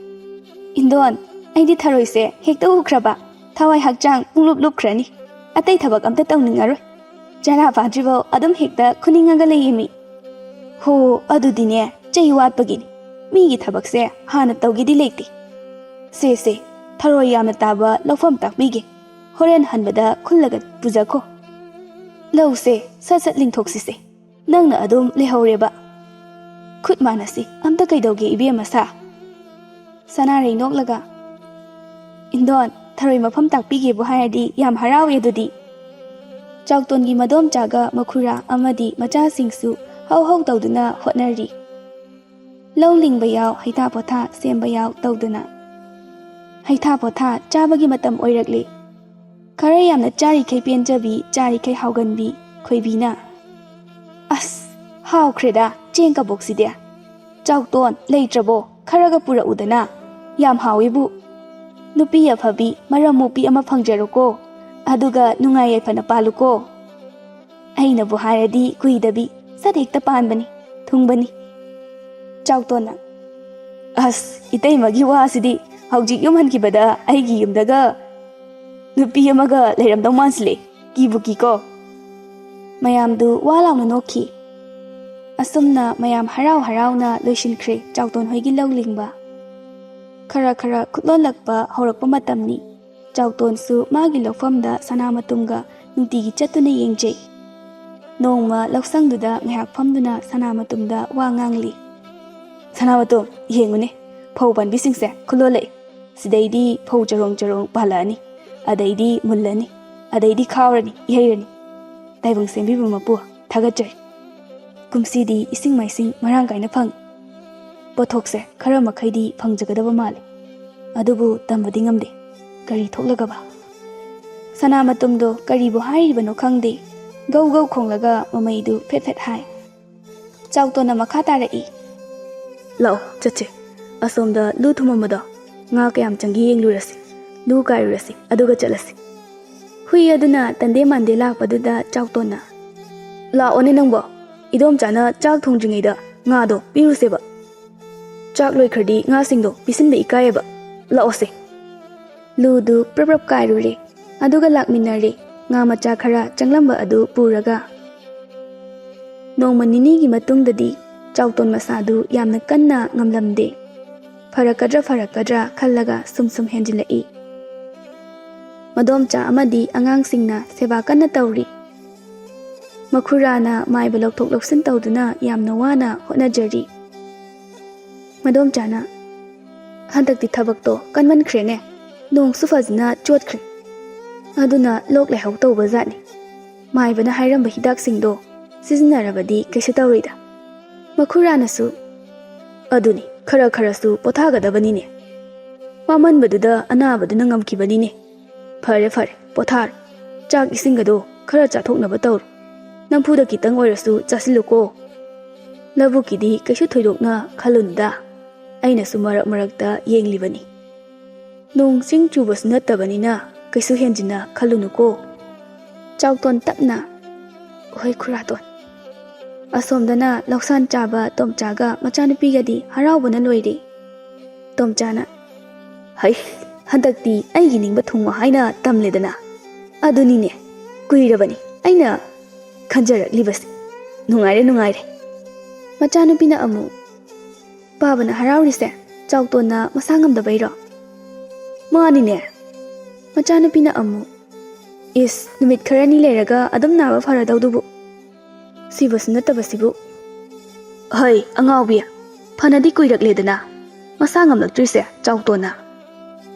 "ꯏꯟꯗꯣꯟ, ꯑꯩꯗꯤ ꯊꯔꯣꯏꯁꯦ ꯍꯦꯛꯇ ꯎꯈ꯭ꯔꯕ ꯊꯋꯥꯏ ꯍꯛꯆꯥꯡ ꯄꯨꯡꯂꯨꯞ ꯂꯨꯞꯈ꯭ꯔꯅꯤ꯫ ꯑꯇꯩ ꯊꯕꯛ ꯑꯝꯇ ꯇꯧꯅꯤꯡꯉꯔꯣꯏ꯫ ꯆꯔꯥ ꯐꯥꯗ꯭ꯔꯤꯐꯥꯎ ꯑꯗꯨꯝ ꯍꯦꯛꯇ ꯈꯨꯅꯤꯡꯉꯒ ꯂꯩꯌꯦꯃꯤ꯫" "ꯍꯣ, ꯑꯗꯨꯗꯤꯅꯦ, ꯆꯩ ꯋꯥꯠꯄꯒꯤꯅꯤ꯫ ꯃꯤꯒꯤ ꯊꯕꯛꯁꯦ ꯍꯥꯟꯅ ꯇꯧꯒꯦꯗꯤ ꯂꯩꯇꯦ꯫ ꯁꯦ, ꯁꯦ, ꯊꯔꯣꯏ ꯌꯥꯝꯅ ꯇꯥꯕ ꯂꯧꯐꯝ ꯇꯥꯛꯄꯤꯒꯦ꯫ ꯍꯣꯔꯦꯟ ꯍꯟꯕꯗ ꯈꯨꯜꯂꯒ ꯄꯨꯖꯈꯣ꯫ ꯂꯧꯁꯦ ꯁꯠ ꯁꯠ ꯂꯤꯡꯊꯣꯛꯁꯤꯁꯦ꯫ ꯅꯪꯅ ꯑꯗꯨꯝ ꯂꯩꯍꯧꯔꯦꯕ꯫ ꯈꯨꯠ ꯃꯥꯟꯅꯁꯤ꯫ ꯑꯝꯇ ꯀꯩꯗꯧꯒꯦ ꯏꯕꯦꯝꯃ ꯁꯥ?" ꯁꯅꯥꯔꯩ ꯅꯣꯛꯂꯒ, "ꯏꯟꯗꯣꯟ, ꯊꯔꯣꯏ ꯃꯐꯝ ꯇꯥꯛꯄꯤꯒꯦꯕꯨ ꯍꯥꯏꯔꯗꯤ ꯌꯥꯝ ꯍꯔꯥꯎꯋꯦ ꯑꯗꯨꯗꯤ꯫" ꯆꯥꯎꯇꯣꯟꯒꯤ ꯃꯗꯣꯝꯆꯥꯒ ꯃꯈꯨꯔꯥ ꯑꯃꯗꯤ ꯃꯆꯥꯁꯤꯡꯁꯨ ꯍꯧ ꯍꯧ ꯇꯧꯗꯨꯅ ꯍꯣꯠꯅꯔꯤ꯫ ꯂꯧ ꯂꯤꯡꯕ ꯌꯥꯎ, ꯍꯩꯊꯥ ꯄꯣꯊꯥ ꯁꯦꯝꯕ ꯌꯥꯎ ꯇꯧꯗꯨꯅ꯫ ꯍꯩꯊꯥ ꯄꯣꯊꯥ ꯆꯥꯕꯒꯤ ꯃꯇꯝ ꯑꯣꯏꯔꯛꯂꯤ꯫ ꯈꯔ ꯌꯥꯝꯅ ꯆꯥꯔꯤꯈꯩ ꯄꯦꯟꯖꯕꯤ, ꯆꯥꯔꯤꯈꯩ ꯍꯥꯎꯒꯟꯕꯤ ꯈꯣꯏꯕꯤꯅ, "ꯑꯁ, ꯍꯥꯎꯈ꯭ꯔꯦꯗ ꯆꯦꯡ ꯀꯕꯣꯛꯁꯤꯗꯤ꯫ ꯆꯥꯎꯇꯣꯟ, ꯂꯩꯇ꯭ꯔꯕꯣ? ꯈꯔꯒ ꯄꯨꯔꯛꯎꯗꯅ꯫ ꯌꯥꯝ ꯍꯥꯎꯋꯤꯕꯨ꯫ ꯅꯨꯄꯤ ꯑꯐꯕꯤ, ꯃꯔꯝ ꯃꯣꯛꯄꯤ ꯑꯃ ꯐꯪꯖꯔꯣꯀꯣ꯫ ꯑꯗꯨꯒ ꯅꯨꯡꯉꯥꯏ ꯌꯥꯏꯐꯅ ꯄꯥꯜꯂꯨꯀꯣ꯫" ꯑꯩꯅꯕꯨ ꯍꯥꯏꯔꯗꯤ ꯀꯨꯏꯗꯕꯤ ꯁꯠ ꯍꯦꯛꯇ ꯄꯥꯟꯕꯅꯤ, ꯊꯨꯡꯕꯅꯤ꯫ ꯆꯥꯎꯇꯣꯟꯅ, "ꯑꯁ, ꯏꯇꯩꯃꯒꯤ ꯋꯥꯁꯤꯗꯤ꯫ ꯍꯧꯖꯤꯛ ꯌꯨꯝ ꯍꯟꯈꯤꯕꯗ ꯑꯩꯒꯤ ꯌꯨꯝꯗꯒ ꯅꯨꯄꯤ ꯑꯃꯒ ꯂꯩꯔꯝꯗꯧ ꯃꯥꯟꯁꯤꯜꯂꯦ꯫ ꯀꯤꯕꯨ ꯀꯤꯀꯣ꯫" ꯃꯌꯥꯝꯗꯨ ꯋꯥ ꯂꯥꯎꯅ ꯅꯣꯛꯈꯤ꯫ ꯑꯁꯨꯝꯅ ꯃꯌꯥꯝ ꯍꯔꯥꯎ ꯍꯔꯥꯎꯅ ꯂꯣꯏꯁꯤꯟꯈ꯭ꯔꯦ ꯆꯥꯎꯇꯣꯟ ꯍꯣꯏꯒꯤ ꯂꯧ ꯂꯤꯡꯕ꯫ ꯈꯔ ꯈꯔ ꯈꯨꯠꯂꯣꯜꯂꯛꯄ ꯍꯧꯔꯛꯄ ꯃꯇꯝꯅꯤ꯫ ꯆꯥꯎꯇꯣꯟꯁꯨ ꯃꯥꯒꯤ ꯂꯧꯐꯝꯗ ꯁꯅꯥꯃꯇꯨꯝꯒ ꯅꯨꯡꯇꯤꯒꯤ ꯆꯠꯇꯨꯅ ꯌꯦꯡꯖꯩ꯫ ꯅꯣꯡꯃ ꯂꯧꯁꯪꯗꯨꯗ ꯉꯥꯏꯍꯥꯛ ꯐꯝꯗꯨꯅ ꯁꯅꯥꯃꯇꯨꯝꯗ ꯋꯥ ꯉꯥꯡꯂꯤ꯫ "ꯁꯅꯥꯃꯇꯨꯝ, ꯌꯦꯡꯉꯨꯅꯦ, ꯐꯧ ꯄꯥꯟꯕꯤꯁꯤꯡꯁꯦ ꯈꯨꯜꯂꯣꯜꯂꯛꯏ꯫ ꯁꯤꯗꯩꯗꯤ ꯐꯧ ꯆꯔꯣꯡ ꯆꯔꯣꯡ ꯄꯥꯜꯂꯛꯑꯅꯤ, ꯑꯗꯩꯗꯤ ꯃꯨꯜꯂꯅꯤ, ꯑꯗꯩꯗꯤ ꯈꯥꯎꯔꯅꯤ, ꯌꯩꯔꯅꯤ꯫ ꯇꯥꯏꯕꯪ ꯁꯦꯝꯕꯤꯕ ꯃꯄꯨ, ꯊꯥꯒꯠꯆꯔꯤ꯫ ꯀꯨꯝꯁꯤꯗꯤ ꯏꯁꯤꯡ ꯃꯥꯏꯁꯤꯡ ꯃꯔꯥꯡ ꯀꯥꯏꯅ ꯐꯪꯉꯤ꯫ ꯄꯣꯠꯊꯣꯛꯁꯦ ꯈꯔ ꯃꯈꯩꯗꯤ ꯐꯪꯖꯒꯗꯕ ꯃꯥꯜꯂꯤ꯫ ꯑꯗꯨꯕꯨ ꯇꯝꯕꯗꯤ ꯉꯝꯗꯦ꯫ ꯀꯔꯤ ꯊꯣꯛꯂꯒꯕ?" ꯁꯅꯥꯃꯇꯨꯝꯗꯣ ꯀꯔꯤꯕꯨ ꯍꯥꯏꯔꯤꯕꯅꯣ ꯈꯪꯗꯦ꯫ ꯒꯧ ꯒꯧ ꯈꯣꯡꯂꯒ ꯃꯃꯩꯗꯨ ꯐꯦꯠ ꯐꯦꯠ ꯍꯥꯏ꯫ ꯆꯥꯎꯇꯣꯟꯅ ꯃꯈꯥ ꯇꯥꯔꯛꯏ꯫ "ꯂꯥꯛꯑꯣ, ꯆꯠꯁꯦ꯫ ꯑꯁꯣꯝꯗ ꯂꯨ ꯊꯨꯝꯃꯝꯕꯗꯣ, ꯉꯥ ꯀꯌꯥꯝ ꯆꯪꯒꯦ ꯌꯦꯡꯂꯨꯔꯁꯤ꯫ ꯂꯨ ꯀꯥꯏꯔꯨꯔꯁꯤ, ꯑꯗꯨꯒ ꯆꯠꯂꯁꯤ꯫" ꯍꯨꯏ ꯑꯗꯨꯅ ꯇꯟꯗꯦ ꯃꯥꯟꯗꯦ ꯂꯥꯛꯄꯗꯨꯗ ꯆꯥꯎꯇꯣꯟꯅ, "ꯂꯥꯛꯑꯣꯅꯦ ꯅꯪꯕꯣ, ꯏꯗꯣꯝꯆꯥꯅ ꯆꯥꯛ ꯊꯣꯡꯗ꯭ꯔꯤꯉꯩꯗ ꯉꯥꯗꯣ ꯄꯤꯔꯨꯁꯦꯕ꯫ ꯆꯥꯛ ꯂꯣꯏꯈ꯭ꯔꯗꯤ ꯉꯥꯁꯤꯡꯗꯣ ꯄꯤꯁꯤꯟꯕ ꯏꯀꯥꯏꯌꯦꯕ꯫ ꯂꯥꯛꯑꯣꯁꯦ꯫" ꯂꯨꯗꯨ ꯄ꯭ꯔꯞ ꯄ꯭ꯔꯞ ꯀꯥꯏꯔꯨꯔꯦ, ꯑꯗꯨꯒ ꯂꯥꯛꯃꯤꯟꯅꯔꯦ꯫ ꯉꯥ ꯃꯆꯥ ꯈꯔ ꯆꯪꯂꯝꯕ ꯑꯗꯨ ꯄꯨꯔꯒ꯫ ꯅꯣꯡꯃ ꯅꯤꯅꯤꯒꯤ ꯃꯇꯨꯡꯗꯗꯤ ꯆꯥꯎꯇꯣꯟ ꯃꯁꯥꯗꯨ ꯌꯥꯝꯅ ꯀꯟꯅ ꯉꯝꯂꯝꯗꯦ꯫ ꯐꯔꯛꯀꯗ꯭ꯔꯥ ꯐꯔꯛꯀꯗ꯭ꯔꯥ ꯈꯜꯂꯒ ꯁꯨꯝ ꯁꯨꯝ ꯍꯦꯟꯖꯤꯜꯂꯛꯏ꯫ ꯑꯗꯣꯝꯆꯥ ꯑꯃꯗꯤ ꯑꯉꯥꯡꯁꯤꯡꯅ ꯁꯦꯕꯥ ꯀꯟꯅ ꯇꯧꯔꯤ꯫ ꯃꯈꯨꯔꯥꯅ ꯃꯥꯏꯕ ꯂꯧꯊꯣꯛ ꯂꯧꯁꯤꯟ ꯇꯧꯗꯨꯅ ꯌꯥꯝꯅ ꯋꯥꯅ ꯍꯣꯠꯅꯖꯔꯤ꯫ ꯃꯗꯣꯝꯆꯥꯅ, "ꯍꯟꯗꯛꯇꯤ ꯊꯕꯛꯇꯣ ꯀꯟꯃꯟꯈ꯭ꯔꯦꯅꯦ, ꯅꯣꯡꯁꯨ ꯐꯖꯅ ꯆꯣꯠꯈ꯭ꯔꯦ, ꯑꯗꯨꯅ ꯂꯣꯛ ꯂꯥꯏꯍꯧ ꯇꯧꯕ ꯖꯥꯠꯅꯤ꯫ ꯃꯥꯏꯕꯅ ꯍꯥꯏꯔꯝꯕ ꯍꯤꯗꯥꯛꯁꯤꯡꯗꯣ ꯁꯤꯖꯤꯟꯅꯔꯕꯗꯤ ꯀꯩꯁꯨ ꯇꯧꯔꯣꯏꯗ"꯫ ꯃꯈꯨꯔꯥꯅꯁꯨ, "ꯑꯗꯨꯅꯤ, ꯈꯔ ꯈꯔꯁꯨ ꯄꯣꯊꯥꯒꯗꯕꯅꯤꯅꯦ꯫ ꯋꯥꯃꯟꯕꯗꯨꯗ ꯑꯅꯥꯕꯗꯨꯅ ꯉꯝꯈꯤꯕꯅꯤꯅꯦ꯫ ꯐꯔꯦ ꯐꯔꯦ, ꯄꯣꯊꯥꯔꯣ꯫ ꯆꯥꯛ ꯏꯁꯤꯡꯒꯗꯣ ꯈꯔ ꯆꯥꯊꯣꯛꯅꯕ ꯇꯧꯔꯣ꯫ ꯅꯝꯐꯨꯗ ꯈꯤꯇꯪ ꯑꯣꯏꯔꯁꯨ ꯆꯥꯁꯤꯜꯂꯨꯀꯣ꯫ ꯂꯧꯕꯨꯛꯀꯤꯗꯤ ꯀꯩꯁꯨ ꯊꯣꯏꯗꯣꯛꯅ ꯈꯜꯂꯨꯅꯨꯗ"꯫ ꯑꯩꯅꯁꯨ ꯃꯔꯛ ꯃꯔꯛꯇ ꯌꯦꯡꯂꯤꯕꯅꯤ꯫ ꯅꯣꯡ ꯆꯤꯡ ꯆꯨꯕꯁꯨ ꯅꯠꯇꯕꯅꯤꯅ ꯀꯩꯁꯨ ꯍꯦꯟꯖꯤꯟꯅ ꯈꯜꯂꯨꯅꯨꯀꯣ꯫ ꯆꯥꯎꯇꯣꯟ ꯇꯞꯅ, "ꯍꯣꯏ ꯈꯨꯔꯥꯇꯣꯟ"꯫ ꯑꯁꯣꯝꯗꯅ ꯂꯧꯁꯥꯟ ꯆꯥꯕ ꯇꯣꯝꯆꯥꯒ ꯃꯆꯥꯅꯨꯄꯤꯒꯗꯤ ꯍꯔꯥꯎꯕꯅ ꯂꯣꯏꯔꯦ꯫ ꯇꯣꯝꯆꯥꯅ, "ꯍꯩ, ꯍꯟꯗꯛꯇꯤ ꯑꯩꯒꯤ ꯅꯤꯡꯕ ꯊꯨꯡꯉꯣ ꯍꯥꯏꯅ ꯇꯝꯂꯦꯗꯅ꯫ ꯑꯗꯨꯅꯤꯅꯦ, ꯀꯨꯏꯔꯕꯅꯤ ꯑꯩꯅ ꯈꯟꯖꯔꯛꯂꯤꯕꯁꯦ꯫ ꯅꯨꯡꯉꯥꯏꯔꯦ, ꯅꯨꯡꯉꯥꯏꯔꯦ"꯫ ꯃꯆꯥꯅꯨꯄꯤꯅ ꯑꯃꯨꯛ, "ꯄꯥꯕꯅ ꯍꯔꯥꯎꯔꯤꯁꯦ ꯆꯥꯎꯇꯣꯟꯅ ꯃꯁꯥ ꯉꯝꯗꯕꯩꯔꯣ?" "ꯃꯥꯅꯤꯅꯦ"꯫ ꯃꯆꯥꯅꯨꯄꯤꯅ ꯑꯃꯨꯛ, "ꯏꯁ, ꯅꯨꯃꯤꯠ ꯈꯔꯅꯤ ꯂꯩꯔꯒ ꯑꯗꯨꯝ ꯅꯥꯕ ꯐꯔꯗꯧꯗꯨꯕꯨ꯫ ꯁꯤꯕꯁꯨ ꯅꯠꯇꯕꯁꯤꯕꯨ"꯫ "ꯍꯩ, ꯑꯉꯥꯎꯕꯤ, ꯐꯅꯗꯤ ꯀꯨꯏꯔꯛꯂꯦꯗꯅ ꯃꯁꯥ ꯉꯝꯂꯛꯇ꯭ꯔꯤꯁꯦ ꯆꯥꯎꯇꯣꯟꯅ꯫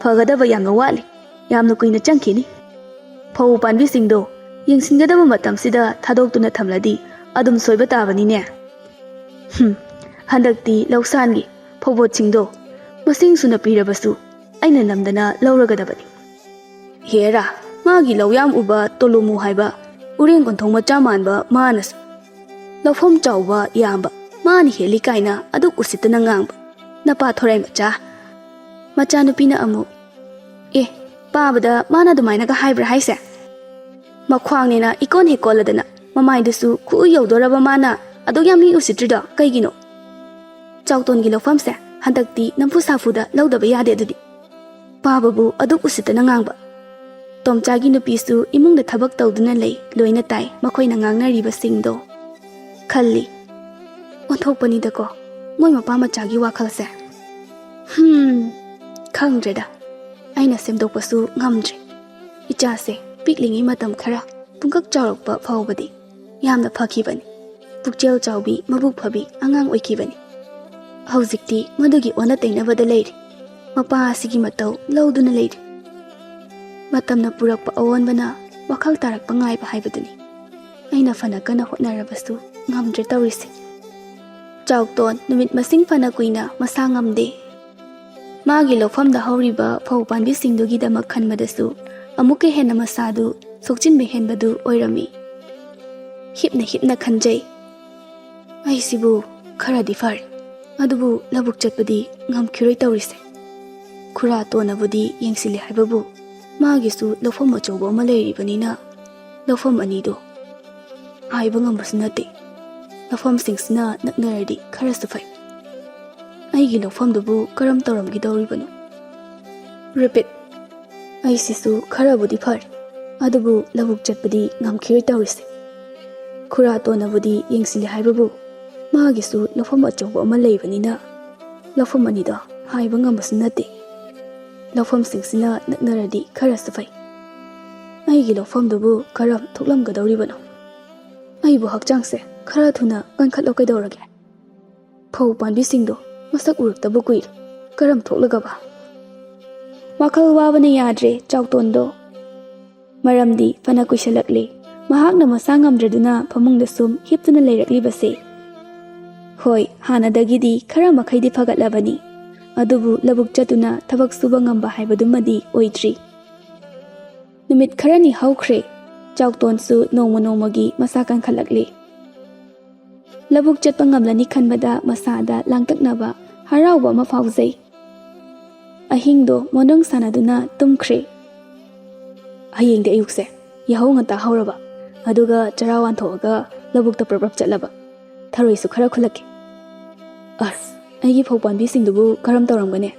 ꯐꯒꯗꯕ ꯌꯥꯝꯅ ꯋꯥꯠꯂꯤ, ꯌꯥꯝꯅ ꯀꯨꯏꯅ ꯆꯪꯈꯤꯅꯤ꯫ ꯐꯧ ꯄꯥꯟꯕꯤꯁꯤꯡꯗꯣ ꯌꯦꯡꯁꯤꯟꯒꯗꯕ ꯃꯇꯝꯁꯤꯗ ꯊꯥꯗꯣꯛꯇꯨꯅ ꯊꯝꯂꯗꯤ ꯑꯗꯨꯝ ꯁꯣꯏꯕ ꯇꯥꯕꯅꯤꯅꯦ꯫ ꯍꯨꯝ, ꯍꯟꯗꯛꯇꯤ ꯂꯧꯁꯥꯟꯒꯤ ꯐꯧꯕꯣꯠꯁꯤꯡꯗꯣ ꯃꯁꯤꯡ ꯁꯨꯅ ꯄꯤꯔꯕꯁꯨ ꯑꯩꯅ ꯅꯝꯗꯅ ꯂꯧꯔꯒꯗꯕꯅꯤ"꯫ ꯍꯦꯔꯥ, ꯃꯥꯒꯤ ꯂꯧ ꯌꯥꯝ ꯎꯕ ꯇꯣꯂꯨꯃꯨ ꯍꯥꯏꯕ ꯎꯔꯦꯡ ꯀꯣꯟꯊꯣꯡ ꯃꯆꯥ ꯃꯥꯟꯕ ꯃꯥꯅꯁꯨ ꯂꯧꯐꯝ ꯆꯥꯎꯕ ꯌꯥꯝꯕ ꯃꯥꯅ ꯍꯦꯜꯂꯤ ꯀꯥꯏꯅ ꯑꯗꯨꯛ ꯎꯁꯤꯠꯇꯅ ꯉꯥꯡꯕ ꯅꯄꯥ ꯊꯣꯔꯥꯏ ꯃꯆꯥ꯫ ꯃꯆꯥꯅꯨꯄꯤꯅ ꯑꯃꯨꯛ, "ꯑꯦ, ꯄꯥꯕꯗ ꯃꯥꯅ ꯑꯗꯨꯃꯥꯏꯅꯒ ꯍꯥꯏꯕ꯭ꯔꯥ ꯍꯥꯏꯁꯦ? ꯃꯈ꯭ꯋꯥꯡꯅꯦꯅ ꯏꯀꯣꯟ ꯍꯦꯛ ꯀꯣꯜꯂꯗꯅ ꯃꯃꯥꯏꯗꯨꯁꯨ ꯈꯨꯎ ꯌꯧꯗꯣꯔꯕ ꯃꯥꯅ ꯑꯗꯨꯛ ꯌꯥꯝ ꯃꯤ ꯎꯁꯤꯠꯇ꯭ꯔꯤꯗꯣ ꯀꯩꯒꯤꯅꯣ? ꯆꯥꯎꯇꯣꯟꯒꯤ ꯂꯧꯐꯝꯁꯦ ꯍꯟꯗꯛꯇꯤ ꯅꯝꯐꯨ ꯁꯥꯐꯨꯗ ꯂꯧꯗꯕ ꯌꯥꯗꯦ ꯑꯗꯨꯗꯤ"꯫ ꯄꯥꯕꯕꯨ ꯑꯗꯨꯛ ꯎꯁꯤꯠꯇꯅ ꯉꯥꯡꯕ꯫ ꯇꯣꯝꯆꯥꯒꯤ ꯅꯨꯄꯤꯁꯨ ꯏꯃꯨꯡꯗ ꯊꯕꯛ ꯇꯧꯗꯨꯅ ꯂꯩ, ꯂꯣꯏꯅ ꯇꯥꯏ ꯃꯈꯣꯏꯅ ꯉꯥꯡꯅꯔꯤꯕꯁꯤꯡꯗꯣ꯫ ꯈꯜꯂꯤ, "ꯑꯣꯟꯊꯣꯛꯄꯅꯤꯗꯀꯣ ꯃꯣꯏ ꯃꯄꯥ ꯃꯆꯥꯒꯤ ꯋꯥꯈꯜꯁꯦ꯫ ꯍꯝ, ꯈꯪꯗ꯭ꯔꯦꯗ, ꯑꯩꯅ ꯁꯦꯝꯗꯣꯛꯄꯁꯨ ꯉꯝꯗ꯭ꯔꯦ"꯫ ꯏꯆꯥꯁꯦ ꯄꯤꯛꯂꯤꯉꯩ ꯃꯇꯝ ꯈꯔ ꯄꯨꯡꯀꯛ ꯆꯥꯎꯔꯛꯄ ꯐꯥꯎꯕꯗꯤ ꯌꯥꯝꯅ ꯐꯈꯤꯕꯅꯤ꯫ ꯄꯨꯛꯆꯦꯜ ꯆꯥꯎꯕꯤ, ꯃꯕꯨꯛ ꯐꯕꯤ ꯑꯉꯥꯡ ꯑꯣꯏꯈꯤꯕꯅꯤ꯫ ꯍꯧꯖꯤꯛꯇꯤ ꯃꯗꯨꯒꯤ ꯑꯣꯟꯅ ꯇꯩꯅꯕꯗ ꯂꯩꯔꯤ꯫ ꯃꯄꯥ ꯑꯁꯤꯒꯤ ꯃꯇꯧ ꯂꯧꯗꯨꯅ ꯂꯩꯔꯤ꯫ ꯃꯇꯝꯅ ꯄꯨꯔꯛꯄ ꯑꯑꯣꯟꯕꯅ ꯋꯥꯈꯜ ꯇꯥꯔꯛꯄ ꯉꯥꯏꯕ ꯍꯥꯏꯕꯗꯨꯅꯤ꯫ ꯑꯩꯅ ꯐꯅ ꯀꯟꯅ ꯍꯣꯠꯅꯔꯕꯁꯨ ꯉꯝꯗ꯭ꯔꯦ ꯇꯧꯔꯤꯁꯦ꯫ ꯆꯥꯎꯇꯣꯟ ꯅꯨꯃꯤꯠ ꯃꯁꯤꯡ ꯐꯅ ꯀꯨꯏꯅ ꯃꯁꯥ ꯉꯝꯗꯦ꯫ ꯃꯥꯒꯤ ꯂꯧꯐꯝꯗ ꯍꯧꯔꯤꯕ ꯐꯧ ꯄꯥꯝꯕꯤꯁꯤꯡꯗꯨꯒꯤꯗꯃꯛ ꯈꯟꯕꯗꯁꯨ ꯑꯃꯨꯛꯀ ꯍꯦꯟꯅ ꯃꯁꯥꯗꯨ ꯁꯣꯛꯆꯤꯟꯕ ꯍꯦꯟꯕꯗꯨ ꯑꯣꯏꯔꯝꯃꯤ꯫ ꯍꯤꯞꯅ ꯍꯤꯞꯅ ꯈꯟꯖꯩ, "ꯑꯩꯁꯤꯕꯨ ꯈꯔꯗꯤ ꯐꯔꯦ, ꯑꯗꯨꯕꯨ ꯂꯧꯕꯨꯛ ꯆꯠꯄꯗꯤ ꯉꯝꯈꯤꯔꯣꯏ ꯇꯧꯔꯤꯁꯦ꯫ ꯈꯨꯔꯥ ꯇꯣꯟꯅꯕꯨꯗꯤ ꯌꯦꯡꯁꯤꯜꯂꯦ ꯍꯥꯏꯕꯕꯨ ꯃꯥꯒꯤꯁꯨ ꯂꯧꯐꯝ ꯑꯆꯧꯕ ꯑꯃ ꯂꯩꯔꯤꯕꯅꯤꯅ ꯂꯧꯐꯝ ꯑꯅꯤꯗꯣ ꯍꯥꯏꯕ ꯉꯝꯕꯁꯨ ꯅꯠꯇꯦ꯫ ꯂꯧꯐꯝꯁꯤꯡꯁꯤꯅ ꯅꯛꯅꯔꯗꯤ ꯈꯔꯁꯨ ꯐꯩ꯫ ꯑꯩꯒꯤ ꯂꯧꯐꯝꯗꯨꯕꯨ ꯀꯔꯝ ꯇꯧꯔꯝꯒꯗꯧꯔꯤꯕꯅꯣ?" Repeat. ꯑꯩꯁꯤꯁꯨ ꯈꯔꯕꯨꯗꯤ ꯐꯔꯦ, ꯑꯗꯨꯕꯨ ꯂꯧꯕꯨꯛ ꯆꯠꯄꯗꯤ ꯉꯝꯈꯤꯔꯣꯏ ꯇꯧꯔꯤꯁꯦ꯫ ꯈꯨꯔꯥ ꯇꯣꯟꯅꯕꯨꯗꯤ ꯌꯦꯡꯁꯤꯜꯂꯦ ꯍꯥꯏꯕꯕꯨ ꯃꯥꯒꯤꯁꯨ ꯂꯧꯐꯝ ꯑꯆꯧꯕ ꯑꯃ ꯂꯩꯕꯅꯤꯅ ꯂꯧꯐꯝ ꯑꯅꯤꯗꯣ ꯍꯥꯏꯕ ꯉꯝꯕꯁꯨ ꯅꯠꯇꯦ꯫ ꯂꯧꯐꯝꯁꯤꯡꯁꯤꯅ ꯅꯛꯅꯔꯗꯤ ꯈꯔꯁꯨ ꯐꯩ꯫ ꯑꯩꯒꯤ ꯂꯧꯐꯝꯗꯨꯕꯨ ꯀꯔꯝ ꯊꯣꯛꯂꯝꯒꯗꯧꯔꯤꯕꯅꯣ? ꯑꯩꯕꯨ ꯍꯛꯆꯥꯡꯁꯦ ꯈꯔ ꯊꯨꯅ ꯀꯟꯈꯠꯂꯣ ꯀꯩꯗꯧꯔꯒꯦ? ꯐꯧ ꯄꯥꯝꯕꯤꯁꯤꯡꯗꯣ ꯃꯁꯛ ꯎꯔꯛꯇꯕ ꯀꯨꯏꯔꯦ꯫ ꯀꯔꯝ ꯊꯣꯛꯂꯒꯕ? ꯋꯥꯈꯜ ꯋꯥꯕꯅ ꯌꯥꯗ꯭ꯔꯦ ꯆꯥꯎꯇꯣꯟꯗꯣ꯫ ꯃꯔꯝꯗꯤ ꯐꯅ ꯀꯨꯏꯁꯜꯂꯛꯂꯦ ꯃꯍꯥꯛꯅ ꯃꯁꯥ ꯉꯝꯗ꯭ꯔꯗꯨꯅ ꯐꯃꯨꯡꯗ ꯁꯨꯝ ꯍꯤꯞꯇꯨꯅ ꯂꯩꯔꯛꯂꯤꯕꯁꯦ꯫ ꯍꯣꯏ, ꯍꯥꯟꯅꯗꯒꯤꯗꯤ ꯈꯔ ꯃꯈꯩꯗꯤ ꯐꯒꯠꯂꯕꯅꯤ, ꯑꯗꯨꯕꯨ ꯂꯧꯕꯨꯛ ꯆꯠꯇꯨꯅ ꯊꯕꯛ ꯁꯨꯕ ꯉꯝꯕ ꯍꯥꯏꯕꯗꯨꯃꯗꯤ ꯑꯣꯏꯗ꯭ꯔꯤ꯫ ꯅꯨꯃꯤꯠ ꯈꯔꯅꯤ ꯍꯧꯈ꯭ꯔꯦ꯫ ꯆꯥꯎꯇꯣꯟꯁꯨ ꯅꯣꯡꯃ ꯅꯣꯡꯃꯒꯤ ꯃꯁꯥ ꯀꯟꯈꯠꯂꯛꯂꯦ꯫ ꯂꯧꯕꯨꯛ ꯆꯠꯄ ꯉꯝꯂꯅꯤ ꯈꯟꯕꯗ ꯃꯁꯥꯗ ꯂꯥꯡꯇꯛꯅꯕ, ꯍꯔꯥꯎꯕ ꯑꯃ ꯐꯥꯎꯖꯩ꯫ ꯑꯍꯤꯡꯗꯣ ꯃꯣꯟꯗ꯭ꯔꯪ ꯁꯥꯟꯅꯗꯨꯅ ꯇꯨꯝꯈ꯭ꯔꯦ꯫ ꯍꯌꯦꯡꯗꯤ ꯑꯌꯨꯛꯁꯦ ꯌꯥꯍꯧ ꯉꯟꯇꯥ ꯍꯧꯔꯕ, ꯑꯗꯨꯒ ꯆꯔꯥ ꯋꯥꯟꯊꯣꯛꯑꯒ ꯂꯧꯕꯨꯛꯇ ꯄ꯭ꯔꯞ ꯄ꯭ꯔꯞ ꯆꯠꯂꯕ, ꯊꯔꯣꯏꯁꯨ ꯈꯔ ꯈꯨꯜꯂꯛꯀꯦ꯫ ꯑꯁ, ꯑꯩꯒꯤ ꯐꯧ ꯄꯥꯝꯕꯤꯁꯤꯡꯗꯨꯕꯨ ꯀꯔꯝ ꯇꯧꯔꯝꯒꯅꯤ?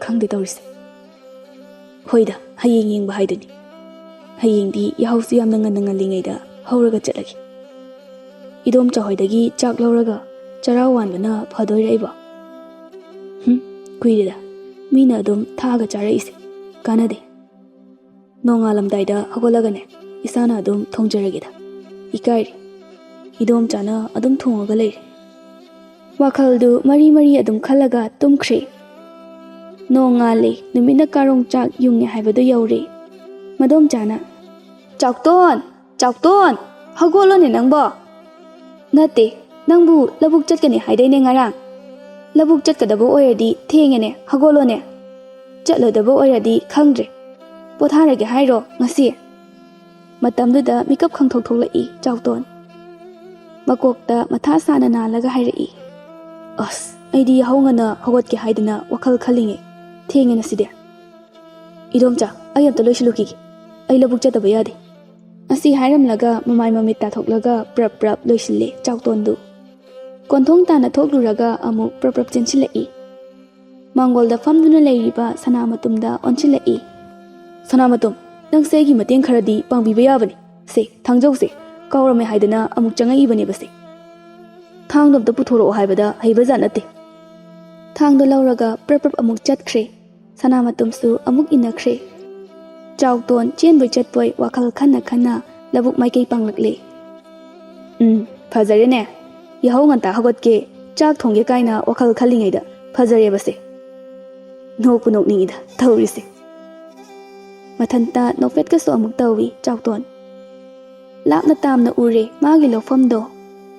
ꯈꯪꯗꯦ ꯇꯧꯔꯤꯁꯦ꯫ ꯍꯣꯏꯗ, ꯍꯌꯦꯡ ꯌꯦꯡꯕ ꯍꯥꯏꯗꯨꯅꯤ꯫ ꯍꯌꯦꯡꯗꯤ ꯌꯥꯍꯧꯁꯨ ꯌꯥꯝꯅ ꯉꯟꯅ ꯉꯜꯂꯤꯉꯩꯗ ꯍꯧꯔꯒ ꯆꯠꯂꯒꯦ꯫ ꯏꯗꯣꯝꯆꯥ ꯍꯣꯏꯗꯒꯤ ꯆꯥꯛ ꯂꯧꯔꯒ ꯆꯔꯥ ꯋꯥꯟꯕꯅ ꯐꯗꯣꯏꯔ ꯑꯩꯕꯣ? ꯍꯨꯝ, ꯀꯨꯏꯔꯦꯗ ꯃꯤꯅ ꯑꯗꯨꯝ ꯊꯥꯒ ꯆꯥꯔꯛꯏꯁꯦ꯫ ꯀꯥꯟꯅꯗꯦ꯫ ꯅꯣꯡꯉꯥꯜꯂꯝꯗꯥꯏꯗ ꯍꯧꯒꯠꯂꯒꯅꯦ, ꯏꯁꯥꯅ ꯑꯗꯨꯝ ꯊꯣꯡꯖꯔꯒꯦꯗ꯫ ꯏꯀꯥꯏꯔꯦ꯫ ꯏꯗꯣꯝꯆꯥꯅ ꯑꯗꯨꯝ ꯊꯣꯡꯉꯒ ꯂꯩꯔꯦ꯫ ꯋꯥꯈꯜꯗꯨ ꯃꯔꯤ ꯃꯔꯤ ꯑꯗꯨꯝ ꯈꯜꯂꯒ ꯇꯨꯝꯈ꯭ꯔꯦ꯫ ꯅꯣꯡꯉꯥꯜꯂꯦ, ꯅꯨꯃꯤꯠꯅ ꯀꯥꯔꯣꯡ ꯆꯥꯛ ꯌꯨꯡꯉꯦ ꯍꯥꯏꯕꯗꯨ ꯌꯧꯔꯦ꯫ ꯃꯗꯣꯝꯆꯥꯅ, "ꯆꯥꯎꯇꯣꯟ! ꯆꯥꯎꯇꯣꯟ! ꯍꯧꯒꯠꯂꯣꯅꯦ ꯅꯪꯕꯣ!" "ꯅꯠꯇꯦ, ꯅꯪꯕꯨ ꯂꯧꯕꯨꯛ ꯆꯠꯀꯅꯤ ꯍꯥꯏꯗꯥꯏꯅꯦ ꯉꯔꯥꯡ? ꯂꯧꯕꯨꯛ ꯆꯠꯀꯗꯕ ꯑꯣꯏꯔꯗꯤ ꯊꯦꯡꯉꯦꯅꯦ, ꯍꯧꯒꯠꯂꯣꯅꯦ꯫ ꯆꯠꯂꯣꯏꯗꯕ ꯑꯣꯏꯔꯗꯤ ꯈꯪꯗ꯭ꯔꯦ꯫ ꯄꯣꯊꯥꯔꯒꯦ ꯍꯥꯏꯔꯣ ꯉꯁꯤ?" ꯃꯇꯝꯗꯨꯗ ꯃꯤꯀꯞ ꯈꯪꯊꯣꯛ ꯊꯣꯛꯂꯛꯏ ꯆꯥꯎꯇꯣꯟ꯫ ꯃꯀꯣꯛꯇ ꯃꯊꯥ ꯁꯥꯅ ꯅꯥꯜꯂꯒ ꯍꯥꯏꯔꯛꯏ, "ꯑꯁ, ꯑꯩꯗꯤ ꯌꯥꯍꯧ ꯉꯟꯅ ꯍꯧꯒꯠꯀꯦ ꯍꯥꯏꯗꯅ ꯋꯥꯈꯜ ꯈꯜꯂꯤꯉꯩ ꯊꯦꯡꯉꯦ ꯉꯁꯤꯗꯤ꯫ ꯏꯗꯣꯝꯆꯥ, ꯑꯩ ꯑꯝꯇ ꯂꯣꯏꯁꯤꯜꯂꯨꯈꯤꯒꯦ꯫ ꯑꯩ ꯂꯧꯕꯨꯛ ꯆꯠꯇꯕ ꯌꯥꯗꯦ꯫" ꯑꯁꯤ ꯍꯥꯏꯔꯝꯂꯒ ꯃꯃꯥꯏ ꯃꯃꯤꯠ ꯇꯥꯊꯣꯛꯂꯒ ꯄ꯭ꯔꯞ ꯄ꯭ꯔꯞ ꯂꯣꯏꯁꯤꯜꯂꯦ ꯆꯥꯎꯇꯣꯟꯗꯨ꯫ ꯀꯣꯟꯊꯣꯡ ꯇꯥꯅ ꯊꯣꯛꯂꯨꯔꯒ ꯑꯃꯨꯛ ꯄ꯭ꯔꯞ ꯄ꯭ꯔꯞ ꯆꯦꯟꯁꯤꯜꯂꯛꯏ꯫ ꯃꯥꯡꯒꯣꯜꯗ ꯐꯝꯗꯨꯅ ꯂꯩꯔꯤꯕ ꯁꯅꯥꯃꯇꯨꯝꯗ ꯑꯣꯟꯁꯤꯜꯂꯛꯏ꯫ "ꯁꯅꯥꯃꯇꯨꯝ, ꯅꯪꯁꯦ ꯑꯩꯒꯤ ꯃꯇꯦꯡ ꯈꯔꯗꯤ ꯄꯥꯡꯕꯤꯕ ꯌꯥꯕꯅꯤ꯫ ꯁꯦ, ꯊꯥꯡꯖꯧꯁꯦ, ꯀꯥꯎꯔꯝꯃꯦ ꯍꯥꯏꯗꯅ ꯑꯃꯨꯛ ꯆꯪꯉꯛꯏꯕꯅꯦꯕ ꯁꯦ꯫ ꯊꯥꯡꯗꯣ ꯑꯝꯇ ꯄꯨꯊꯣꯔꯛꯑꯣ ꯍꯥꯏꯕꯗ ꯍꯩꯕꯖꯥꯠ ꯅꯠꯇꯦ꯫" ꯊꯥꯡꯗꯣ ꯂꯧꯔꯒ ꯄ꯭ꯔꯞ ꯄ꯭ꯔꯞ ꯑꯃꯨꯛ ꯆꯠꯈ꯭ꯔꯦ꯫ ꯁꯅꯥꯃꯇꯨꯝꯁꯨ ꯑꯃꯨꯛ ꯏꯟꯅꯈ꯭ꯔꯦ꯫ ꯆꯥꯎꯇꯣꯟ ꯆꯦꯟꯕꯣꯏ ꯆꯠꯄꯣꯏ ꯋꯥꯈꯜ ꯈꯟꯅ ꯈꯟꯅ ꯂꯧꯕꯨꯛ ꯃꯥꯏꯀꯩ ꯄꯥꯡꯂꯛꯂꯦ꯫ "ꯎꯝ, ꯐꯖꯔꯦꯅꯦ꯫ ꯌꯥꯍꯧ ꯉꯟꯇꯥ ꯍꯧꯒꯠꯀꯦ, ꯆꯥꯛ ꯊꯣꯡꯒꯦ ꯀꯥꯏꯅ ꯋꯥꯈꯜ ꯈꯜꯂꯤꯉꯩꯗ ꯐꯖꯔꯦꯕꯁꯦ꯫ ꯅꯣꯛꯄꯨ ꯅꯣꯛꯅꯤꯡꯉꯤꯗ ꯇꯧꯔꯤꯁꯦ꯫" ꯃꯊꯟꯇ ꯅꯣꯛꯐꯦꯠꯀꯁꯨ ꯑꯃꯨꯛ ꯇꯧꯏ ꯆꯥꯎꯇꯣꯟ꯫ ꯂꯥꯞꯅ ꯇꯥꯝꯅ ꯎꯔꯦ ꯃꯥꯒꯤ ꯂꯧꯐꯝꯗꯣ꯫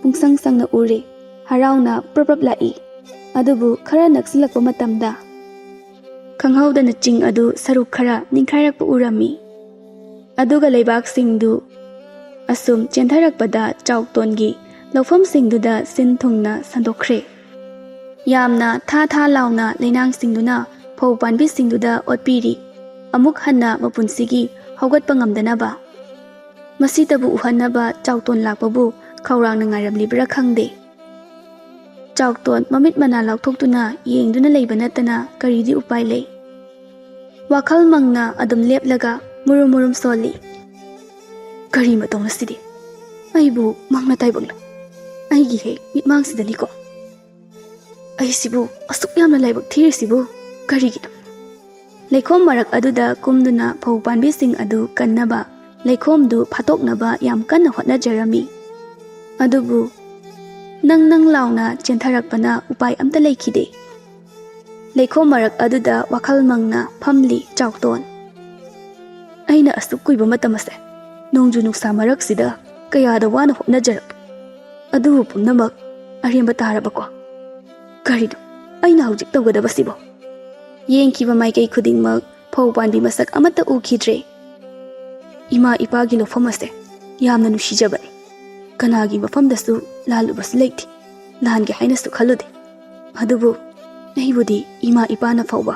ꯄꯨꯡꯁꯪ ꯁꯪꯅ ꯎꯔꯦ꯫ ꯍꯔꯥꯎꯅ ꯄ꯭ꯔꯞ ꯄ꯭ꯔꯞ ꯂꯥꯛꯏ꯫ ꯑꯗꯨꯕꯨ ꯈꯔ ꯅꯛꯁꯤꯜꯂꯛꯄ ꯃꯇꯝꯗ ꯈꯪꯍꯧꯗꯅ ꯆꯤꯡ ꯑꯗꯨ ꯁꯔꯨꯛ ꯈꯔ ꯅꯤꯡꯈꯥꯏꯔꯛꯄ ꯎꯔꯝꯃꯤ꯫ ꯑꯗꯨꯒ ꯂꯩꯕꯥꯛꯁꯤꯡꯗꯨ ꯑꯁꯨꯝ ꯆꯦꯟꯊꯔꯛꯄꯗ ꯆꯥꯎꯇꯣꯟꯒꯤ ꯂꯧꯐꯝꯁꯤꯡꯗꯨꯗ ꯁꯤꯟ ꯊꯨꯡꯅ ꯁꯟꯗꯣꯛꯈ꯭ꯔꯦ꯫ ꯌꯥꯝꯅ ꯊꯥ ꯊꯥ ꯂꯥꯎꯅ ꯂꯩꯅꯥꯡꯁꯤꯡꯗꯨꯅ ꯐꯧ ꯄꯥꯝꯕꯤꯁꯤꯡꯗꯨꯗ ꯑꯣꯠꯄꯤꯔꯤ꯫ ꯑꯃꯨꯛ ꯍꯟꯅ ꯃꯄꯨꯟꯁꯤꯒꯤ ꯍꯧꯒꯠꯄ ꯉꯝꯗꯅꯕ꯫ ꯃꯁꯤꯇꯕꯨ ꯎꯍꯟꯅꯕ ꯆꯥꯎꯇꯣꯟ ꯂꯥꯛꯄꯕꯨ ꯈꯧꯔꯥꯡꯅ ꯉꯥꯏꯔꯝꯂꯤꯕ꯭ꯔꯥ ꯈꯪꯗꯦ꯫ ꯆꯥꯎꯇꯣꯟ ꯃꯃꯤꯠ ꯃꯅꯥ ꯂꯥꯎꯊꯣꯛꯇꯨꯅ ꯌꯦꯡꯗꯨꯅ ꯂꯩꯕ ꯅꯠꯇꯅ ꯀꯔꯤꯗꯤ ꯎꯄꯥꯏ ꯂꯩ? ꯋꯥꯈꯜ ꯃꯪꯅ ꯑꯗꯨꯝ ꯂꯦꯞꯂꯒ ꯃꯨꯔꯨꯝ ꯃꯨꯔꯨꯝ ꯁꯣꯜꯂꯤ꯫ "ꯀꯔꯤ ꯃꯇꯧꯅꯣ ꯁꯤꯗꯤ? ꯑꯩꯕꯨ ꯃꯪꯅ ꯇꯥꯏꯕꯛꯂ? ꯑꯩꯒꯤ ꯍꯦꯛ ꯃꯤꯠꯃꯥꯡꯁꯤꯗꯅꯤꯀꯣ꯫ ꯑꯩꯁꯤꯕꯨ ꯑꯁꯨꯛ ꯌꯥꯝꯅ ꯂꯥꯏꯕꯛ ꯊꯤꯔꯤꯁꯤꯕꯨ ꯀꯔꯤꯒꯤꯅꯣ?" ꯂꯩꯈꯣꯝ ꯃꯔꯛ ꯑꯗꯨꯗ ꯀꯨꯝꯗꯨꯅ ꯐꯧ ꯄꯥꯝꯕꯤꯁꯤꯡ ꯑꯗꯨ ꯀꯟꯅꯕ, ꯂꯩꯈꯣꯝꯗꯨ ꯐꯥꯠꯇꯣꯛꯅꯕ ꯌꯥꯝ ꯀꯟꯅ ꯍꯣꯠꯅꯖꯔꯝꯃꯤ꯫ ꯑꯗꯨꯕꯨ ꯅꯪ ꯅꯪ ꯂꯥꯎꯅ ꯆꯦꯟꯊꯔꯛꯄꯅ ꯎꯄꯥꯏ ꯑꯝꯇ ꯂꯩꯈꯤꯗꯦ꯫ ꯂꯩꯈꯣꯝ ꯃꯔꯛ ꯑꯗꯨꯗ ꯋꯥꯈꯜ ꯃꯪꯅ ꯐꯝꯂꯤ ꯆꯥꯎꯇꯣꯟ꯫ ꯑꯩꯅ ꯑꯁꯨꯛ ꯀꯨꯏꯕ ꯃꯇꯝ ꯑꯁꯦ ꯅꯣꯡꯖꯨ ꯅꯨꯡꯁꯥ ꯃꯔꯛꯁꯤꯗ ꯀꯌꯥꯗ ꯋꯥꯅ ꯍꯣꯠꯅꯖꯔꯛ, ꯑꯗꯨꯕꯨ ꯄꯨꯝꯅꯃꯛ ꯑꯔꯦꯝꯕ ꯇꯥꯔꯕꯀꯣ? ꯀꯔꯤꯅꯣ ꯑꯩꯅ ꯍꯧꯖꯤꯛ ꯇꯧꯒꯗꯕꯁꯤꯕꯣ? ꯌꯦꯡꯈꯤꯕ ꯃꯥꯏꯀꯩ ꯈꯨꯗꯤꯡꯃꯛ ꯐꯧ ꯄꯥꯟꯕꯤ ꯃꯁꯛ ꯑꯃꯠꯇ ꯎꯈꯤꯗ꯭ꯔꯦ꯫ ꯏꯃꯥ ꯏꯄꯥꯒꯤ ꯂꯧꯐꯝ ꯑꯁꯦ ꯌꯥꯝꯅ ꯅꯨꯡꯁꯤꯖꯕꯅꯤ꯫ ꯀꯅꯥꯒꯤ ꯃꯐꯝꯗꯁꯨ ꯂꯥꯜꯂꯨꯕꯁꯨ ꯂꯩꯇꯦ, ꯂꯥꯟꯒꯦ ꯍꯥꯏꯅꯁꯨ ꯈꯜꯂꯨꯗꯦ꯫ ꯑꯗꯨꯕꯨ ꯑꯩꯕꯨꯗꯤ ꯏꯃꯥ ꯏꯄꯥꯅ ꯐꯥꯎꯕ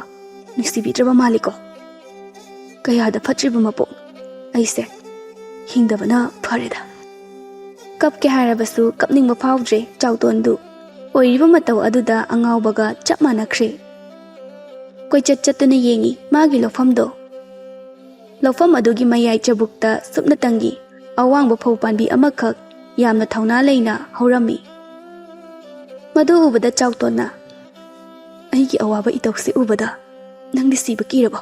ꯅꯨꯡꯁꯤꯕꯤꯗ꯭ꯔꯕ ꯃꯥꯜꯂꯤꯀꯣ꯫ ꯀꯌꯥꯗ ꯐꯠꯇ꯭ꯔꯤꯕ ꯃꯄꯣꯛ ꯑꯩꯁꯦ꯫ ꯍꯤꯡꯗꯕꯅ ꯐꯔꯦꯗ꯫ ꯀꯞꯀꯦ ꯍꯥꯏꯔꯕꯁꯨ ꯀꯞꯅꯤꯡꯕ ꯐꯥꯎꯗ꯭ꯔꯦ ꯆꯥꯎꯇꯣꯟꯗꯨ꯫ ꯑꯣꯏꯔꯤꯕ ꯃꯇꯧ ꯑꯗꯨꯗ ꯑꯉꯥꯎꯕꯒ ꯆꯞ ꯃꯥꯟꯅꯈ꯭ꯔꯦ꯫ ꯀꯣꯏꯆꯠ ꯆꯠꯇꯨꯅ ꯌꯦꯡꯉꯤ ꯃꯥꯒꯤ ꯂꯧꯐꯝꯗꯣ꯫ ꯂꯧꯐꯝ ꯑꯗꯨꯒꯤ ꯃꯌꯥꯏ ꯆꯕꯨꯛꯇ ꯁꯨꯞꯅꯇꯪꯒꯤ ꯑꯋꯥꯡꯕ ꯐꯧ ꯄꯥꯝꯕꯤ ꯑꯃꯈꯛ ꯌꯥꯝꯅ ꯊꯧꯅꯥ ꯂꯩꯅ ꯍꯧꯔꯝꯃꯤ꯫ ꯃꯗꯨ ꯎꯕꯗ ꯆꯥꯎꯇꯣꯟꯅ, "ꯑꯩꯒꯤ ꯑꯋꯥꯕ ꯏꯇꯧꯁꯤ ꯎꯕꯗ ꯅꯪꯗꯤ ꯁꯤꯕ ꯀꯤꯔꯕꯣ?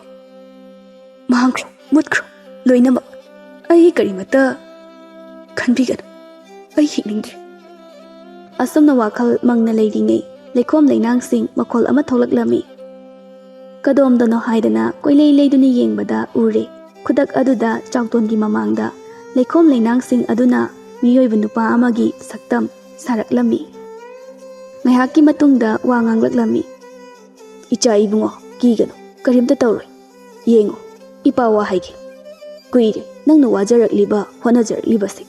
ꯃꯥꯡꯈ꯭ꯔꯣ, ꯃꯨꯠꯈ꯭ꯔꯣ, ꯂꯣꯏꯅꯃꯛ꯫ ꯑꯩ ꯀꯔꯤꯃꯠꯇ ꯈꯟꯕꯤꯒꯅꯨ꯫ ꯑꯩ ꯍꯤꯡꯅꯤꯡꯗ꯭ꯔꯦ꯫" ꯑꯁꯨꯝꯅ ꯋꯥꯈꯜ ꯃꯪꯅ ꯂꯩꯔꯤꯉꯩ ꯂꯩꯈꯣꯝ ꯂꯩꯅꯥꯡꯁꯤꯡ ꯃꯈꯣꯜ ꯑꯃ ꯊꯣꯛꯂꯛꯂꯝꯃꯤ꯫ ꯀꯗꯣꯝꯗꯅꯣ ꯍꯥꯏꯗꯅ ꯀꯣꯏꯂꯩ ꯂꯩꯗꯨꯅ ꯌꯦꯡꯕꯗ ꯎꯔꯦ꯫ ꯈꯨꯗꯛ ꯑꯗꯨꯗ ꯆꯥꯎꯇꯣꯟꯒꯤ ꯃꯃꯥꯡꯗ ꯂꯩꯈꯣꯝ ꯂꯩꯅꯥꯡꯁꯤꯡ ꯑꯗꯨꯅ ꯃꯤꯑꯣꯏꯕ ꯅꯨꯄꯥ ꯑꯃꯒꯤ ꯁꯛꯇꯝ ꯁꯥꯔꯛꯂꯝꯃꯤ꯫ ꯉꯥꯏꯍꯥꯛꯀꯤ ꯃꯇꯨꯡꯗ ꯋꯥ ꯉꯥꯡꯂꯛꯂꯝꯃꯤ꯫ "ꯏꯆꯥ ꯏꯕꯨꯡꯉꯣ, ꯀꯤꯒꯅꯨ, ꯀꯔꯤꯝꯇ ꯇꯧꯔꯣꯏ꯫ ꯌꯦꯡꯉꯨ, ꯏꯄꯥ ꯋꯥ ꯍꯥꯏꯒꯦ꯫ ꯀꯨꯏꯔꯦ ꯅꯪꯅ ꯋꯥꯖꯔꯛꯂꯤꯕ, ꯍꯣꯠꯅꯖꯔꯛꯂꯤꯕꯁꯦ꯫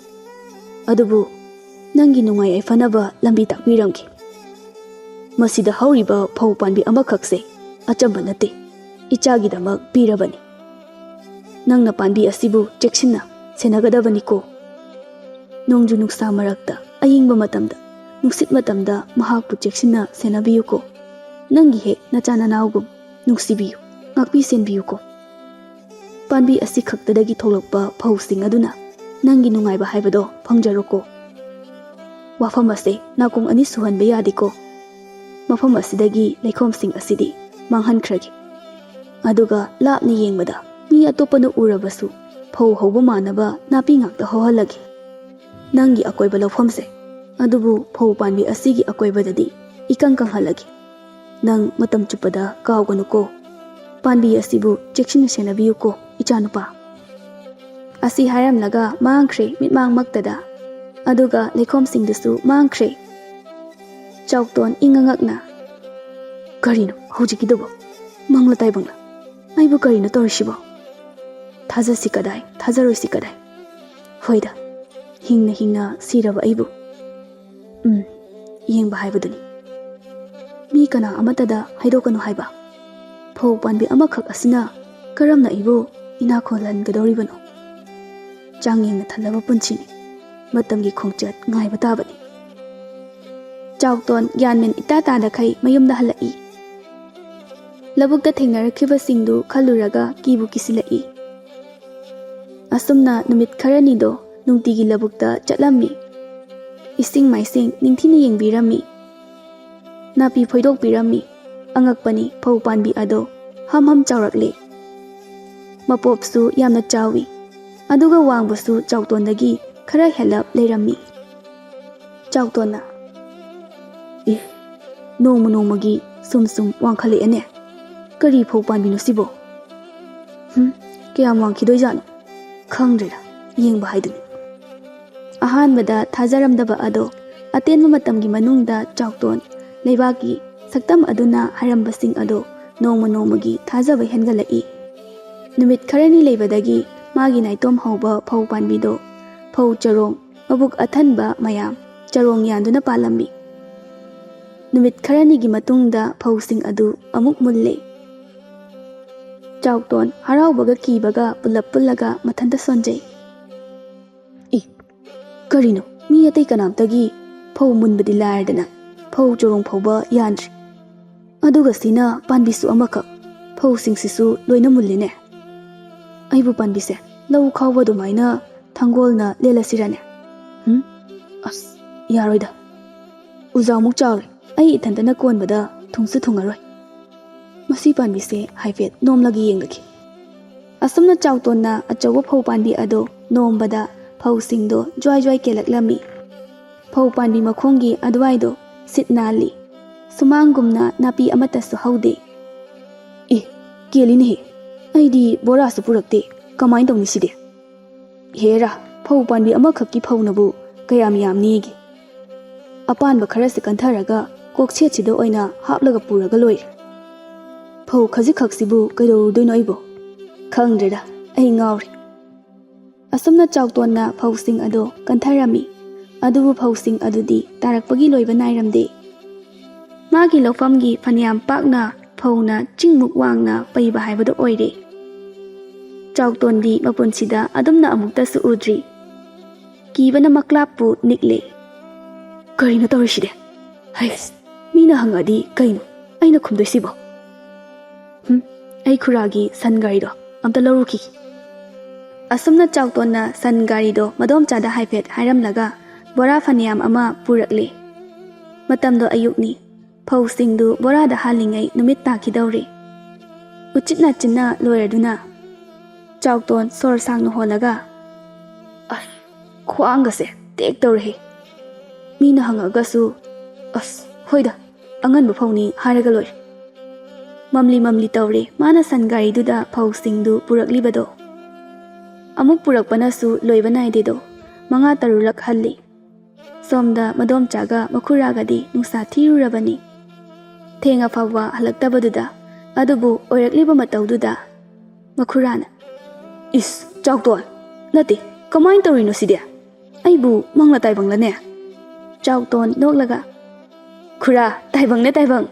ꯑꯗꯨꯕꯨ ꯅꯪꯒꯤ ꯅꯨꯡꯉꯥꯏ ꯌꯥꯏꯐꯅꯕ ꯂꯝꯕꯤ ꯇꯥꯛꯄꯤꯔꯝꯒꯦ꯫ ꯃꯁꯤꯗ ꯍꯧꯔꯤꯕ ꯐꯧ ꯄꯥꯝꯕꯤ ꯑꯃꯈꯛꯁꯦ ꯑꯆꯝꯕ ꯅꯠꯇꯦ, ꯏꯆꯥꯒꯤꯗꯃꯛ ꯄꯤꯔꯕꯅꯤ꯫ ꯅꯪꯅ ꯄꯥꯝꯕꯤ ꯑꯁꯤꯕꯨ ꯆꯦꯛꯁꯤꯟꯅ ꯁꯦꯟꯅꯒꯗꯕꯅꯤꯀꯣ꯫ ꯅꯣꯡꯖꯨ ꯅꯨꯡꯁꯥ ꯃꯔꯛꯇ, ꯑꯏꯪꯕ ꯃꯇꯝꯗ, ꯅꯨꯡꯁꯤꯠ ꯃꯇꯝꯗ ꯃꯍꯥꯛꯄꯨ ꯆꯦꯛꯁꯤꯟꯅ ꯁꯦꯟꯅꯕꯤꯌꯨꯀꯣ꯫ ꯅꯪꯒꯤ ꯍꯦꯛ ꯅꯆꯥ ꯅꯅꯥꯎꯒꯨꯝ ꯅꯨꯡꯁꯤꯕꯤꯌꯨ, ꯉꯥꯛꯄꯤ ꯁꯦꯟꯕꯤꯌꯨꯀꯣ꯫ ꯄꯥꯝꯕꯤ ꯑꯁꯤ ꯈꯛꯇꯗꯒꯤ ꯊꯣꯛꯂꯛꯄ ꯐꯧꯁꯤꯡ ꯑꯗꯨꯅ ꯅꯪꯒꯤ ꯅꯨꯡꯉꯥꯏꯕ ꯍꯥꯏꯕꯗꯣ ꯐꯪꯖꯔꯣꯀꯣ꯫ ꯋꯥꯐꯝ ꯑꯁꯦ ꯅꯥꯀꯣꯡ ꯑꯅꯤ ꯁꯨꯍꯟꯕ ꯌꯥꯗꯦꯀꯣ꯫ ꯃꯐꯝ ꯑꯁꯤꯗꯒꯤ ꯂꯩꯈꯣꯝꯁꯤꯡ ꯑꯁꯤꯗꯤ ꯃꯥꯡꯍꯟꯈ꯭ꯔꯒꯦ꯫" ꯑꯗꯨꯒ ꯂꯥꯞꯅ ꯌꯦꯡꯕꯗ ꯃꯤ ꯑꯇꯣꯞꯄꯅ ꯎꯔꯕꯁꯨ ꯐꯧ ꯍꯧꯕ ꯃꯥꯟꯅꯕ ꯅꯥꯄꯤ ꯉꯥꯛꯇ ꯍꯧꯍꯜꯂꯒꯦ꯫ ꯅꯪꯒꯤ ꯑꯀꯣꯏꯕ ꯂꯧꯐꯝꯁꯦ, ꯑꯗꯨꯕꯨ ꯐꯧ ꯄꯥꯝꯕꯤ ꯑꯁꯤꯒꯤ ꯑꯀꯣꯏꯕꯗꯗꯤ ꯏꯀꯪ ꯀꯪꯍꯜꯂꯒꯦ꯫ ꯅꯪ ꯃꯇꯝ ꯆꯨꯞꯄꯗ ꯀꯥꯎꯒꯅꯨꯀꯣ꯫ ꯄꯥꯝꯕꯤ ꯑꯁꯤꯕꯨ ꯆꯦꯛꯁꯤꯟꯅ ꯁꯦꯟꯅꯕꯤꯌꯨꯀꯣ, ꯏꯆꯥꯅꯨꯄꯥ꯫ ꯑꯁꯤ ꯍꯥꯏꯔꯝꯂꯒ ꯃꯥꯡꯈ꯭ꯔꯦ ꯃꯤꯠꯃꯥꯡꯃꯛꯇꯗ꯫ ꯑꯗꯨꯒ ꯂꯩꯈꯣꯝꯁꯤꯡꯗꯨꯁꯨ ꯃꯥꯡꯈ꯭ꯔꯦ꯫ ꯆꯥꯎꯇꯣꯟ ꯏꯪꯉꯉꯛꯅ, "ꯀꯔꯤꯅꯣ ꯍꯧꯖꯤꯛꯀꯤꯗꯨꯕꯣ? ꯃꯪꯂ ꯇꯥꯏꯕꯪꯂ? ꯑꯩꯕꯨ ꯀꯔꯤꯅꯣ ꯇꯧꯔꯤꯁꯤꯕꯣ? ꯊꯥꯖꯁꯤ ꯀꯗꯥꯏ, ꯊꯥꯖꯔꯣꯏꯁꯤ ꯀꯗꯥꯏ? ꯍꯣꯏꯗ, ꯍꯤꯡꯅ ꯍꯤꯡꯅ ꯁꯤꯔꯕ ꯑꯩꯕꯨ꯫ ꯎꯝ, ꯌꯦꯡꯕ ꯍꯥꯏꯕꯗꯨꯅꯤ꯫ ꯃꯤ ꯀꯅꯥ ꯑꯃꯠꯇꯗ ꯍꯥꯏꯗꯣꯛꯀꯅꯨ ꯍꯥꯏꯕ꯫ ꯐꯧ ꯄꯥꯝꯕꯤ ꯑꯃꯈꯛ ꯑꯁꯤꯅ ꯀꯔꯝꯅ ꯑꯩꯕꯨ ꯏꯅꯥꯛ ꯈꯨꯜꯍꯟꯒꯗꯧꯔꯤꯕꯅꯣ?" ꯆꯥꯡꯌꯦꯡꯅ ꯊꯜꯂꯕ ꯄꯨꯟꯁꯤꯅꯤ꯫ ꯃꯇꯝꯒꯤ ꯈꯣꯡꯆꯠ ꯉꯥꯏꯕ ꯇꯥꯕꯅꯤ꯫ ꯆꯥꯎꯇꯣꯟ ꯒ꯭ꯌꯥꯟ ꯃꯦꯟ ꯏꯇꯥ ꯇꯥꯗꯈꯩ ꯃꯌꯨꯝꯗ ꯍꯜꯂꯛꯏ꯫ ꯂꯧꯕꯨꯛꯇ ꯊꯦꯡꯅꯔꯛꯈꯤꯕꯁꯤꯡꯗꯨ ꯈꯜꯂꯨꯔꯒ ꯀꯤꯕꯨ ꯀꯤꯁꯤꯜꯂꯛꯏ꯫ ꯑꯁꯨꯝꯅ ꯅꯨꯃꯤꯠ ꯈꯔꯅꯤꯗꯣ ꯅꯨꯡꯇꯤꯒꯤ ꯂꯧꯕꯨꯛꯇ ꯆꯠꯂꯝꯃꯤ꯫ ꯏꯁꯤꯡ ꯃꯥꯏꯁꯤꯡ ꯅꯤꯡꯊꯤꯅ ꯌꯦꯡꯕꯤꯔꯝꯃꯤ꯫ ꯅꯥꯄꯤ ꯐꯣꯏꯗꯣꯛꯄꯤꯔꯝꯃꯤ꯫ ꯑꯉꯛꯄꯅꯤ, ꯐꯧ ꯄꯥꯝꯕꯤ ꯑꯗꯣ ꯍꯝ ꯍꯝ ꯆꯥꯎꯔꯛꯂꯦ꯫ ꯃꯄꯣꯞꯁꯨ ꯌꯥꯝꯅ ꯆꯥꯎꯏ꯫ ꯑꯗꯨꯒ ꯋꯥꯡꯕꯁꯨ ꯆꯥꯎꯇꯣꯟꯗꯒꯤ ꯈꯔ ꯍꯦꯜꯂꯞ ꯂꯩꯔꯝꯃꯤ꯫ ꯆꯥꯎꯇꯣꯟꯅ, "ꯑꯦ, ꯅꯣꯡꯃ ꯅꯣꯡꯃꯒꯤ ꯁꯨꯝ ꯁꯨꯝ ꯋꯥꯡꯈꯠꯂꯛꯑꯦꯅꯦ꯫ ꯀꯔꯤ ꯐꯧ ꯄꯥꯝꯕꯤꯅꯣ ꯁꯤꯕꯣ? ꯍꯨꯝ, ꯀꯌꯥꯝ ꯋꯥꯡꯈꯤꯗꯣꯏꯖꯥꯠꯅꯣ? ꯈꯪꯗ꯭ꯔꯦꯗ, ꯌꯦꯡꯕ ꯍꯥꯏꯗꯨꯅꯤ꯫" ꯑꯍꯥꯟꯕꯗ ꯊꯥꯖꯔꯝꯗꯕ ꯑꯗꯣ ꯑꯇꯦꯟꯕ ꯃꯇꯝꯒꯤ ꯃꯅꯨꯡꯗ ꯆꯥꯎꯇꯣꯟ ꯂꯩꯕꯥꯛꯀꯤ ꯁꯛꯇꯝ ꯑꯗꯨꯅ ꯍꯥꯏꯔꯝꯕꯁꯤꯡ ꯑꯗꯣ ꯅꯣꯡꯃ ꯅꯣꯡꯃꯒꯤ ꯊꯥꯖꯕ ꯍꯦꯟꯒꯠꯂꯛꯏ꯫ ꯅꯨꯃꯤꯠ ꯈꯔꯅꯤ ꯂꯩꯕꯗꯒꯤ ꯃꯥꯒꯤ ꯅꯥꯏꯇꯣꯝ ꯍꯧꯕ ꯐꯧ ꯄꯥꯝꯕꯤꯗꯣ ꯐꯧ ꯆꯔꯣꯡ ꯃꯕꯨꯛ ꯑꯊꯟꯕ ꯃꯌꯥꯝ ꯆꯔꯣꯡ ꯌꯥꯟꯗꯨꯅ ꯄꯥꯜꯂꯝꯃꯤ꯫ ꯅꯨꯃꯤꯠ ꯈꯔꯅꯤꯒꯤ ꯃꯇꯨꯡꯗ ꯐꯧꯁꯤꯡ ꯑꯗꯨ ꯑꯃꯨꯛ ꯃꯨꯜꯂꯦ꯫ ꯆꯥꯎꯇꯣꯟ ꯍꯔꯥꯎꯕꯒ ꯀꯤꯕꯒ ꯄꯨꯜꯂꯞ ꯄꯨꯜꯂꯒ ꯃꯊꯟꯇ ꯁꯣꯟꯖꯩ꯫ "ꯏ, ꯀꯔꯤꯅꯣ? ꯃꯤ ꯑꯇꯩ ꯀꯅꯥꯝꯇꯒꯤ ꯐꯧ ꯃꯨꯟꯕꯗꯤ ꯂꯥꯏꯔꯗꯅ ꯐꯧ ꯆꯔꯣꯡ ꯐꯥꯎꯕ ꯌꯥꯟꯗ꯭ꯔꯤ꯫ ꯑꯗꯨꯒ ꯁꯤꯅ ꯄꯥꯝꯕꯤꯁꯨ ꯑꯃꯈꯛ, ꯐꯧꯁꯤꯡꯁꯤꯁꯨ ꯂꯣꯏꯅ ꯃꯨꯜꯂꯤꯅꯦ꯫ ꯑꯩꯕꯨ ꯄꯥꯝꯕꯤꯁꯦ ꯂꯧ ꯈꯥꯎꯕ ꯑꯗꯨꯃꯥꯏꯅ ꯊꯥꯡꯒꯣꯜꯅ ꯂꯦꯜꯂꯁꯤꯔꯅꯦ? ꯍꯨꯝ? ꯑꯁ, ꯌꯥꯔꯣꯏꯗ꯫ ꯎꯖꯥꯎꯃꯨꯛ ꯆꯥꯎꯔꯦ꯫ ꯑꯩ ꯏꯊꯟꯇꯅ ꯀꯣꯟꯕꯗ ꯊꯨꯡꯁꯨ ꯊꯨꯡꯉꯔꯣꯏ꯫" ꯃꯁꯤ ꯄꯥꯝꯕꯤꯁꯦ ꯍꯥꯏꯐꯦꯠ ꯅꯣꯝꯂꯒ ꯌꯦꯡꯂꯒꯦ꯫ ꯑꯁꯨꯝꯅ ꯆꯥꯎꯇꯣꯟꯅ ꯑꯆꯧꯕ ꯐꯧ ꯄꯥꯝꯕꯤ ꯑꯗꯣ ꯅꯣꯝꯕꯗ ꯐꯧꯁꯤꯡꯗꯣ ꯖ꯭ꯋꯥꯏ ꯖ꯭ꯋꯥꯏ ꯀꯦꯜꯂꯛꯂꯝꯃꯤ꯫ ꯐꯧ ꯄꯥꯝꯕꯤ ꯃꯈꯣꯡꯒꯤ ꯑꯗꯨꯋꯥꯏꯗꯣ ꯁꯤꯠ ꯅꯥꯜꯂꯤ꯫ ꯁꯨꯃꯥꯡꯒꯨꯝꯅ ꯅꯥꯄꯤ ꯑꯃꯠꯇꯁꯨ ꯍꯧꯗꯦ꯫ "ꯑꯦ, ꯀꯦꯜꯂꯤꯅꯦꯍꯦ! ꯑꯩꯗꯤ ꯕꯣꯔꯥꯁꯨ ꯄꯨꯔꯛꯇꯦ꯫ ꯀꯃꯥꯏꯅ ꯇꯧꯅꯤ ꯁꯤꯗꯤ? ꯍꯦꯔꯥ, ꯐꯧ ꯄꯥꯝꯕꯤ ꯑꯃꯈꯛꯀꯤ ꯐꯧꯅꯕꯨ ꯀꯌꯥꯝ ꯌꯥꯝꯅꯤꯒꯦ? ꯑꯄꯥꯟꯕ ꯈꯔꯁꯤ ꯀꯟꯊꯔꯒ ꯀꯣꯛꯁꯦꯠꯁꯤꯗ ꯑꯣꯏꯅ ꯍꯥꯞꯂꯒ ꯄꯨꯔꯒ ꯂꯣꯏꯔꯦ꯫ ꯐꯧ ꯈꯖꯤꯛꯈꯛꯁꯤꯕꯨ ꯀꯩꯗꯧꯔꯨꯗꯣꯏꯅꯣ ꯑꯩꯕꯣ? ꯈꯪꯗ꯭ꯔꯦꯗ, ꯑꯩ ꯉꯥꯎꯔꯦ꯫" ꯑꯁꯨꯝꯅ ꯆꯥꯎꯇꯣꯟꯅ ꯐꯧꯁꯤꯡ ꯑꯗꯣ ꯀꯟꯊꯔꯝꯃꯤ꯫ ꯑꯗꯨꯕꯨ ꯐꯧꯁꯤꯡ ꯑꯗꯨꯗꯤ ꯇꯥꯔꯛꯄꯒꯤ ꯂꯣꯏꯕ ꯅꯥꯏꯔꯝꯗꯦ꯫ ꯃꯥꯒꯤ ꯂꯧꯐꯝꯒꯤ ꯐꯅꯌꯥꯝ ꯄꯥꯛꯅ ꯐꯧꯅ ꯆꯤꯡꯃꯨꯛ ꯋꯥꯡꯅ ꯄꯩꯕ ꯍꯥꯏꯕꯗꯨ ꯑꯣꯏꯔꯦ꯫ ꯆꯥꯎꯇꯣꯟꯗꯤ ꯃꯄꯨꯟꯁꯤꯗ ꯑꯗꯨꯝꯅ ꯑꯃꯨꯛꯇꯁꯨ ꯎꯗ꯭ꯔꯤ꯫ ꯀꯤꯕꯅ ꯃꯀ꯭ꯂꯥꯞꯄꯨ ꯅꯤꯛꯂꯦ꯫ "ꯀꯔꯤꯅꯣ ꯇꯧꯔꯤꯁꯤꯗꯤ? ꯍꯩꯁ, ꯃꯤꯅ ꯍꯪꯉꯛꯑꯗꯤ ꯀꯩꯅꯣ ꯑꯩꯅ ꯈꯨꯝꯗꯣꯏꯁꯤꯕꯣ? ꯍꯨꯝ, ꯑꯩ ꯈꯨꯔꯥꯒꯤ ꯁꯟ ꯒꯥꯔꯤꯗꯣ ꯑꯝꯇ ꯂꯧꯔꯨꯈꯤꯒꯦ꯫" ꯑꯁꯨꯝꯅ ꯆꯥꯎꯇꯣꯟꯅ ꯁꯟ ꯒꯥꯔꯤꯗꯣ ꯃꯗꯣꯝꯆꯥꯗ ꯍꯥꯏꯐꯦꯠ ꯍꯥꯏꯔꯝꯂꯒ ꯕꯣꯔꯥ ꯐꯅꯌꯥꯝ ꯑꯃ ꯄꯨꯔꯛꯂꯦ꯫ ꯃꯇꯝꯗꯣ ꯑꯌꯨꯛꯅꯤ꯫ ꯐꯧꯁꯤꯡꯗꯨ ꯕꯣꯔꯥꯗ ꯍꯥꯜꯂꯤꯉꯩ ꯅꯨꯃꯤꯠ ꯇꯥꯈꯤꯗꯧꯔꯦ꯫ ꯎꯆꯤꯟ ꯅꯥꯆꯤꯟꯅ ꯂꯣꯏꯔꯗꯨꯅ ꯆꯥꯎꯇꯣꯟ ꯁꯣꯔ ꯁꯥꯡꯅ ꯍꯣꯜꯂꯒ, "ꯑꯁ, ꯈ꯭ꯋꯥꯡꯒꯁꯦ ꯇꯦꯛ ꯇꯧꯔꯦꯍꯦ꯫ ꯃꯤꯅ ꯍꯪꯉꯛꯑꯒꯁꯨ, ꯑꯁ, ꯍꯣꯏꯗ, ꯑꯉꯟꯕ ꯐꯧꯅꯤ ꯍꯥꯏꯔꯒ ꯂꯣꯏꯔꯦ꯫" ꯃꯝꯂꯤ ꯃꯝꯂꯤ ꯇꯧꯔꯦ ꯃꯥꯅ ꯁꯟ ꯒꯥꯔꯤꯗꯨꯗ ꯐꯧꯁꯤꯡꯗꯨ ꯄꯨꯔꯛꯂꯤꯕꯗꯣ꯫ ꯑꯃꯨꯛ ꯄꯨꯔꯛꯄꯅꯁꯨ ꯂꯣꯏꯕ ꯅꯥꯏꯗꯦꯗꯣ, ꯃꯉꯥ ꯇꯔꯨꯛꯂꯛ ꯍꯜꯂꯤ꯫ ꯁꯣꯝꯗ ꯃꯗꯣꯝꯆꯥꯒ ꯃꯈꯨꯔꯥꯒꯗꯤ ꯅꯨꯡꯁꯥ ꯊꯤꯔꯨꯔꯕꯅꯤ꯫ ꯊꯦꯡꯉ ꯐꯥꯎꯕ ꯍꯜꯂꯛꯇꯕꯗꯨꯗ, ꯑꯗꯨꯕꯨ ꯑꯣꯏꯔꯛꯂꯤꯕ ꯃꯇꯧꯗꯨꯗ ꯃꯈꯨꯔꯥꯅ, "ꯏꯁ, ꯆꯥꯎꯇꯣꯟ! ꯅꯠꯇꯦ, ꯀꯃꯥꯏꯅ ꯇꯧꯔꯤꯅꯣ ꯁꯤꯗꯤ? ꯑꯩꯕꯨ ꯃꯪꯂ ꯇꯥꯏꯕꯪꯂꯅꯦ?" ꯆꯥꯎꯇꯣꯟ ꯅꯣꯛꯂꯒ, "ꯈꯨꯔꯥ, ꯇꯥꯏꯕꯪꯅꯦ ꯇꯥꯏꯕꯪ꯫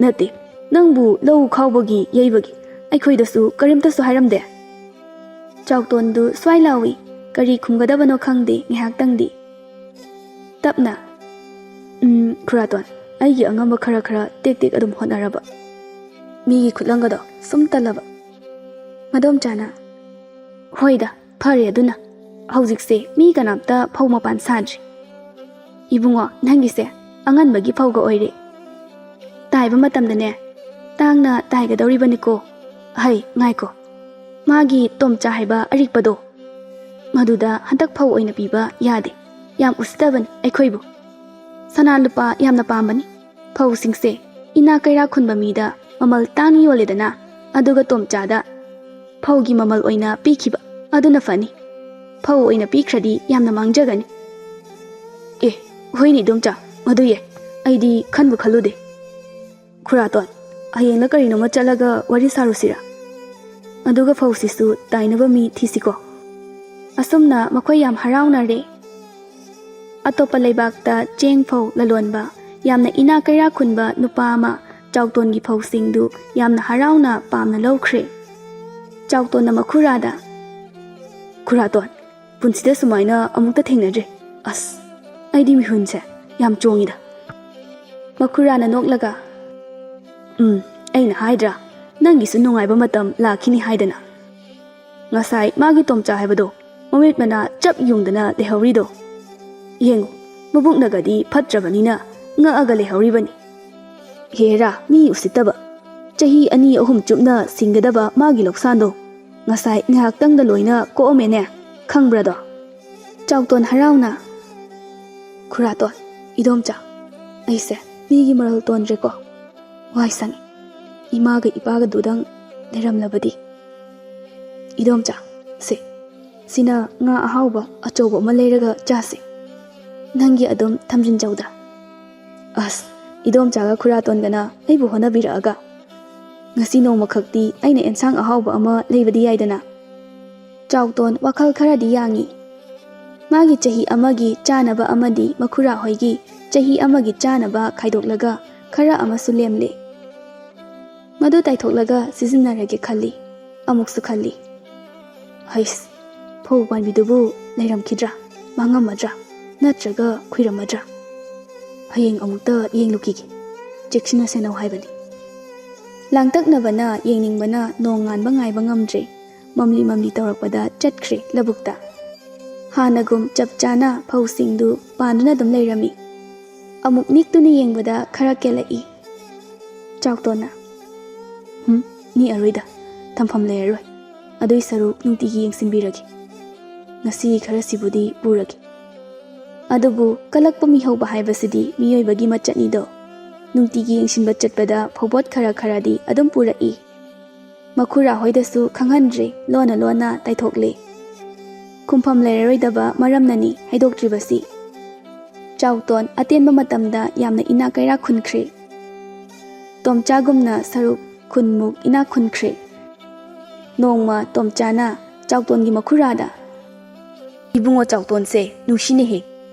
ꯅꯠꯇꯦ, ꯅꯪꯕꯨ ꯂꯧ ꯈꯥꯎꯕꯒꯤ ꯌꯩꯕꯒꯤ ꯑꯩꯈꯣꯏꯗꯁꯨ ꯀꯔꯤꯝꯇꯁꯨ ꯍꯥꯏꯔꯝꯗꯦ꯫" ꯆꯥꯎꯇꯣꯟꯗꯨ ꯁ꯭ꯋꯥꯏ ꯂꯥꯎꯏ꯫ ꯀꯔꯤ ꯈꯨꯝꯒꯗꯕꯅꯣ ꯈꯪꯗꯦ ꯉꯥꯏꯍꯥꯛꯇꯪꯗꯤ꯫ ꯇꯞꯅ, "ꯎꯝ, ꯈꯨꯔꯥꯇꯣꯟ, ꯑꯩꯒꯤ ꯑꯉꯝꯕ ꯈꯔ ꯈꯔ ꯇꯦꯛ ꯇꯦꯛ ꯑꯗꯨꯝ ꯍꯣꯠꯅꯔꯕ꯫ ꯃꯤꯒꯤ ꯈꯨꯠꯂꯪꯒꯗꯣ ꯁꯨꯝ ꯇꯜꯂꯕ꯫" ꯃꯗꯣꯝꯆꯥꯅ, "ꯍꯣꯏꯗ, ꯐꯔꯦ ꯑꯗꯨꯅ꯫ ꯍꯧꯖꯤꯛꯁꯦ ꯃꯤ ꯀꯅꯥꯝꯇ ꯐꯧ ꯃꯄꯥꯟ ꯁꯥꯗ꯭ꯔꯤ꯫ ꯏꯕꯨꯡꯉꯣ, ꯅꯪꯒꯤꯁꯦ ꯑꯉꯟꯕꯒꯤ ꯐꯧꯒ ꯑꯣꯏꯔꯦ꯫ ꯇꯥꯏꯕ ꯃꯇꯝꯗꯅꯦ, ꯇꯥꯡꯅ ꯇꯥꯏꯒꯗꯧꯔꯤꯕꯅꯤꯀꯣ꯫ ꯍꯩ, ꯉꯥꯏꯈꯣ, ꯃꯥꯒꯤ ꯇꯣꯝꯆꯥ ꯍꯥꯏꯕ ꯑꯔꯤꯛꯄꯗꯣ, ꯃꯗꯨꯗ ꯍꯟꯗꯛ ꯐꯧ ꯑꯣꯏꯅ ꯄꯤꯕ ꯌꯥꯗꯦ꯫ ꯌꯥꯝ ꯎꯁꯤꯠꯇꯕꯅꯤ ꯑꯩꯈꯣꯏꯕꯨ꯫ ꯁꯅꯥ ꯂꯨꯄꯥ ꯌꯥꯝꯅ ꯄꯥꯝꯕꯅꯤ꯫ ꯐꯧꯁꯤꯡꯁꯦ ꯏꯅꯥ ꯀꯩꯔꯥꯛ ꯈꯨꯟꯕ ꯃꯤꯗ ꯃꯃꯜ ꯇꯥꯡꯅ ꯌꯣꯜꯂꯦꯗꯅ, ꯑꯗꯨꯒ ꯇꯣꯝꯆꯥꯗ ꯐꯧꯒꯤ ꯃꯃꯜ ꯑꯣꯏꯅ ꯄꯤꯈꯤꯕ ꯑꯗꯨꯅ ꯐꯅꯤ꯫ ꯐꯧ ꯑꯣꯏꯅ ꯄꯤꯈ꯭ꯔꯗꯤ ꯌꯥꯝꯅ ꯃꯥꯡꯖꯒꯅꯤ꯫ ꯑꯦ, ꯍꯣꯏꯅꯦ ꯏꯗꯣꯝꯆꯥ, ꯃꯗꯨ ꯌꯥꯏ꯫ ꯑꯩꯗꯤ ꯈꯟꯕꯨ ꯈꯜꯂꯨꯗꯦ꯫ ꯈꯨꯔꯥꯇꯣꯟ, ꯍꯌꯦꯡꯂ ꯀꯔꯤꯅꯣꯃ ꯆꯠꯂꯒ ꯋꯥꯔꯤ ꯁꯥꯔꯨꯁꯤꯔꯥ? ꯑꯗꯨꯒ ꯐꯧꯁꯤꯁꯨ ꯇꯥꯏꯅꯕ ꯃꯤ ꯊꯤꯁꯤꯀꯣ꯫ ꯑꯁꯨꯝꯅ ꯃꯈꯣꯏ ꯌꯥꯝ ꯍꯔꯥꯎꯅꯔꯦ꯫ ꯑꯇꯣꯞꯄ ꯂꯩꯕꯥꯛꯇ ꯆꯦꯡ ꯐꯧ ꯂꯂꯣꯟꯕ, ꯌꯥꯝꯅ ꯏꯅꯥꯛ ꯀꯩꯔꯥꯛ ꯈꯨꯟꯕ ꯅꯨꯄꯥ ꯑꯃ ꯆꯥꯎꯇꯣꯟꯒꯤ ꯐꯧꯁꯤꯡꯗꯨ ꯌꯥꯝꯅ ꯍꯔꯥꯎꯅ ꯄꯥꯝꯅ ꯂꯧꯈ꯭ꯔꯦ꯫ ꯆꯥꯎꯇꯣꯟꯅ ꯃꯈꯨꯔꯥꯗ, "ꯈꯨꯔꯥꯇꯣꯟ, ꯄꯨꯟꯁꯤꯗ ꯁꯨꯃꯥꯏꯅ ꯑꯃꯨꯛꯇ ꯊꯦꯡꯅꯗ꯭ꯔꯤ꯫ ꯑꯁ, ꯑꯩꯗꯤ ꯃꯤꯍꯨꯟꯁꯦ ꯌꯥꯝ ꯆꯣꯡꯉꯤꯗ꯫" ꯃꯈꯨꯔꯥꯅ ꯅꯣꯛꯂꯒ, "ꯎꯝ, ꯑꯩꯅ ꯍꯥꯏꯗ꯭ꯔꯥ, ꯅꯪꯒꯤꯁꯨ ꯅꯨꯡꯉꯥꯏꯕ ꯃꯇꯝ ꯂꯥꯛꯈꯤꯅꯤ ꯍꯥꯏꯗꯅ꯫ ꯉꯁꯥꯏ ꯃꯥꯒꯤ ꯇꯣꯝꯆꯥ ꯍꯥꯏꯕꯗꯣ ꯃꯃꯤꯠ ꯃꯅꯥ ꯆꯞ ꯌꯨꯡꯗꯅ ꯂꯩꯍꯧꯔꯤꯗꯣ꯫ ꯌꯦꯡꯉꯨ, ꯃꯕꯨꯛꯅꯒꯗꯤ ꯐꯠꯇ꯭ꯔꯕꯅꯤꯅ ꯉꯛꯑꯒ ꯂꯩꯍꯧꯔꯤꯕꯅꯤ꯫ ꯍꯦꯔꯥ, ꯃꯤ ꯎꯁꯤꯠꯇꯕ꯫ ꯆꯍꯤ ꯑꯅꯤ ꯑꯍꯨꯝ ꯆꯨꯞꯅ ꯁꯤꯡꯒꯗꯕ ꯃꯥꯒꯤ ꯂꯧꯁꯥꯟꯗꯣ ꯉꯁꯥꯏ ꯉꯥꯏꯍꯥꯛꯇꯪꯗ ꯂꯣꯏꯅ ꯀꯣꯛꯑꯝꯃꯦꯅꯦ, ꯈꯪꯕ꯭ꯔꯥꯗꯣ?" ꯆꯥꯎꯇꯣꯟ ꯍꯔꯥꯎꯅ, "ꯈꯨꯔꯥꯇꯣꯟ, ꯏꯗꯣꯝꯆꯥ, ꯑꯩꯁꯦ ꯃꯤꯒꯤ ꯃꯔꯜ ꯇꯣꯟꯗ꯭ꯔꯦꯀꯣ꯫ ꯋꯥꯏ ꯁꯪꯉꯤ꯫ ꯏꯃꯥꯒ ꯏꯄꯥꯒꯗꯨꯗꯪ ꯂꯩꯔꯝꯂꯕꯗꯤ꯫" "ꯏꯗꯣꯝꯆꯥ, ꯁꯦ, ꯁꯤꯅ ꯉꯥ ꯑꯍꯥꯎꯕ ꯑꯆꯧꯕ ꯑꯃ ꯂꯩꯔꯒ ꯆꯥꯁꯦ꯫ ꯅꯪꯒꯤ ꯑꯗꯨꯝ ꯊꯝꯖꯤꯟꯖꯧꯗ꯫" "ꯑꯁ, ꯏꯗꯣꯝꯆꯥꯒ ꯈꯨꯔꯥꯇꯣꯟꯒꯅ ꯑꯩꯕꯨ ꯍꯣꯠꯅꯕꯤꯔꯛꯑꯒ꯫ ꯉꯁꯤ ꯅꯣꯡꯃꯈꯛꯇꯤ ꯑꯩꯅ ꯑꯦꯟꯁꯥꯡ ꯑꯍꯥꯎꯕ ꯑꯃ ꯂꯩꯕꯗꯤ ꯌꯥꯏꯗꯅ꯫" ꯆꯥꯎꯇꯣꯟ ꯋꯥꯈꯜ ꯈꯔꯗꯤ ꯌꯥꯡꯉꯤ꯫ ꯃꯥꯒꯤ ꯆꯍꯤ ꯑꯃꯒꯤ ꯆꯥꯅꯕ ꯑꯃꯗꯤ ꯃꯈꯨꯔꯥ ꯍꯣꯏꯒꯤ ꯆꯍꯤ ꯑꯃꯒꯤ ꯆꯥꯅꯕ ꯈꯥꯏꯗꯣꯛꯂꯒ ꯈꯔ ꯑꯃꯁꯨ ꯂꯦꯝꯂꯦ꯫ ꯃꯗꯨ ꯇꯥꯏꯊꯣꯛꯂꯒ ꯁꯤꯖꯤꯟꯅꯔꯒꯦ ꯈꯜꯂꯤ꯫ ꯑꯃꯨꯛꯁꯨ ꯈꯜꯂꯤ, "ꯍꯩꯁ, ꯐꯧ ꯄꯥꯝꯕꯤꯗꯨꯕꯨ ꯂꯩꯔꯝꯈꯤꯗ꯭ꯔꯥ, ꯃꯥꯡꯉꯝꯃꯗ꯭ꯔꯥ, ꯅꯠꯇ꯭ꯔꯒ ꯈꯨꯏꯔꯝꯃꯗ꯭ꯔꯥ? ꯍꯌꯦꯡ ꯑꯃꯨꯛꯇ ꯌꯦꯡꯂꯨꯈꯤꯒꯦ꯫ ꯆꯦꯛꯁꯤꯟꯅ ꯁꯦꯟꯅꯧ ꯍꯥꯏꯕꯅꯤ꯫" ꯂꯥꯡꯇꯛꯅꯕꯅ ꯌꯦꯡꯅꯤꯡꯕꯅ ꯅꯣꯡ ꯉꯥꯟꯕ ꯉꯥꯏꯕ ꯉꯝꯗ꯭ꯔꯦ꯫ ꯃꯝꯂꯤ ꯃꯝꯂꯤ ꯇꯧꯔꯛꯄꯗ ꯆꯠꯈ꯭ꯔꯦ ꯂꯧꯕꯨꯛꯇ꯫ ꯍꯥꯟꯅꯒꯨꯝ ꯆꯞ ꯆꯥꯅ ꯐꯧꯁꯤꯡꯗꯨ ꯄꯥꯟꯗꯨꯅ ꯑꯗꯨꯝ ꯂꯩꯔꯝꯃꯤ꯫ ꯑꯃꯨꯛ ꯅꯤꯛꯇꯨꯅ ꯌꯦꯡꯕꯗ ꯈꯔ ꯀꯦꯜꯂꯛꯏ꯫ ꯆꯥꯎꯇꯣꯟꯅ, ꯎꯝ, ꯅꯦꯛꯑꯔꯣꯏꯗ, ꯊꯝꯐꯝ ꯂꯩꯔꯔꯣꯏ꯫ ꯑꯗꯨꯏ ꯁꯔꯨꯛ ꯅꯨꯡꯇꯤꯒꯤ ꯌꯦꯡꯁꯤꯟꯕꯤꯔꯒꯦ꯫ ꯉꯁꯤ ꯈꯔꯁꯤꯕꯨꯗꯤ ꯄꯨꯔꯒꯦ꯫ ꯑꯗꯨꯕꯨ ꯀꯜꯂꯛꯄ ꯃꯤ ꯍꯧꯕ ꯍꯥꯏꯕꯁꯤꯗꯤ ꯃꯤꯑꯣꯏꯕꯒꯤ ꯃꯆꯠꯅꯤꯗꯣ꯫ ꯅꯨꯡꯇꯤꯒꯤ ꯌꯦꯡꯁꯤꯟꯕ ꯆꯠꯄꯗ ꯐꯧꯕꯣꯠ ꯈꯔ ꯈꯔꯗꯤ ꯑꯗꯨꯝ ꯄꯨꯔꯛꯏ꯫ ꯃꯈꯨꯔꯥ ꯍꯣꯏꯗꯁꯨ ꯈꯪꯍꯟꯗ꯭ꯔꯦ, ꯂꯣꯟꯅ ꯂꯣꯟꯅ ꯇꯥꯏꯊꯣꯛꯂꯦ꯫ ꯈꯨꯝꯐꯝ ꯂꯩꯔꯔꯣꯏꯗꯕ ꯃꯔꯝꯅꯅꯤ ꯍꯥꯏꯗꯣꯛꯇ꯭ꯔꯤꯕꯁꯤ꯫ ꯆꯥꯎꯇꯣꯟ ꯑꯇꯦꯟꯕ ꯃꯇꯝꯗ ꯌꯥꯝꯅ ꯏꯅꯥꯛ ꯀꯩꯔꯥꯛ ꯈꯨꯟꯈ꯭ꯔꯦ꯫ ꯇꯣꯝꯆꯥꯒꯨꯝꯅ ꯁꯔꯨꯛ ꯈꯨꯟꯃꯨꯛ ꯏꯅꯥꯛ ꯈꯨꯟꯈ꯭ꯔꯦ꯫ ꯅꯣꯡꯃ ꯇꯣꯝꯆꯥꯅ ꯆꯥꯎꯇꯣꯟꯒꯤ ꯃꯈꯨꯔꯥꯗ, "ꯏꯕꯨꯡꯉꯣ ꯆꯥꯎꯇꯣꯟꯁꯦ ꯅꯨꯡꯁꯤꯅꯦꯍꯦ꯫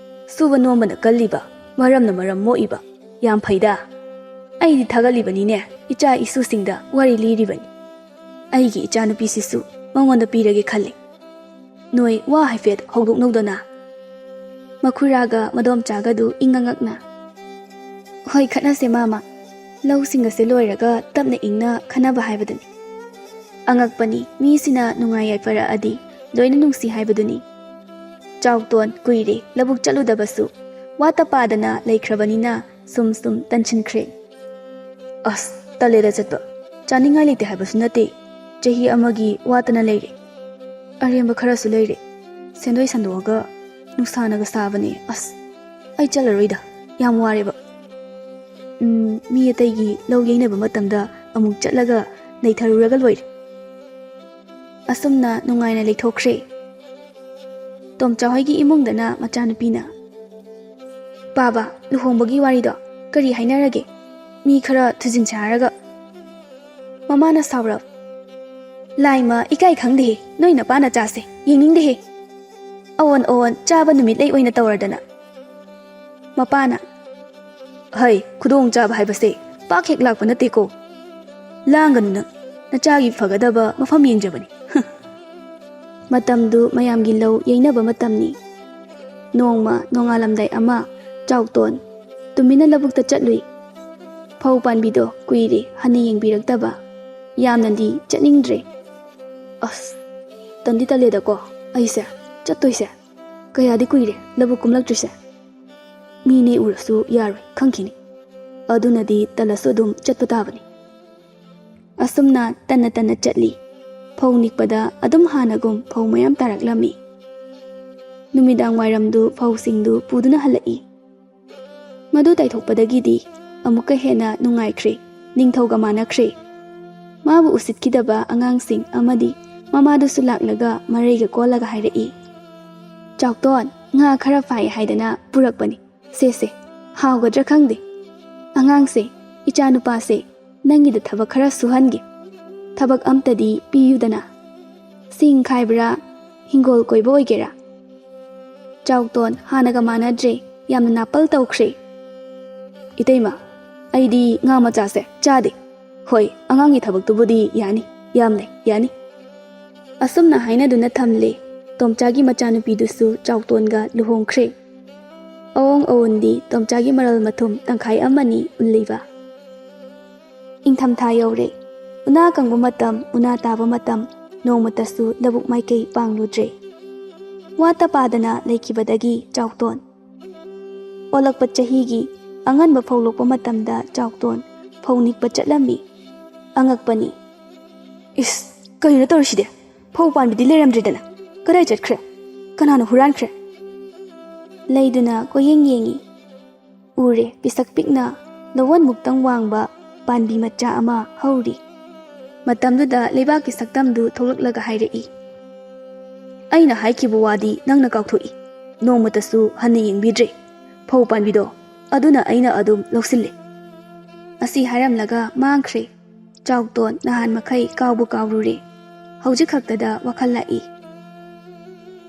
ꯁꯨꯕ ꯅꯣꯝꯕꯅ ꯀꯜꯂꯤꯕ, ꯃꯔꯝꯅ ꯃꯔꯝ ꯃꯣꯛꯏꯕ꯫ ꯌꯥꯝ ꯐꯩꯗ꯫ ꯑꯩꯗꯤ ꯊꯥꯒꯠꯂꯤꯕꯅꯤꯅꯦ, ꯏꯆꯥ ꯏꯁꯨꯁꯤꯡꯗ ꯋꯥꯔꯤ ꯂꯤꯔꯤꯕꯅꯤ꯫ ꯑꯩꯒꯤ ꯏꯆꯥꯅꯨꯄꯤꯁꯤꯁꯨ ꯃꯉꯣꯟꯗ ꯄꯤꯔꯒꯦ ꯈꯜꯂꯤ꯫ ꯅꯣꯏ ꯋꯥ ꯍꯥꯏꯐꯦꯠ ꯍꯧꯗꯣꯛꯅꯧꯗꯅ꯫" ꯃꯈꯨꯔꯥꯒ ꯃꯗꯣꯝꯆꯥꯒꯗꯨ ꯏꯪꯉꯉꯛꯅ, "ꯍꯣꯏ, ꯈꯠꯅꯁꯦ ꯃꯥꯃ꯫ ꯂꯧꯁꯤꯡ ꯑꯁꯦ ꯂꯣꯏꯔꯒ ꯇꯞꯅ ꯏꯪꯅ ꯈꯟꯅꯕ ꯍꯥꯏꯕꯗꯨꯅꯤ꯫ ꯑꯉꯛꯄꯅꯤ, ꯃꯤꯁꯤꯅ ꯅꯨꯡꯉꯥꯏ ꯌꯥꯏꯐꯔꯛꯑꯗꯤ ꯂꯣꯏꯅ ꯅꯨꯡꯁꯤ ꯍꯥꯏꯕꯗꯨꯅꯤ꯫ ꯆꯥꯎꯇꯣꯟ ꯀꯨꯏꯔꯦ ꯂꯧꯕꯨꯛ ꯆꯠꯂꯨꯗꯕꯁꯨ, ꯋꯥꯠꯇ ꯄꯥꯗꯅ ꯂꯩꯈ꯭ꯔꯕꯅꯤꯅ ꯁꯨꯝ ꯁꯨꯝ ꯇꯟꯁꯤꯟꯈ꯭ꯔꯦ꯫" "ꯑꯁ, ꯇꯜꯂꯦꯗ ꯆꯠꯄ꯫ ꯆꯥꯅꯤꯡꯉꯥꯏ ꯂꯩꯇꯦ ꯍꯥꯏꯕꯁꯨ ꯅꯠꯇꯦ꯫ ꯆꯍꯤ ꯑꯃꯒꯤ ꯋꯥꯠꯇꯅ ꯂꯩꯔꯦ꯫ ꯑꯔꯦꯝꯕ ꯈꯔꯁꯨ ꯂꯩꯔꯦ꯫ ꯁꯦꯟꯗꯣꯏ ꯁꯟꯗꯣꯛꯑꯒ ꯅꯨꯡꯁꯥꯅꯒ ꯁꯥꯕꯅꯦ꯫ ꯑꯁ, ꯑꯩ ꯆꯠꯂꯔꯣꯏꯗ꯫ ꯌꯥꯝ ꯋꯥꯔꯦꯕ꯫ ꯎꯝ, ꯃꯤ ꯑꯇꯩꯒꯤ ꯂꯧ ꯌꯩꯅꯕ ꯃꯇꯝꯗ ꯑꯃꯨꯛ ꯆꯠꯂꯒ ꯅꯩꯊꯔꯨꯔꯒ ꯂꯣꯏꯔꯦ꯫" ꯑꯁꯨꯝꯅ ꯅꯨꯡꯉꯥꯏꯅ ꯂꯩꯊꯣꯛꯈ꯭ꯔꯦ꯫ ꯇꯣꯝꯆꯥ ꯍꯣꯏꯒꯤ ꯏꯃꯨꯡꯗꯅ ꯃꯆꯥꯅꯨꯄꯤꯅ, "ꯄꯥꯕ, ꯂꯨꯍꯣꯡꯕꯒꯤ ꯋꯥꯔꯤꯗꯣ ꯀꯔꯤ ꯍꯥꯏꯅꯔꯒꯦ? ꯃꯤ ꯈꯔ ꯊꯨꯖꯤꯟꯁꯦ ꯍꯥꯏꯔꯒ꯫" ꯃꯃꯥꯅ ꯁꯥꯎꯔꯞ, "ꯂꯥꯏꯃ ꯏꯀꯥꯏ ꯈꯪꯗꯦꯍꯦ, ꯅꯣꯏ ꯅꯄꯥ ꯅꯆꯥꯁꯦ, ꯌꯦꯡꯅꯤꯡꯗꯦꯍꯦ꯫ ꯑꯑꯣꯟ ꯑꯑꯣꯟ ꯆꯥꯕ ꯅꯨꯃꯤꯠ ꯂꯩ ꯑꯣꯏꯅ ꯇꯧꯔꯗꯅ꯫" ꯃꯄꯥꯅ, "ꯍꯩ, ꯈꯨꯗꯣꯡ ꯆꯥꯕ ꯍꯥꯏꯕꯁꯦ ꯄꯥꯛ ꯍꯦꯛ ꯂꯥꯛꯄ ꯅꯠꯇꯦꯀꯣ꯫ ꯂꯥꯡꯒꯅꯨ ꯅꯪ, ꯅꯆꯥꯒꯤ ꯐꯒꯗꯕ ꯃꯐꯝ ꯌꯦꯡꯖꯕꯅꯤ꯫" ꯃꯇꯝꯗꯨ ꯃꯌꯥꯝꯒꯤ ꯂꯧ ꯌꯩꯅꯕ ꯃꯇꯝꯅꯤ꯫ ꯅꯣꯡꯃ ꯅꯣꯡꯉꯥꯜꯂꯝꯗꯥꯏ ꯑꯃ ꯆꯥꯎꯇꯣꯟ ꯇꯨꯃꯤꯟꯅ ꯂꯧꯕꯨꯛꯇ ꯆꯠꯂꯨꯏ꯫ ꯐꯧ ꯄꯥꯟꯕꯤꯗꯣ ꯀꯨꯏꯔꯦ ꯍꯟꯅ ꯌꯦꯡꯕꯤꯔꯛꯇꯕ꯫ ꯌꯥꯝꯅꯗꯤ ꯆꯠꯅꯤꯡꯗ꯭ꯔꯦ꯫ "ꯑꯁ, ꯇꯟꯗꯤ ꯇꯜꯂꯦꯗꯀꯣ ꯑꯩꯁꯦ ꯆꯠꯇꯣꯏꯁꯦ꯫ ꯀꯌꯥꯗꯤ ꯀꯨꯏꯔꯦ ꯂꯧꯕꯨꯛ ꯀꯨꯝꯂꯛꯇ꯭ꯔꯤꯁꯦ꯫ ꯃꯤ ꯅꯦꯛꯎꯔꯁꯨ ꯌꯥꯔꯣꯏ, ꯈꯪꯈꯤꯅꯤ꯫ ꯑꯗꯨꯅꯗꯤ ꯇꯜꯂꯁꯨ ꯑꯗꯨꯝ ꯆꯠꯄ ꯇꯥꯕꯅꯤ꯫" ꯑꯁꯨꯝꯅ ꯇꯟꯅ ꯇꯟꯅ ꯆꯠꯂꯤ꯫ ꯐꯧ ꯅꯤꯛꯄꯗ ꯑꯗꯨꯝ ꯍꯥꯟꯅꯒꯨꯝ ꯐꯧ ꯃꯌꯥꯝ ꯇꯥꯔꯛꯂꯝꯃꯤ꯫ ꯅꯨꯃꯤꯗꯥꯡ ꯋꯥꯏꯔꯝꯗꯨ ꯐꯧꯁꯤꯡꯗꯨ ꯄꯨꯗꯨꯅ ꯍꯜꯂꯛꯏ꯫ ꯃꯗꯨ ꯇꯥꯏꯊꯣꯛꯄꯗꯒꯤꯗꯤ ꯑꯃꯨꯛꯀ ꯍꯦꯟꯅ ꯅꯨꯡꯉꯥꯏꯈ꯭ꯔꯦ, ꯅꯤꯡꯊꯧꯒ ꯃꯥꯟꯅꯈ꯭ꯔꯦ꯫ ꯃꯥꯕꯨ ꯎꯁꯤꯠꯈꯤꯗꯕ ꯑꯉꯥꯡꯁꯤꯡ ꯑꯃꯗꯤ ꯃꯃꯥꯗꯨꯁꯨ ꯂꯥꯛꯂꯒ ꯃꯔꯩꯒ ꯀꯣꯜꯂꯒ ꯍꯥꯏꯔꯛꯏ, "ꯆꯥꯎꯇꯣꯟ, ꯉꯥ ꯈꯔ ꯐꯥꯏ ꯍꯥꯏꯗꯅ ꯄꯨꯔꯛꯄꯅꯤ꯫ ꯁꯦ ꯁꯦ, ꯍꯥꯎꯒꯗ꯭ꯔꯥ ꯈꯪꯗꯦ꯫ ꯑꯉꯥꯡꯁꯦ, ꯏꯆꯥꯅꯨꯄꯥꯁꯦ, ꯅꯪꯒꯤꯗ ꯊꯕꯛ ꯈꯔ ꯁꯨꯍꯟꯒꯦ꯫ ꯊꯕꯛ ꯑꯝꯇꯗꯤ ꯄꯤꯌꯨꯗꯅ꯫ ꯁꯤꯡ ꯈꯥꯏꯕ꯭ꯔꯥ, ꯍꯤꯡꯒꯣꯜ ꯀꯣꯏꯕ ꯑꯣꯏꯒꯦꯔꯥ?" ꯆꯥꯎꯇꯣꯟ ꯍꯥꯟꯅꯒ ꯃꯥꯟꯅꯗ꯭ꯔꯦ, ꯌꯥꯝꯅ ꯅꯥꯄꯜ ꯇꯧꯈ꯭ꯔꯦ꯫ "ꯏꯇꯩꯃ, ꯑꯩꯗꯤ ꯉꯥ ꯃꯆꯥꯁꯦ ꯆꯥꯗꯦ꯫ ꯍꯣꯏ, ꯑꯉꯥꯡꯒꯤ ꯊꯕꯛꯇꯨꯕꯨꯗꯤ ꯌꯥꯅꯤ, ꯌꯥꯝ ꯂꯩ, ꯌꯥꯅꯤ꯫" ꯑꯁꯨꯝꯅ ꯍꯥꯏꯅꯗꯨꯅ ꯊꯝꯂꯦ꯫ ꯇꯣꯝꯆꯥꯒꯤ ꯃꯆꯥꯅꯨꯄꯤꯗꯨꯁꯨ ꯆꯥꯎꯇꯣꯟꯒ ꯂꯨꯍꯣꯡꯈ꯭ꯔꯦ꯫ ꯑꯑꯣꯡ ꯑꯑꯣꯟꯗꯤ ꯇꯣꯝꯆꯥꯒꯤ ꯃꯔꯜ ꯃꯊꯨꯝ ꯇꯪꯈꯥꯏ ꯑꯃꯅꯤ ꯎꯠꯂꯤꯕ꯫ ꯏꯪꯊꯝꯊꯥ ꯌꯧꯔꯦ꯫ ꯎꯅꯥ ꯀꯪꯕ ꯃꯇꯝ, ꯎꯅꯥ ꯇꯥꯕ ꯃꯇꯝ, ꯅꯣꯡꯃꯇꯁꯨ ꯂꯧꯕꯨꯛ ꯃꯥꯏꯀꯩ ꯄꯥꯡꯂꯨꯗ꯭ꯔꯦ꯫ ꯋꯥꯠꯇ ꯄꯥꯗꯅ ꯂꯩꯈꯤꯕꯗꯒꯤ ꯆꯥꯎꯇꯣꯟ ꯑꯣꯜꯂꯛꯄ ꯆꯍꯤꯒꯤ ꯑꯉꯟꯕ ꯐꯧ ꯂꯣꯛꯄ ꯃꯇꯝꯗ ꯆꯥꯎꯇꯣꯟ ꯐꯧ ꯅꯤꯛꯄ ꯆꯠꯂꯝꯃꯤ꯫ ꯑꯉꯛꯄꯅꯤ꯫ "ꯏꯁ, ꯀꯩꯅꯣ ꯇꯧꯔꯤꯁꯤꯗꯤ? ꯐꯧ ꯄꯥꯟꯕꯤꯗꯤ ꯂꯩꯔꯝꯗ꯭ꯔꯦꯗꯅ꯫ ꯀꯗꯥꯏ ꯆꯠꯈ꯭ꯔꯦ? ꯀꯅꯥꯅ ꯍꯨꯔꯥꯟꯈ꯭ꯔꯦ?" ꯂꯩꯗꯨꯅ ꯀꯣꯏꯌꯦꯡ ꯌꯦꯡꯉꯤ꯫ ꯎꯔꯦ, ꯄꯤꯁꯛ ꯄꯤꯛꯅ ꯂꯧꯋꯣꯟꯃꯨꯛꯇꯪ ꯋꯥꯡꯕ ꯄꯥꯟꯕꯤ ꯃꯆꯥ ꯑꯃ ꯍꯧꯔꯤ꯫ ꯃꯇꯝꯗꯨꯗ ꯂꯩꯕꯥꯛꯀꯤ ꯁꯛꯇꯝꯗꯨ ꯊꯣꯛꯂꯛꯂꯒ ꯍꯥꯏꯔꯛꯏ, "ꯑꯩꯅ ꯍꯥꯏꯈꯤꯕ ꯋꯥꯗꯤ ꯅꯪꯅ ꯀꯥꯎꯊꯣꯛꯏ꯫ ꯅꯣꯡꯃꯇꯁꯨ ꯍꯟꯅ ꯌꯦꯡꯕꯤꯗ꯭ꯔꯦ꯫ ꯐꯧ ꯄꯥꯟꯕꯤꯗꯣ ꯑꯗꯨꯅ ꯑꯩꯅ ꯑꯗꯨꯝ ꯂꯧꯁꯤꯜꯂꯦ꯫" ꯑꯁꯤ ꯍꯥꯏꯔꯝꯂꯒ ꯃꯥꯡꯈ꯭ꯔꯦ꯫ ꯆꯥꯎꯇꯣꯟ ꯅꯍꯥꯟ ꯃꯈꯩ ꯀꯥꯎꯕꯨ ꯀꯥꯎꯔꯨꯔꯦ꯫ ꯍꯧꯖꯤꯛ ꯈꯛꯇꯗ ꯋꯥꯈꯜ ꯂꯥꯛꯏ꯫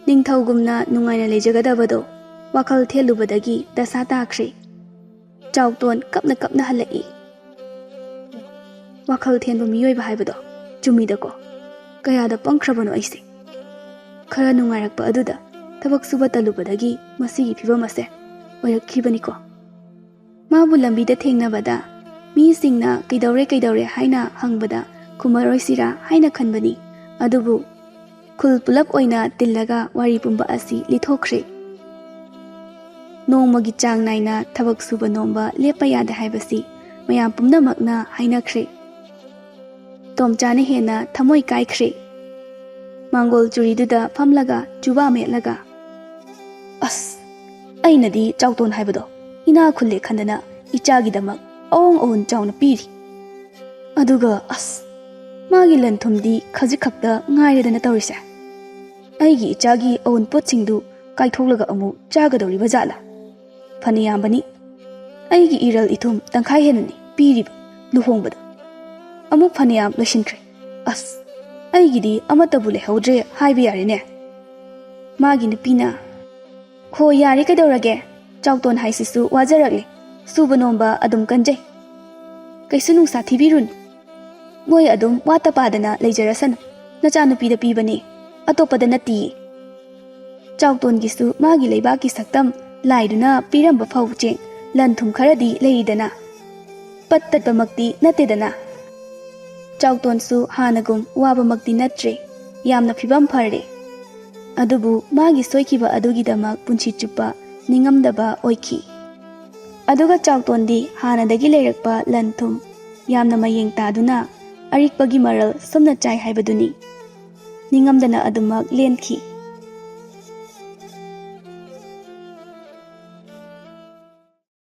ꯅꯤꯡꯊꯧꯒꯨꯝꯅ ꯅꯨꯡꯉꯥꯏꯅ ꯂꯩꯖꯒꯗꯕꯗꯣ ꯋꯥꯈꯜ ꯊꯦꯜꯂꯨꯕꯗꯒꯤ ꯗꯁꯥ ꯇꯥꯈ꯭ꯔꯦ꯫ ꯆꯥꯎꯇꯣꯟ ꯀꯞꯅ ꯀꯞꯅ ꯍꯜꯂꯛꯏ꯫ ꯋꯥꯈꯜ ꯊꯦꯟꯕ ꯃꯤꯑꯣꯏꯕ ꯍꯥꯏꯕꯗꯣ ꯆꯨꯝꯃꯤꯗꯀꯣ꯫ ꯀꯌꯥꯗ ꯄꯪꯈ꯭ꯔꯕꯅꯣ ꯑꯩꯁꯦ꯫ ꯈꯔ ꯅꯨꯡꯉꯥꯏꯔꯛꯄ ꯑꯗꯨꯗ ꯊꯕꯛ ꯁꯨꯕ ꯇꯜꯂꯨꯕꯗꯒꯤ ꯃꯁꯤꯒꯤ ꯐꯤꯕꯝ ꯑꯁꯦ ꯑꯣꯏꯔꯛꯈꯤꯕꯅꯤꯀꯣ꯫ ꯃꯥꯕꯨ ꯂꯝꯕꯤꯗ ꯊꯦꯡꯅꯕꯗ ꯃꯤꯁꯤꯡꯅ "ꯀꯩꯗꯧꯔꯦ, ꯀꯩꯗꯧꯔꯦ?" ꯍꯥꯏꯅ ꯍꯪꯕꯗ ꯈꯨꯝꯃꯔꯣꯏꯁꯤꯔꯥ ꯍꯥꯏꯅ ꯈꯟꯕꯅꯤ꯫ ꯑꯗꯨꯕꯨ ꯈꯨꯜ ꯄꯨꯂꯞ ꯑꯣꯏꯅ ꯇꯤꯜꯂꯒ ꯋꯥꯔꯤ ꯄꯨꯝꯕ ꯑꯁꯤ ꯂꯤꯊꯣꯛꯈ꯭ꯔꯦ꯫ ꯅꯣꯡꯃꯒꯤ ꯆꯥꯡ ꯅꯥꯏꯅ ꯊꯕꯛ ꯁꯨꯕ ꯅꯣꯝꯕ ꯂꯦꯞꯄ ꯌꯥꯗꯦ ꯍꯥꯏꯕꯁꯤ ꯃꯌꯥꯝ ꯄꯨꯝꯅꯃꯛꯅ ꯍꯥꯏꯅꯈ꯭ꯔꯦ꯫ ꯇꯣꯝꯆꯥꯅ ꯍꯦꯟꯅ ꯊꯃꯣꯏ ꯀꯥꯏꯈ꯭ꯔꯦ꯫ ꯃꯥꯡꯒꯣꯜ ꯆꯨꯔꯤꯗꯨꯗ ꯐꯝꯂꯒ ꯆꯨꯕꯥ ꯃꯦꯠꯂꯒ, "ꯑꯁ, ꯑꯩꯅꯗꯤ ꯆꯥꯎꯇꯣꯟ ꯍꯥꯏꯕꯗꯣ ꯏꯅꯥ ꯈꯨꯜꯂꯦ ꯈꯟꯗꯅ ꯏꯆꯥꯒꯤꯗꯃꯛ ꯑꯋꯣꯡ ꯑꯋꯨꯟ ꯆꯥꯎꯅ ꯄꯤꯔꯤ꯫ ꯑꯗꯨꯒ ꯑꯁ, ꯃꯥꯒꯤ ꯂꯟ ꯊꯨꯝꯗꯤ ꯈꯖꯤꯛ ꯈꯛꯇ ꯉꯥꯏꯔꯦꯗꯅ ꯇꯧꯔꯤꯁꯦ꯫ ꯑꯩꯒꯤ ꯏꯆꯥꯒꯤ ꯑꯋꯨꯟꯄꯣꯠꯁꯤꯡꯗꯨ ꯀꯥꯏꯊꯣꯛꯂꯒ ꯑꯃꯨꯛ ꯆꯥꯒꯗꯧꯔꯤꯕ ꯖꯥꯠꯂꯥ? ꯐꯅ ꯌꯥꯝꯕꯅꯤ꯫ ꯑꯩꯒꯤ ꯏꯔꯜ ꯏꯊꯨꯝ ꯇꯪꯈꯥꯏ ꯍꯦꯟꯅꯅꯤ ꯄꯤꯔꯤꯕ ꯂꯨꯍꯣꯡꯕꯗ꯫ ꯑꯃꯨꯛ ꯐꯅ ꯌꯥꯝ ꯂꯣꯏꯁꯤꯟꯈ꯭ꯔꯦ꯫ ꯑꯁ, ꯑꯩꯒꯤꯗꯤ ꯑꯃꯠꯇꯕꯨ ꯂꯩꯍꯧꯗ꯭ꯔꯦ ꯍꯥꯏꯕ ꯌꯥꯔꯦꯅꯦ꯫" ꯃꯥꯒꯤ ꯅꯨꯄꯤꯅ, "ꯍꯣ, ꯌꯥꯔꯦ, ꯀꯩꯗꯧꯔꯒꯦ? ꯆꯥꯎꯇꯣꯟ ꯍꯥꯏꯁꯤꯁꯨ ꯋꯥꯖꯔꯛꯂꯦ꯫ ꯁꯨꯕ ꯅꯣꯝꯕ ꯑꯗꯨꯝ ꯀꯟꯖꯩ꯫ ꯀꯩꯁꯨ ꯅꯨꯡꯁꯥ ꯊꯤꯕꯤꯔꯨꯅꯨ꯫ ꯃꯣꯏ ꯑꯗꯨꯝ ꯋꯥꯠꯇ ꯄꯥꯗꯅ ꯂꯩꯖꯔꯁꯅꯨ꯫ ꯅꯆꯥꯅꯨꯄꯤꯗ ꯄꯤꯕꯅꯤ, ꯑꯇꯣꯞꯄꯗ ꯅꯠꯇꯤꯌꯦ꯫" ꯆꯥꯎꯇꯣꯟꯒꯤꯁꯨ ꯃꯥꯒꯤ ꯂꯩꯕꯥꯛꯀꯤ ꯁꯛꯇꯝ ꯂꯥꯏꯗꯨꯅ ꯄꯤꯔꯝꯕ ꯐꯧ ꯆꯦꯡ ꯂꯟ ꯊꯨꯝ ꯈꯔꯗꯤ ꯂꯩꯔꯤꯗꯅ꯫ ꯄꯠ ꯇꯠꯄꯃꯛꯇꯤ ꯅꯠꯇꯦꯗꯅ꯫ ꯆꯥꯎꯇꯣꯟꯁꯨ ꯍꯥꯟꯅꯒꯨꯝ ꯋꯥꯕꯃꯛꯇꯤ ꯅꯠꯇ꯭ꯔꯦ꯫ ꯌꯥꯝꯅ ꯐꯤꯕꯝ ꯐꯔꯦ꯫ ꯑꯗꯨꯕꯨ ꯃꯥꯒꯤ ꯁꯣꯏꯈꯤꯕ ꯑꯗꯨꯒꯤꯗꯃꯛ ꯄꯨꯟꯁꯤ ꯆꯨꯞꯄ ꯅꯤꯡꯉꯝꯗꯕ ꯑꯣꯏꯈꯤ꯫ ꯑꯗꯨꯒ ꯆꯥꯎꯇꯣꯟꯗꯤ ꯍꯥꯟꯅꯗꯒꯤ ꯂꯩꯔꯛꯄ ꯂꯟ ꯊꯨꯝ ꯌꯥꯝꯅ ꯃꯌꯦꯡ ꯇꯥꯗꯨꯅ ꯑꯔꯤꯛꯄꯒꯤ ꯃꯔꯜ ꯁꯣꯝꯅ ꯆꯥꯏ ꯍꯥꯏꯕꯗꯨꯅꯤ꯫ ꯅꯤꯡꯉꯝꯗꯅ ꯑꯗꯨꯃꯛ ꯂꯦꯟꯈꯤ꯫